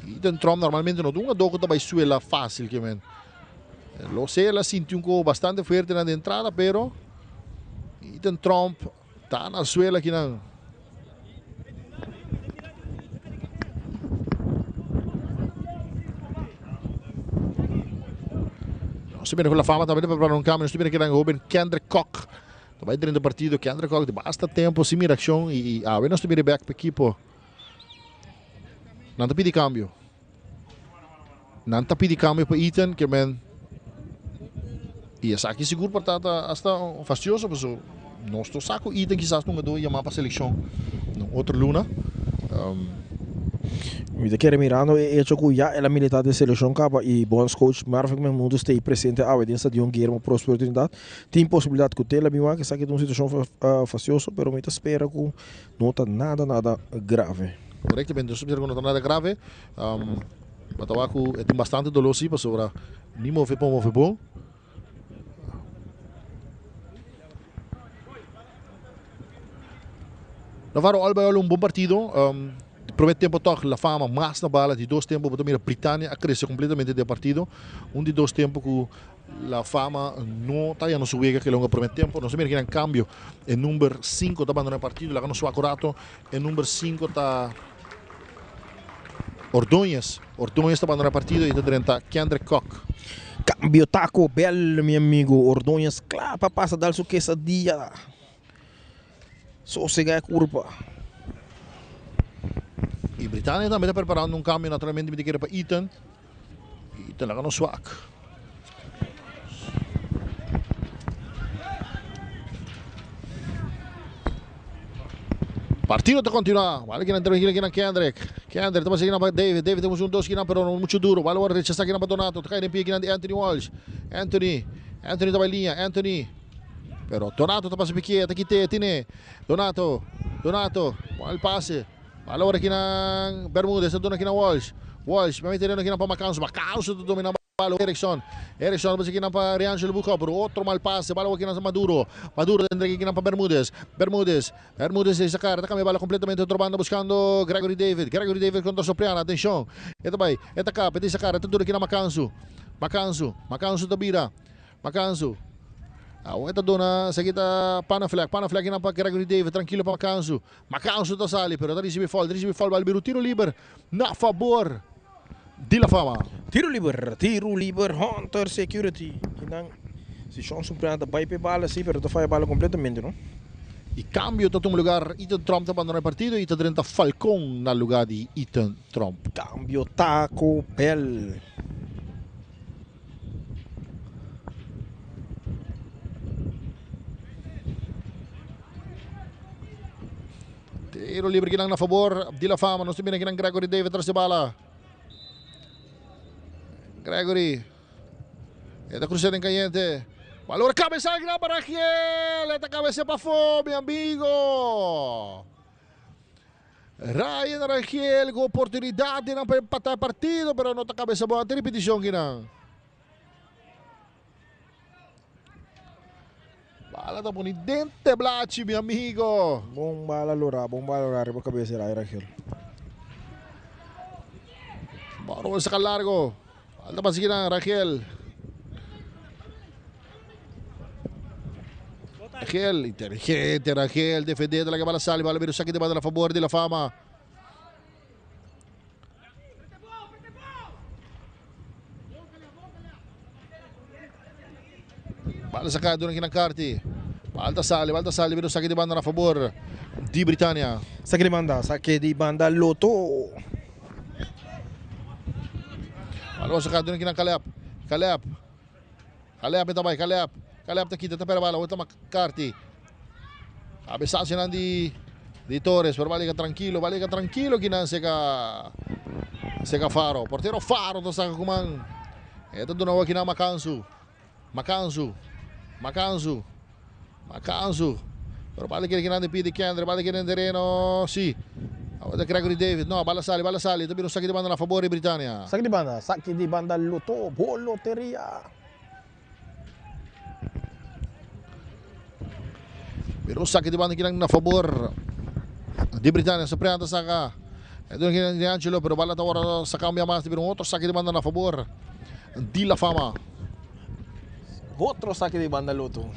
Ethan Trump normalmente no ta un jugador cu ta bay suela facil ke men. Lo sé el a sinti un coho bastante fuerte na de entrada pero Ethan Trump Ta na suela kinan. Nos ta mira ku La Fama tambe ta prepara un kambio. Nos ta mira kinan hoben Kendrick Kock ta bai drenta partido. Kendrick Kock di basta tempo sin mira akshon i awe nos ta mira bek pa ekipo. Nan ta pidi kambio. Nan ta pidi kambio pa Ethan ke men i esaki sigur por ta ta hasta fastioso paso nos tur sa ku Ethan kisas nunka dor yama pa selekshon na otro luna. Mi ta kere mirando e echo ku ya el a milita den selekshon kaba i bondscoach Marvin Mehmood stay presente awe den stadion Guillermo Prospero Trinidad. Tin posibilidat ku te la bin wak esaki ta un situashon fastioso pero mi ta spera ku no ta nada nada grave. Korektamente, nos ta spera ku no ta nada grave. Bo ta wak ku e tin bastante doló si pasobra ni move por move bon. Navarro al bai al un bon partido. Di prome tempo tòg La Fama mas na bala. Di dos tempo bo ta mira Britania a krese kompletamente den e partido. Un di dos tempo ku La Fama no ta yano su wega ke longa prome tempo. Nos ta mira kinan kambio. E number sinku ta bandona e partido. Laga nos wak un rato. E number sinku ta Ordóñez. Ordóñez ta bandona e partido y ta drenta Kendrick Kock. Cambio Taco Bell mi amigo. Ordóñez kla pa pasa dal su quesadilla. Sosega e curpa. Y Britania tambe ta preparando un cambio naturalmente mi ta kere pa Ethan. Ethan laga nos wak. Partido ta continua. Bale kinan tranquilo kinan Kendrick. Kendrick ta pasa kinan pa David. David ta un dos kinan pero no mucho duro. Bale worde rechasa kinan pa Donato. Ta kai den pie kinan di Anthony Walsh. Anthony. Anthony ta bai liña. Anthony. Pero Donato ta pasa pique. Ta kite. Tine. Donato. Donato. Mal pase. Bale ora kinan Bermudez. Ta duna kinan Walsh. Walsh. Mete kinan pa Macanso. Macanso ta domina. Balo Eriksson. Eriksson pasa kinan pa Riangelo Bucco, pero otro mal pase. Balo kinan sa Maduro. Maduro ta entrega kinan pa Bermudez. Bermudez. Bermudez ta sacar. Ta cambia bala completamente otro banda buscando Gregory David. Gregory David contra Sopriano. Atencion. E ta bay. E ta cap. E ta sacar. E ta dura kinan Macansu. Macansu. Macansu ta bira. Macansu. Awor ta duna esaki ta Panaflek. Panaflek kinan pa Gregory David. Trankilo pa Makansu. Makansu ta sali pero ta risibi foul. Ta risibi foul bal bira un tiro liber na fabor di La Fama. Tiro liber, tiro liber Hunter Security. Kinan si Sean Supriano ta bai pa e bala si pero ta faya bala completamente no. E cambio ta tuma lugar Ethan Tromp ta bandona e partido y ta drenta Falcon na lugar di Ethan Tromp. Cambio Taco Bell. Tiro libre kinan na favor di La Fama. Nos ta mira kinan Gregory David tras di bala. Gregory. E ta cruza den cayente. Balor cabeza kinan pa Ragiel. E ta cabeza pafó, mi amigo. Ryan Rangel ku oportunidat di nan pa empatá e partido pero no ta kabesa bon. Ante ripitishon kinan. Bala ta poni den teblachi mi amigo. Bon bala lora, bon bala lora riba kabesa di Ryan Rangel. Bala saka largo. Bala ta pasa kinan Rangel. Rangel, inteligente Rangel, defende la bala sali, bala bira saque de banda a favor de la fama. Bala saca duna kina Carti. Bala sali, bala sali, bira saque de banda a favor di Britannia. Saque de banda, saque de banda Lotto. Bala saca duna kina Caleb. Caleb. Caleb e ta bai, Caleb. Caleb ta kita, ta pera bala, awor ta McCarthy. Cabesacionan di di Torres, pero baliga tranquilo, baliga tranquilo kinan seka seka Faro. Portero Faro ta saka kuman. E ta duna awor kinan Makansu. Makansu. Makansu. Makansu. Pero bala kere kinan di pidi Kendrick, bala kere den tereno, si. Awor ta Gregory David, no, bala sali, bala sali, ta bira un saki di banda na fabor di Britania. Saki di banda, saki di banda Lotto, bo loteria. Bira un saki di banda kinan na fabor di Britania, Supriano ta saka. E duna kinan di Angelo, pero bala ta wòrdu saka un bia mas, ta bira un otro saki di banda na fabor di La Fama. Otro saki di banda Lotto.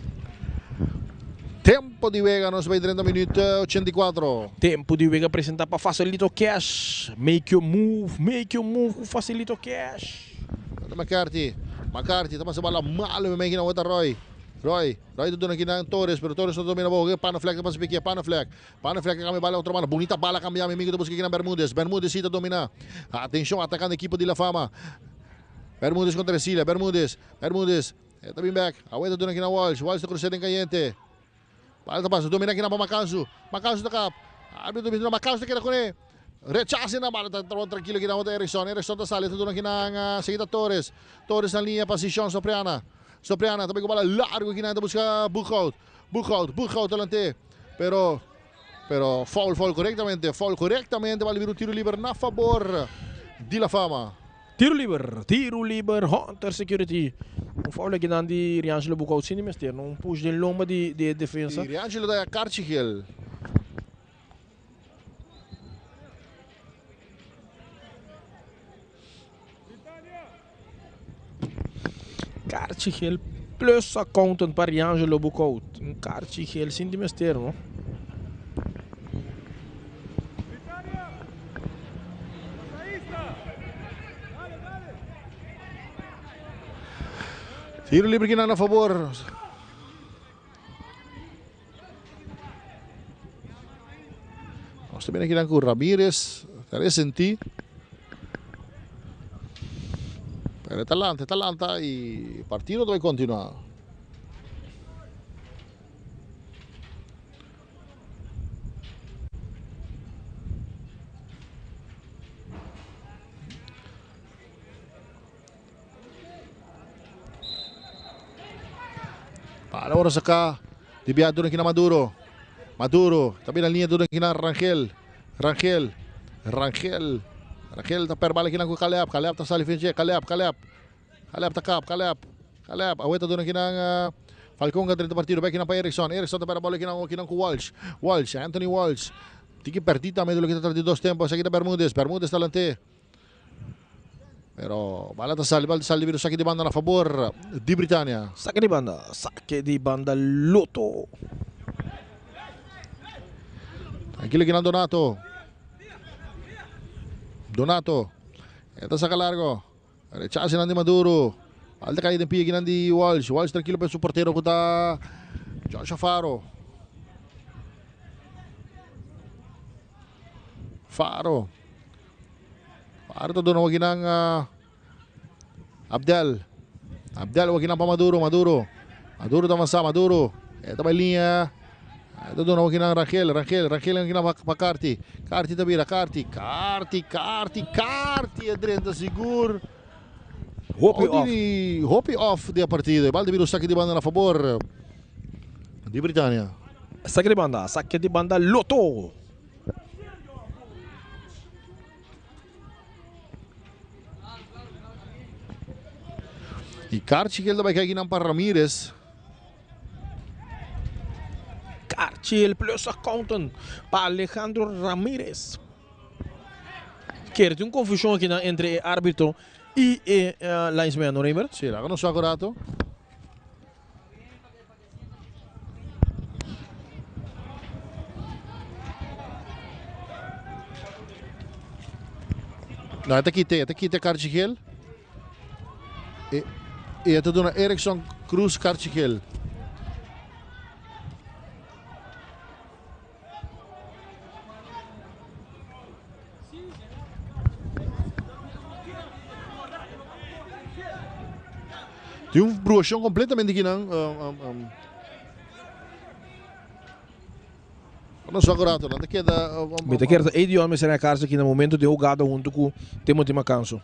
Tempo di wega nos bay drenta minuut 84. Tempo di wega presenta pa Facilito Cash. Make your move, make your move ku Facilito Cash. Ata McCarthy, McCarthy ta pasa bala malo mi meki na weta Roy. Roy, Roy ta duna kinan Torres, pero Torres no domina bo. Panafleck ta pasa pikia, Panafleck. Panafleck ta cambia bala otro banda. Bunita bala cambia mi amigo ta busca kinan Bermudez. Bermudez si ta domina. Atencion atacando ekipo di La Fama. Bermudez contra Ercilia, Bermudez, Bermudez. E ta bin bek. Awor e ta duna kina Walsh. Walsh ta crucé den cayente. Bala ta pasa. Domina kina pa Macansu. Macansu ta kap. Arbitro ta bisa Macansu ta keda cune. Rechace na bala ta trabou tranquilo kina ota Erickson. Erickson ta sali. Ta duna kina seguida Torres. Torres na linea pa Sishon Sopriana. Sopriana ta bay cu bala largo kina ta busca Boekhout. Boekhout. Boekhout ta lante. Pero pero foul foul correctamente. Foul correctamente. Bala bira un tiro liber na fabor di La Fama. Tiro liber, tiro liber, Hunter Security. Un foul aki nan di Riangelo Bucau sin di mester, no? Un push den lomba di di e defensa. Y Riangelo ta karchi gel. Karchi gel plus accountant pa Riangelo Bucau. Un karchi gel sin di mester, no? Tiro libre kinan na favor. Nos ta mira kinan ku Ramirez ta resentí. Pero e ta lanta, e ta lanta y partido ta bai continua. Para ora saca di bia duna kina Maduro. Maduro ta bira linea duna kina Rangel. Rangel. Rangel. Rangel ta per bala kina ku Caleb. Caleb ta sali finche. Caleb, Caleb. Caleb ta kap, Caleb, Caleb, awor ta duna kinan Falcon ka drenta partido, bai kinan pa Erickson, Erickson ta pera bola kinan kinan ku Walsh, Walsh, Anthony Walsh, tiki perdi tambe di loke ta trata di dos tempo, esaki ta Bermudez, Bermudez ta lante. Pero bala ta sali, bala ta sali bira saki di banda na fabor di Britania. Saki di banda, saki di banda Lotto. Tranquilo kinan Donato. Donato. E ta saka largo. Rechace nan di Maduro. Bala ta kai den pia kinan di Walsh. Walsh tranquilo pa su portero ku ta Joshua Faro. Faro. Faro ta duna wakinan Abdel. Abdel wakinan pa Maduro. Maduro. Maduro ta avansa. Maduro. E ta bai liña. E ta duna wakinan Rangel. Rangel. Rangel wakinan pa Carti. Carti ta bira. Carti. Carti. Carti. Carti a drenta sigur. Hopi off. Hopi off di e partido. E bal ta bira un saki di banda na fabor di Britania. Saki di banda. Saki di banda Lotto. Y Carchiquel ta bai kai kinan pa Ramirez. Carchiel plus accountant pa Alejandro Ramirez. Kere tin un confusion akinan entre e arbitro y e linesman, no Raymer? Sí, laga nos wak un rato. No, e ta kita, e ta kita karchi gel. E, e ta duna Erickson Cruz karchi gel. Tin un bruashon completamente kinan. No sa rato, nan ta keda. Mi ta kere ta Edion mester na cárcel aki na momento di hogada hunto cu Timothy Macanso.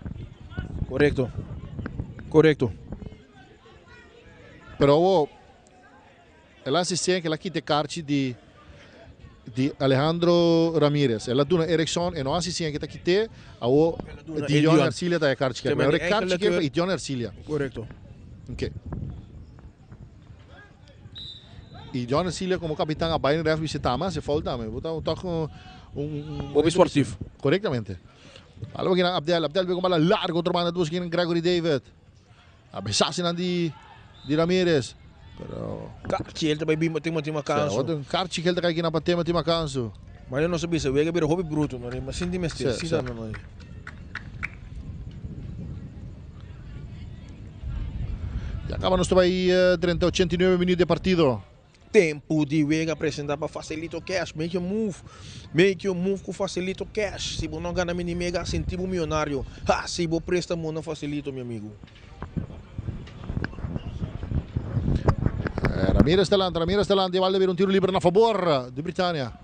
Correcto. Correcto. Pero awo El a asistí el a kita e karchi di di Alejandro Ramirez. El a duna Erickson, e no a asistí ke ta kit'é, awo Dion Ercilia ta e karchi ker. Pero e karchi ker pa Dion Ercilia. Korekto. Ok. I Dion Ercilia komo kapitan a bai na ref bisa tama hasi foul tambe. Bo ta tok un un Hopi sportief. Korektamente. Alo kinan Abdel, Abdel bin ku bala largo otro banda dus kinan Gregory David. A besasinan di di Ramirez. Pero. Karchi el ta bai bimba Timothy Macanso. Otro karchi kel ta kai kina pa Timothy Macanso. Mario nos a bisa wega bira hopi bruto no rima sinti mester si ta no. Ya kaba nos ta bai drenta 89 minuut di partido. Tempu di wega presenta pa Facilito Cash. Make your move. Make your move ku Facilito Cash. Si bo no gana mini mega, sinti bo miyonario. Ha! Si bo prestamo na Facilito, mi amigu. Ramirez ta lanta, Ramirez ta lanta. E bal ta bira un tiro liber na fabor di Britania.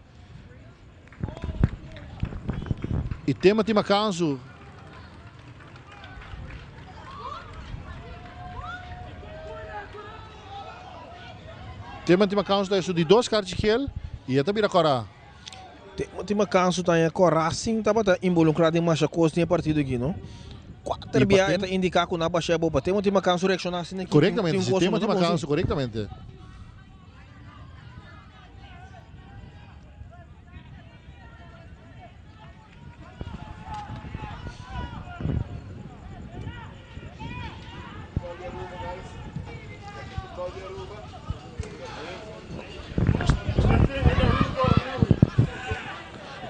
I Timothy Makansu. Timothy Makansu ta esun di dos karchi gel i e ta bira kòrá. Timothy Makansu ta haña kòrá sin tabata involukrá den masha kos den e partido aki no. Kuater bia e ta indiká ku nan a bashá e bopa. Timothy Makansu reakshoná asina aki. Korektamente, si Timothy Makansu korektamente.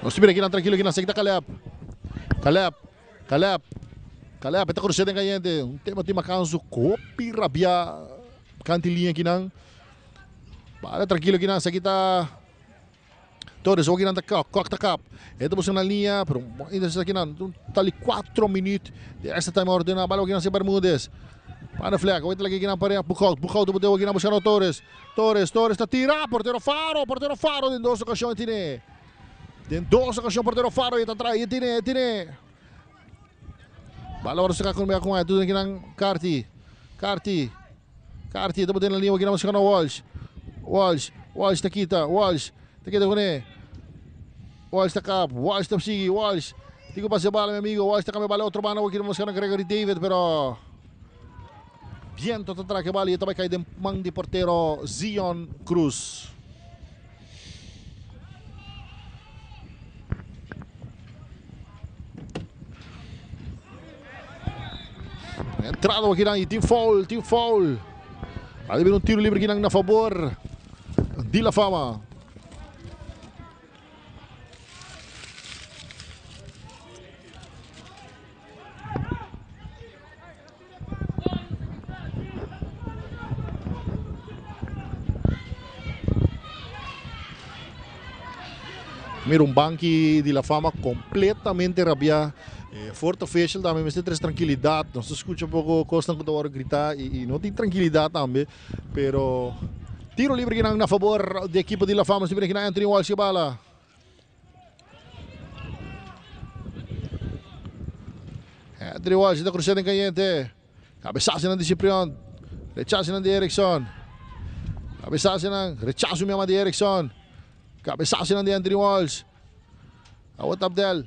Nos ta mira kinan trankilo kinan seki ta Caleb. Caleb, Caleb, Caleb e ta cruce den cayente. Un tema tin macansu hopi rabia kanti liña kinan. Bala trankilo kinan seki ta Torres hoki nan ta kap, kok ta kap. E ta busca na liña, pero ainda sa kinan tali 4 minuut di extra time ordena. Bala hoki nan si Bermudez. Van de Vlek, hoy ta laki kinan pareha Boekhout, Boekhout ta bot'e hoki nan buscando Torres. Torres, Torres ta tira, portero Faro, portero Faro den dos ocasion e tine. Den dos ocasion portero Faro e ta trae, e tine, e tine. Bala ora saka con con e kinan Carti. Carti. Carti ta bot'e na liña hoki nan buscando Walsh. Walsh, Walsh ta kita, Walsh ta keda kuné. Walsh ta kap, Walsh ta sigui, Walsh tin ku pasa e bala mi amigo, Walsh ta kambia bala otro banda hoki nan buscando Gregory David pero biento ta traka e bala i e ta bai kai den man di portero Zion Cruz. Entrada aki y tin foul, tin foul. A bira un tiro liber aki na fabor di La Fama. Mira un banki di La Fama completamente rabia. Eh, fourth official tambe mester tres tranquilidad. Nos ta scucha poco cosnan cu ta worde grita y, y no tin tranquilidad tambe. Pero tiro libre kinan na favor di equipo di La Fama. Si mira kinan Anthony Walsh bala. Anthony Walsh ta cruza den cayente. Cabezazo di Ciprian. Rechazo di Erickson. Cabezazo, rechazo mi ama di Erickson. Cabezazo di Anthony Walsh. Awor Abdel.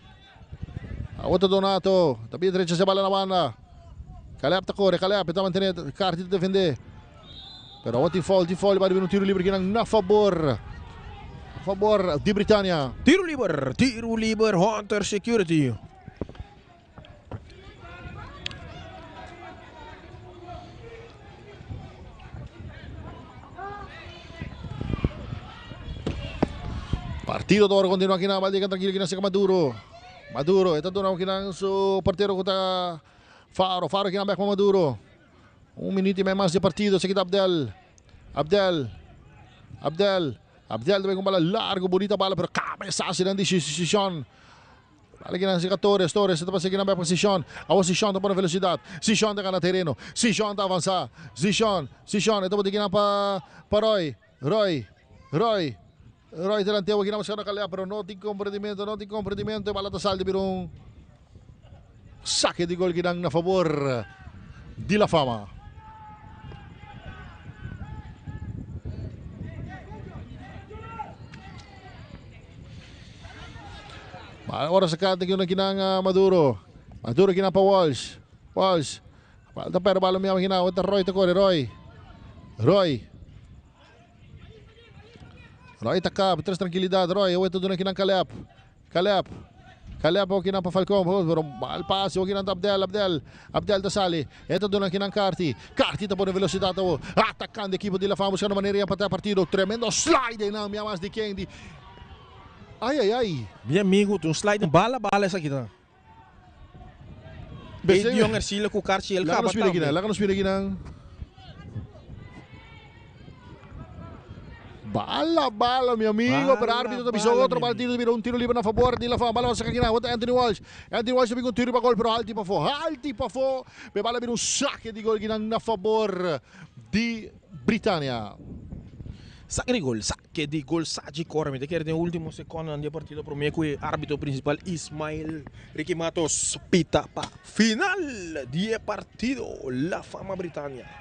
Awor Donato. Tambe rechaza bala na banda. Caleb ta core, Caleb ta mantene Carti ta defende. Pero awor tin foul, tin foul, bay un tiro liber aki na fabor. Fabor di Britannia. Tiro liber, Hunter Security. Partido ta continua aki na Baldica trankilo aki na seca Maduro. Maduro, e ta duna aki na su portero cu ta Faro. Faro aki na bek pa Maduro. Un minuut y mei mas di partido. Esaki ta Abdel. Abdel. Abdel. Abdel ta cu bala largo, bonita bala, pero cabezazo di Sison. Bala aki na seca Torres. Torres ta pasa aki na bek pa Sison. Awor Sison ta pone velocidad. Sison ta gana tereno. Sison ta avansa. Sison. Sison. E ta bota aki na pa Roy. Roy. Roy. Roy delantero aki na buscando Caleb, pero no tin comprendimento, no tin comprendimento. Bala ta sali di bira un saque di gol aki na fabor di La Fama. Awor saca aki na Maduro. Maduro aki na pa Walsh. Walsh. Falta pero bala mi aki na Roy ta core Roy. Roy. Roy ta caba, tres tranquilidad. Roy, awor ta duna aki na Caleb. Caleb. Caleb aki na pa Falcon, pero mal pase aki na Abdel, Abdel. Abdel ta sali. E ta duna aki na Carti. Carti ta pone velocidad atacando equipo di La Fama buscando manera di empata partido. Tremendo slide na mi mas di Kendi. Ay ay ay. Mi amigo, un slide bala bala esaki ta. Edion Ercilla cu Carchi el caba tambe. Laga nos mira aki nan. Bala, bala, mi amigo. Pero arbitro ta bisa otro partido. Mira un tiro liber na fabor di La Fama. Bala saca aki nan. Anthony Walsh. Anthony Walsh ta un tiro pa gol, pero halti pafo. Halti pafo. E bala bira un saque di gol aki nan na fabor di Britannia. Saque di gol, saque di gol, Saji core. Mi ta kere den ultimo seconde di partido prome cu e arbitro principal Ismael Ricky Matos pita pa final di e partido La Fama Britannia.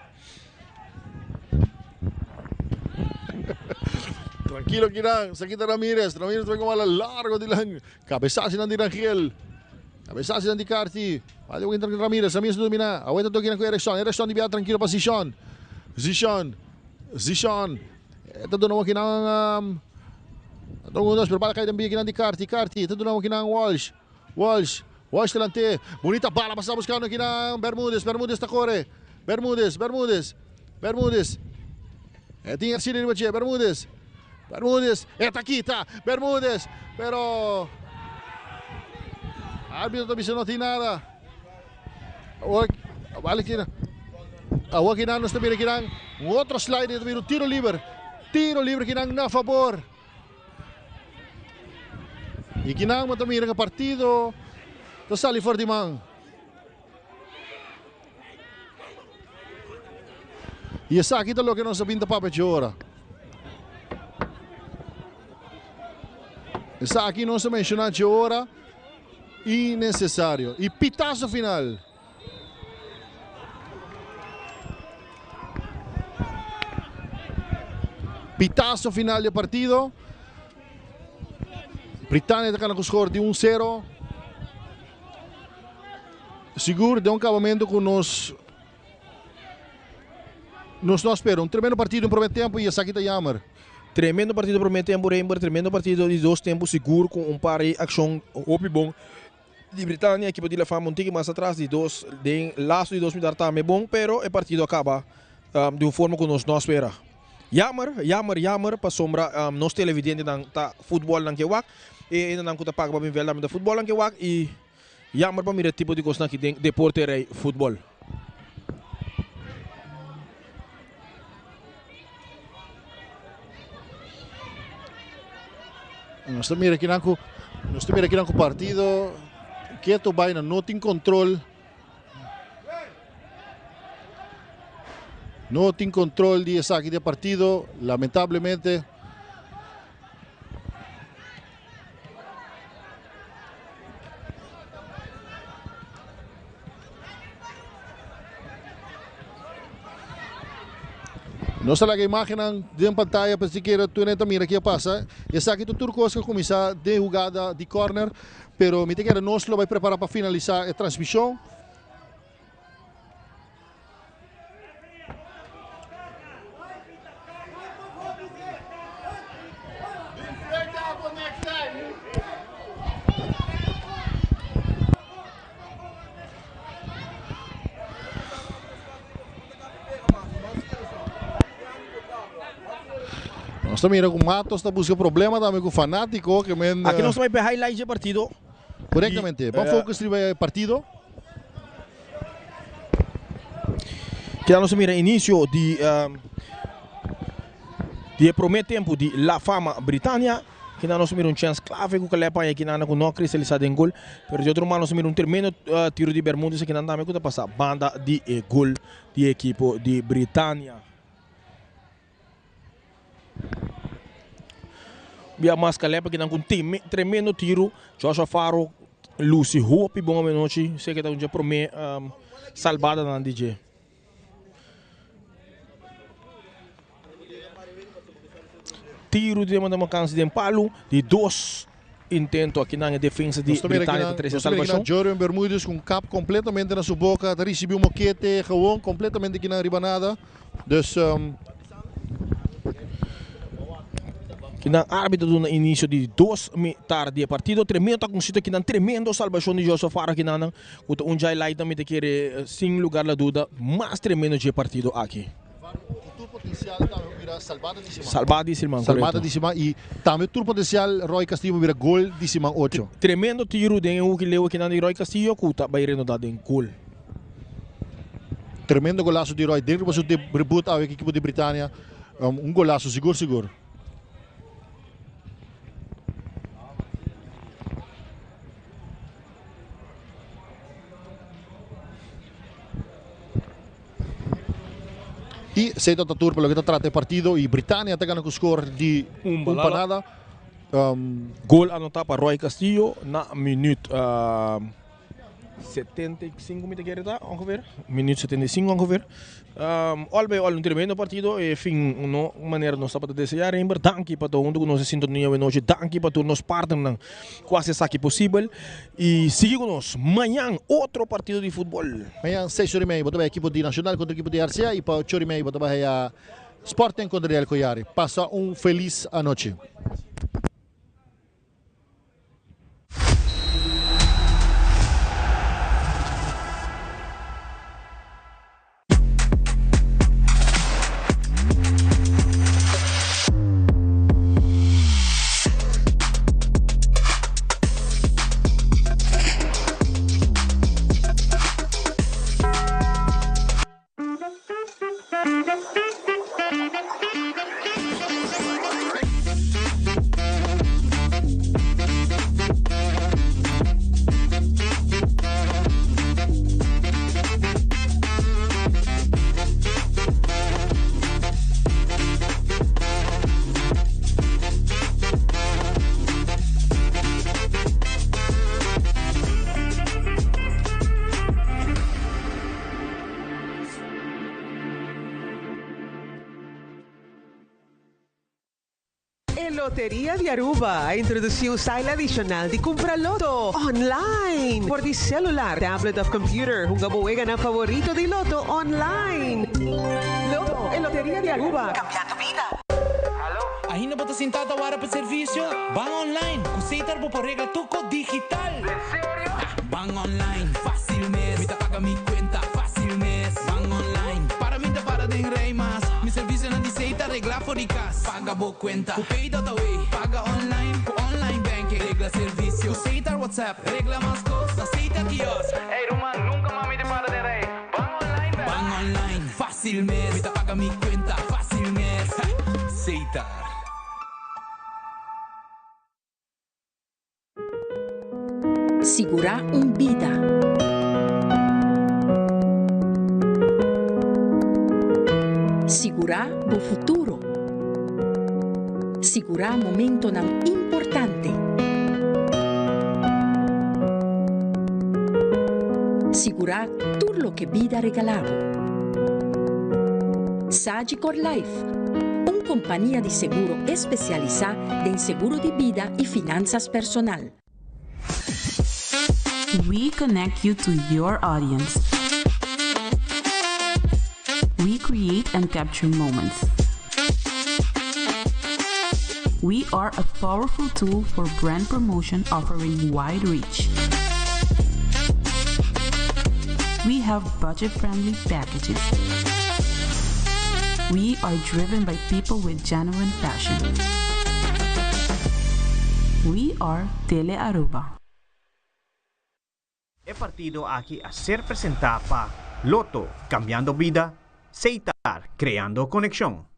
Trankilo kinan, esaki ta Ramirez. Ramirez ta bay cu bala largo dilanti. Cabezazo di Rangel. Cabezazo di Carti. Vale entra Ramirez. Ramirez domina. Awor ta toca cu Erickson. Erickson di bia trankilo pa Zishon. Zishon. Zishon. Ta duna aki nan um, un, dos, pero bala cay den bia di Carti. Carti. Ta duna aki nan Walsh. Walsh. Walsh delante. Bonita bala pasa buscando aki nan Bermudez. Bermudez ta core. Bermudez. Bermudez. Bermudez. E tin Ercilio riba Bermudez. Bermudez. E ta kita. Bermudez. Pero arbitro ta bisa no tin nada. Vale aki. Awor aki nos ta mira aki un otro slide, ta mira un tiro liber. Tiro liber aki na fabor. Y aki nan ta mira cu partido ta sali for di man. Y esaki ta loke nos a bin ta papia ora. Esaki nos a menciona ora innecesario. Y pitazo final. Pitazo final di partido. Britannia ta gana cu score di 1-0. Sigur, den un acabamento cu nos no spera. Un tremendo partido den prome tempo y esaki ta jammer. Tremendo partido prome tempo, Rainbow. Tremendo partido di dos tempo, sigur cu un par di accion hopi bon. Di Britania, ekipo di La Fama un tiki mas atras di dos den lasto di dos mitar tambe bon, pero e partido a kaba di un forma ku nos no a spera. Jammer, jammer, jammer pasobra nos televidentenan ta futbolnan ke wak, e hendenan ku ta paga pa bin vèlt tambe ta futbolnan ke wak i jammer pa mira e tipo di kosnan aki den deporte rei futbol. Nos ta mira kinan ku nos ta mira kinan ku partido keto bai na no tin control. No tin control di esaki di partido, lamentablemente. Nos ta laga imagennan den pantaya pa sikiera tur hende ta mira ke a pasa. Esaki ta tur kos ku a kuminsá den hugada di kòrner, pero mi ta kere nos lo bai prepará pa finalisá e transmishon. Nos ta mira ku Matos ta buska problema tambe ku Fanatico ke men. Aki nos ta bai pe highlights dje partido. Korektamente. Ban focus riba e partido. Keda nos a mira inicio di di e prome tempo di La Fama Britania. Kina nos a mira un chens clave cu Caleb paña kinan cu no a cristaliza den gol. Pero di otro mano nos a mira un tremendo tiro di Bermudez akinan tambe cu ta pasa banda di e gol di e ekipo di Britania. Bia mas Caleb akinan cu un tremendo tiro. Joshua Faro luci hopi bon awenochi. Sé cu ta un dje prome salbadanan di dje. Tiro di Demon Kansi den palu di dos intento akinan e defensa di Britania ta trece salbacion. Jorion Bermudez cu un kap completamente na su boca ta ricibi un mokete gewoon completamente kinan riba nada. Dus. Kinan arbitro duna inicio di dos mitar di e partido. Tremendo taconcito akinan, tremendo salbacion di Joshua Faro akinan cu ta un highlight mi ta kere sin lugar la duda mas tremendo dje partido aki. Tur potencial tambe bira salbada di siman. Salbada di siman, correcto. Salbada di siman y tambe tur potencial Roy Castillo bira gol di siman ocho. Tremendo tiro den e hoeki leu akinan di Roy Castillo cu ta bay renoda den gol. Tremendo golazo di Roy den riba su debut awe cu ekipo di Britania. Un golazo sigur sigur. Y esey ta tur pa loke ta trata e partido y Britania ta gana cu score di un pa nada. Gol anota pa Roy Castillo na minuut 75 mi ta kere ta ongeveer, minuut 75 ongeveer. All by all un tremendo partido e fin no manera nos tabata desea Rember. Danki pa ta hunto cu nos e sintonia awe nochi. Danki pa tur nos partnernan cu haci esaki posibel. Y sigui cu nos mañan otro partido di futbol. Mañan seis ora y media bo ta bay ekipo di Nacional contra ekipo di RCA y pa ocho ora y media bo ta bay haya Sporting contra Real Collari. Pasa un feliz anochi. E Loteria di Aruba a introduci un style adicional di cumpra loto online por di celular, tablet of computer. Hunga bo weganan favorito di loto online. Loto, e Loteria di Aruba, cambiando bida. Ainda bo ta sinta ta warda pa servicio? Ban online, cu Setar bo por regla tur cos digital. Ban online, facil mes. Mi ta paga mi cuenta, facil mes. Ban online, para mi ta para den rij mas. Mi servicionan di Setar regla for di cas. Paga bo cuenta, cu Pay.awe. Paga online, cu online banking. Regla servicio, cu Setar WhatsApp. Regla mas cos, na Setar kiosk. Ey ruman, nunca mas mi ta para den rij. Ban online bel. Ban online, facil mes. Mi ta paga mi cuenta, facil mes. Setar. Sigurá un bida. Sigurá bo futuro. Sigurá momentonan importante. Sigurá tur loke bida regalá bo. Sagicor Life, un kompania di seguro espesialisá den seguro di bida i finansas personal. We connect you to your audience. We create and capture moments. We are a powerful tool for brand promotion offering wide reach. We have budget-friendly packages. We are driven by people with genuine passion. We are Tele Aruba. E partido aki a ser presenta pa Lotto, cambiando bida, Setar, creando conexion.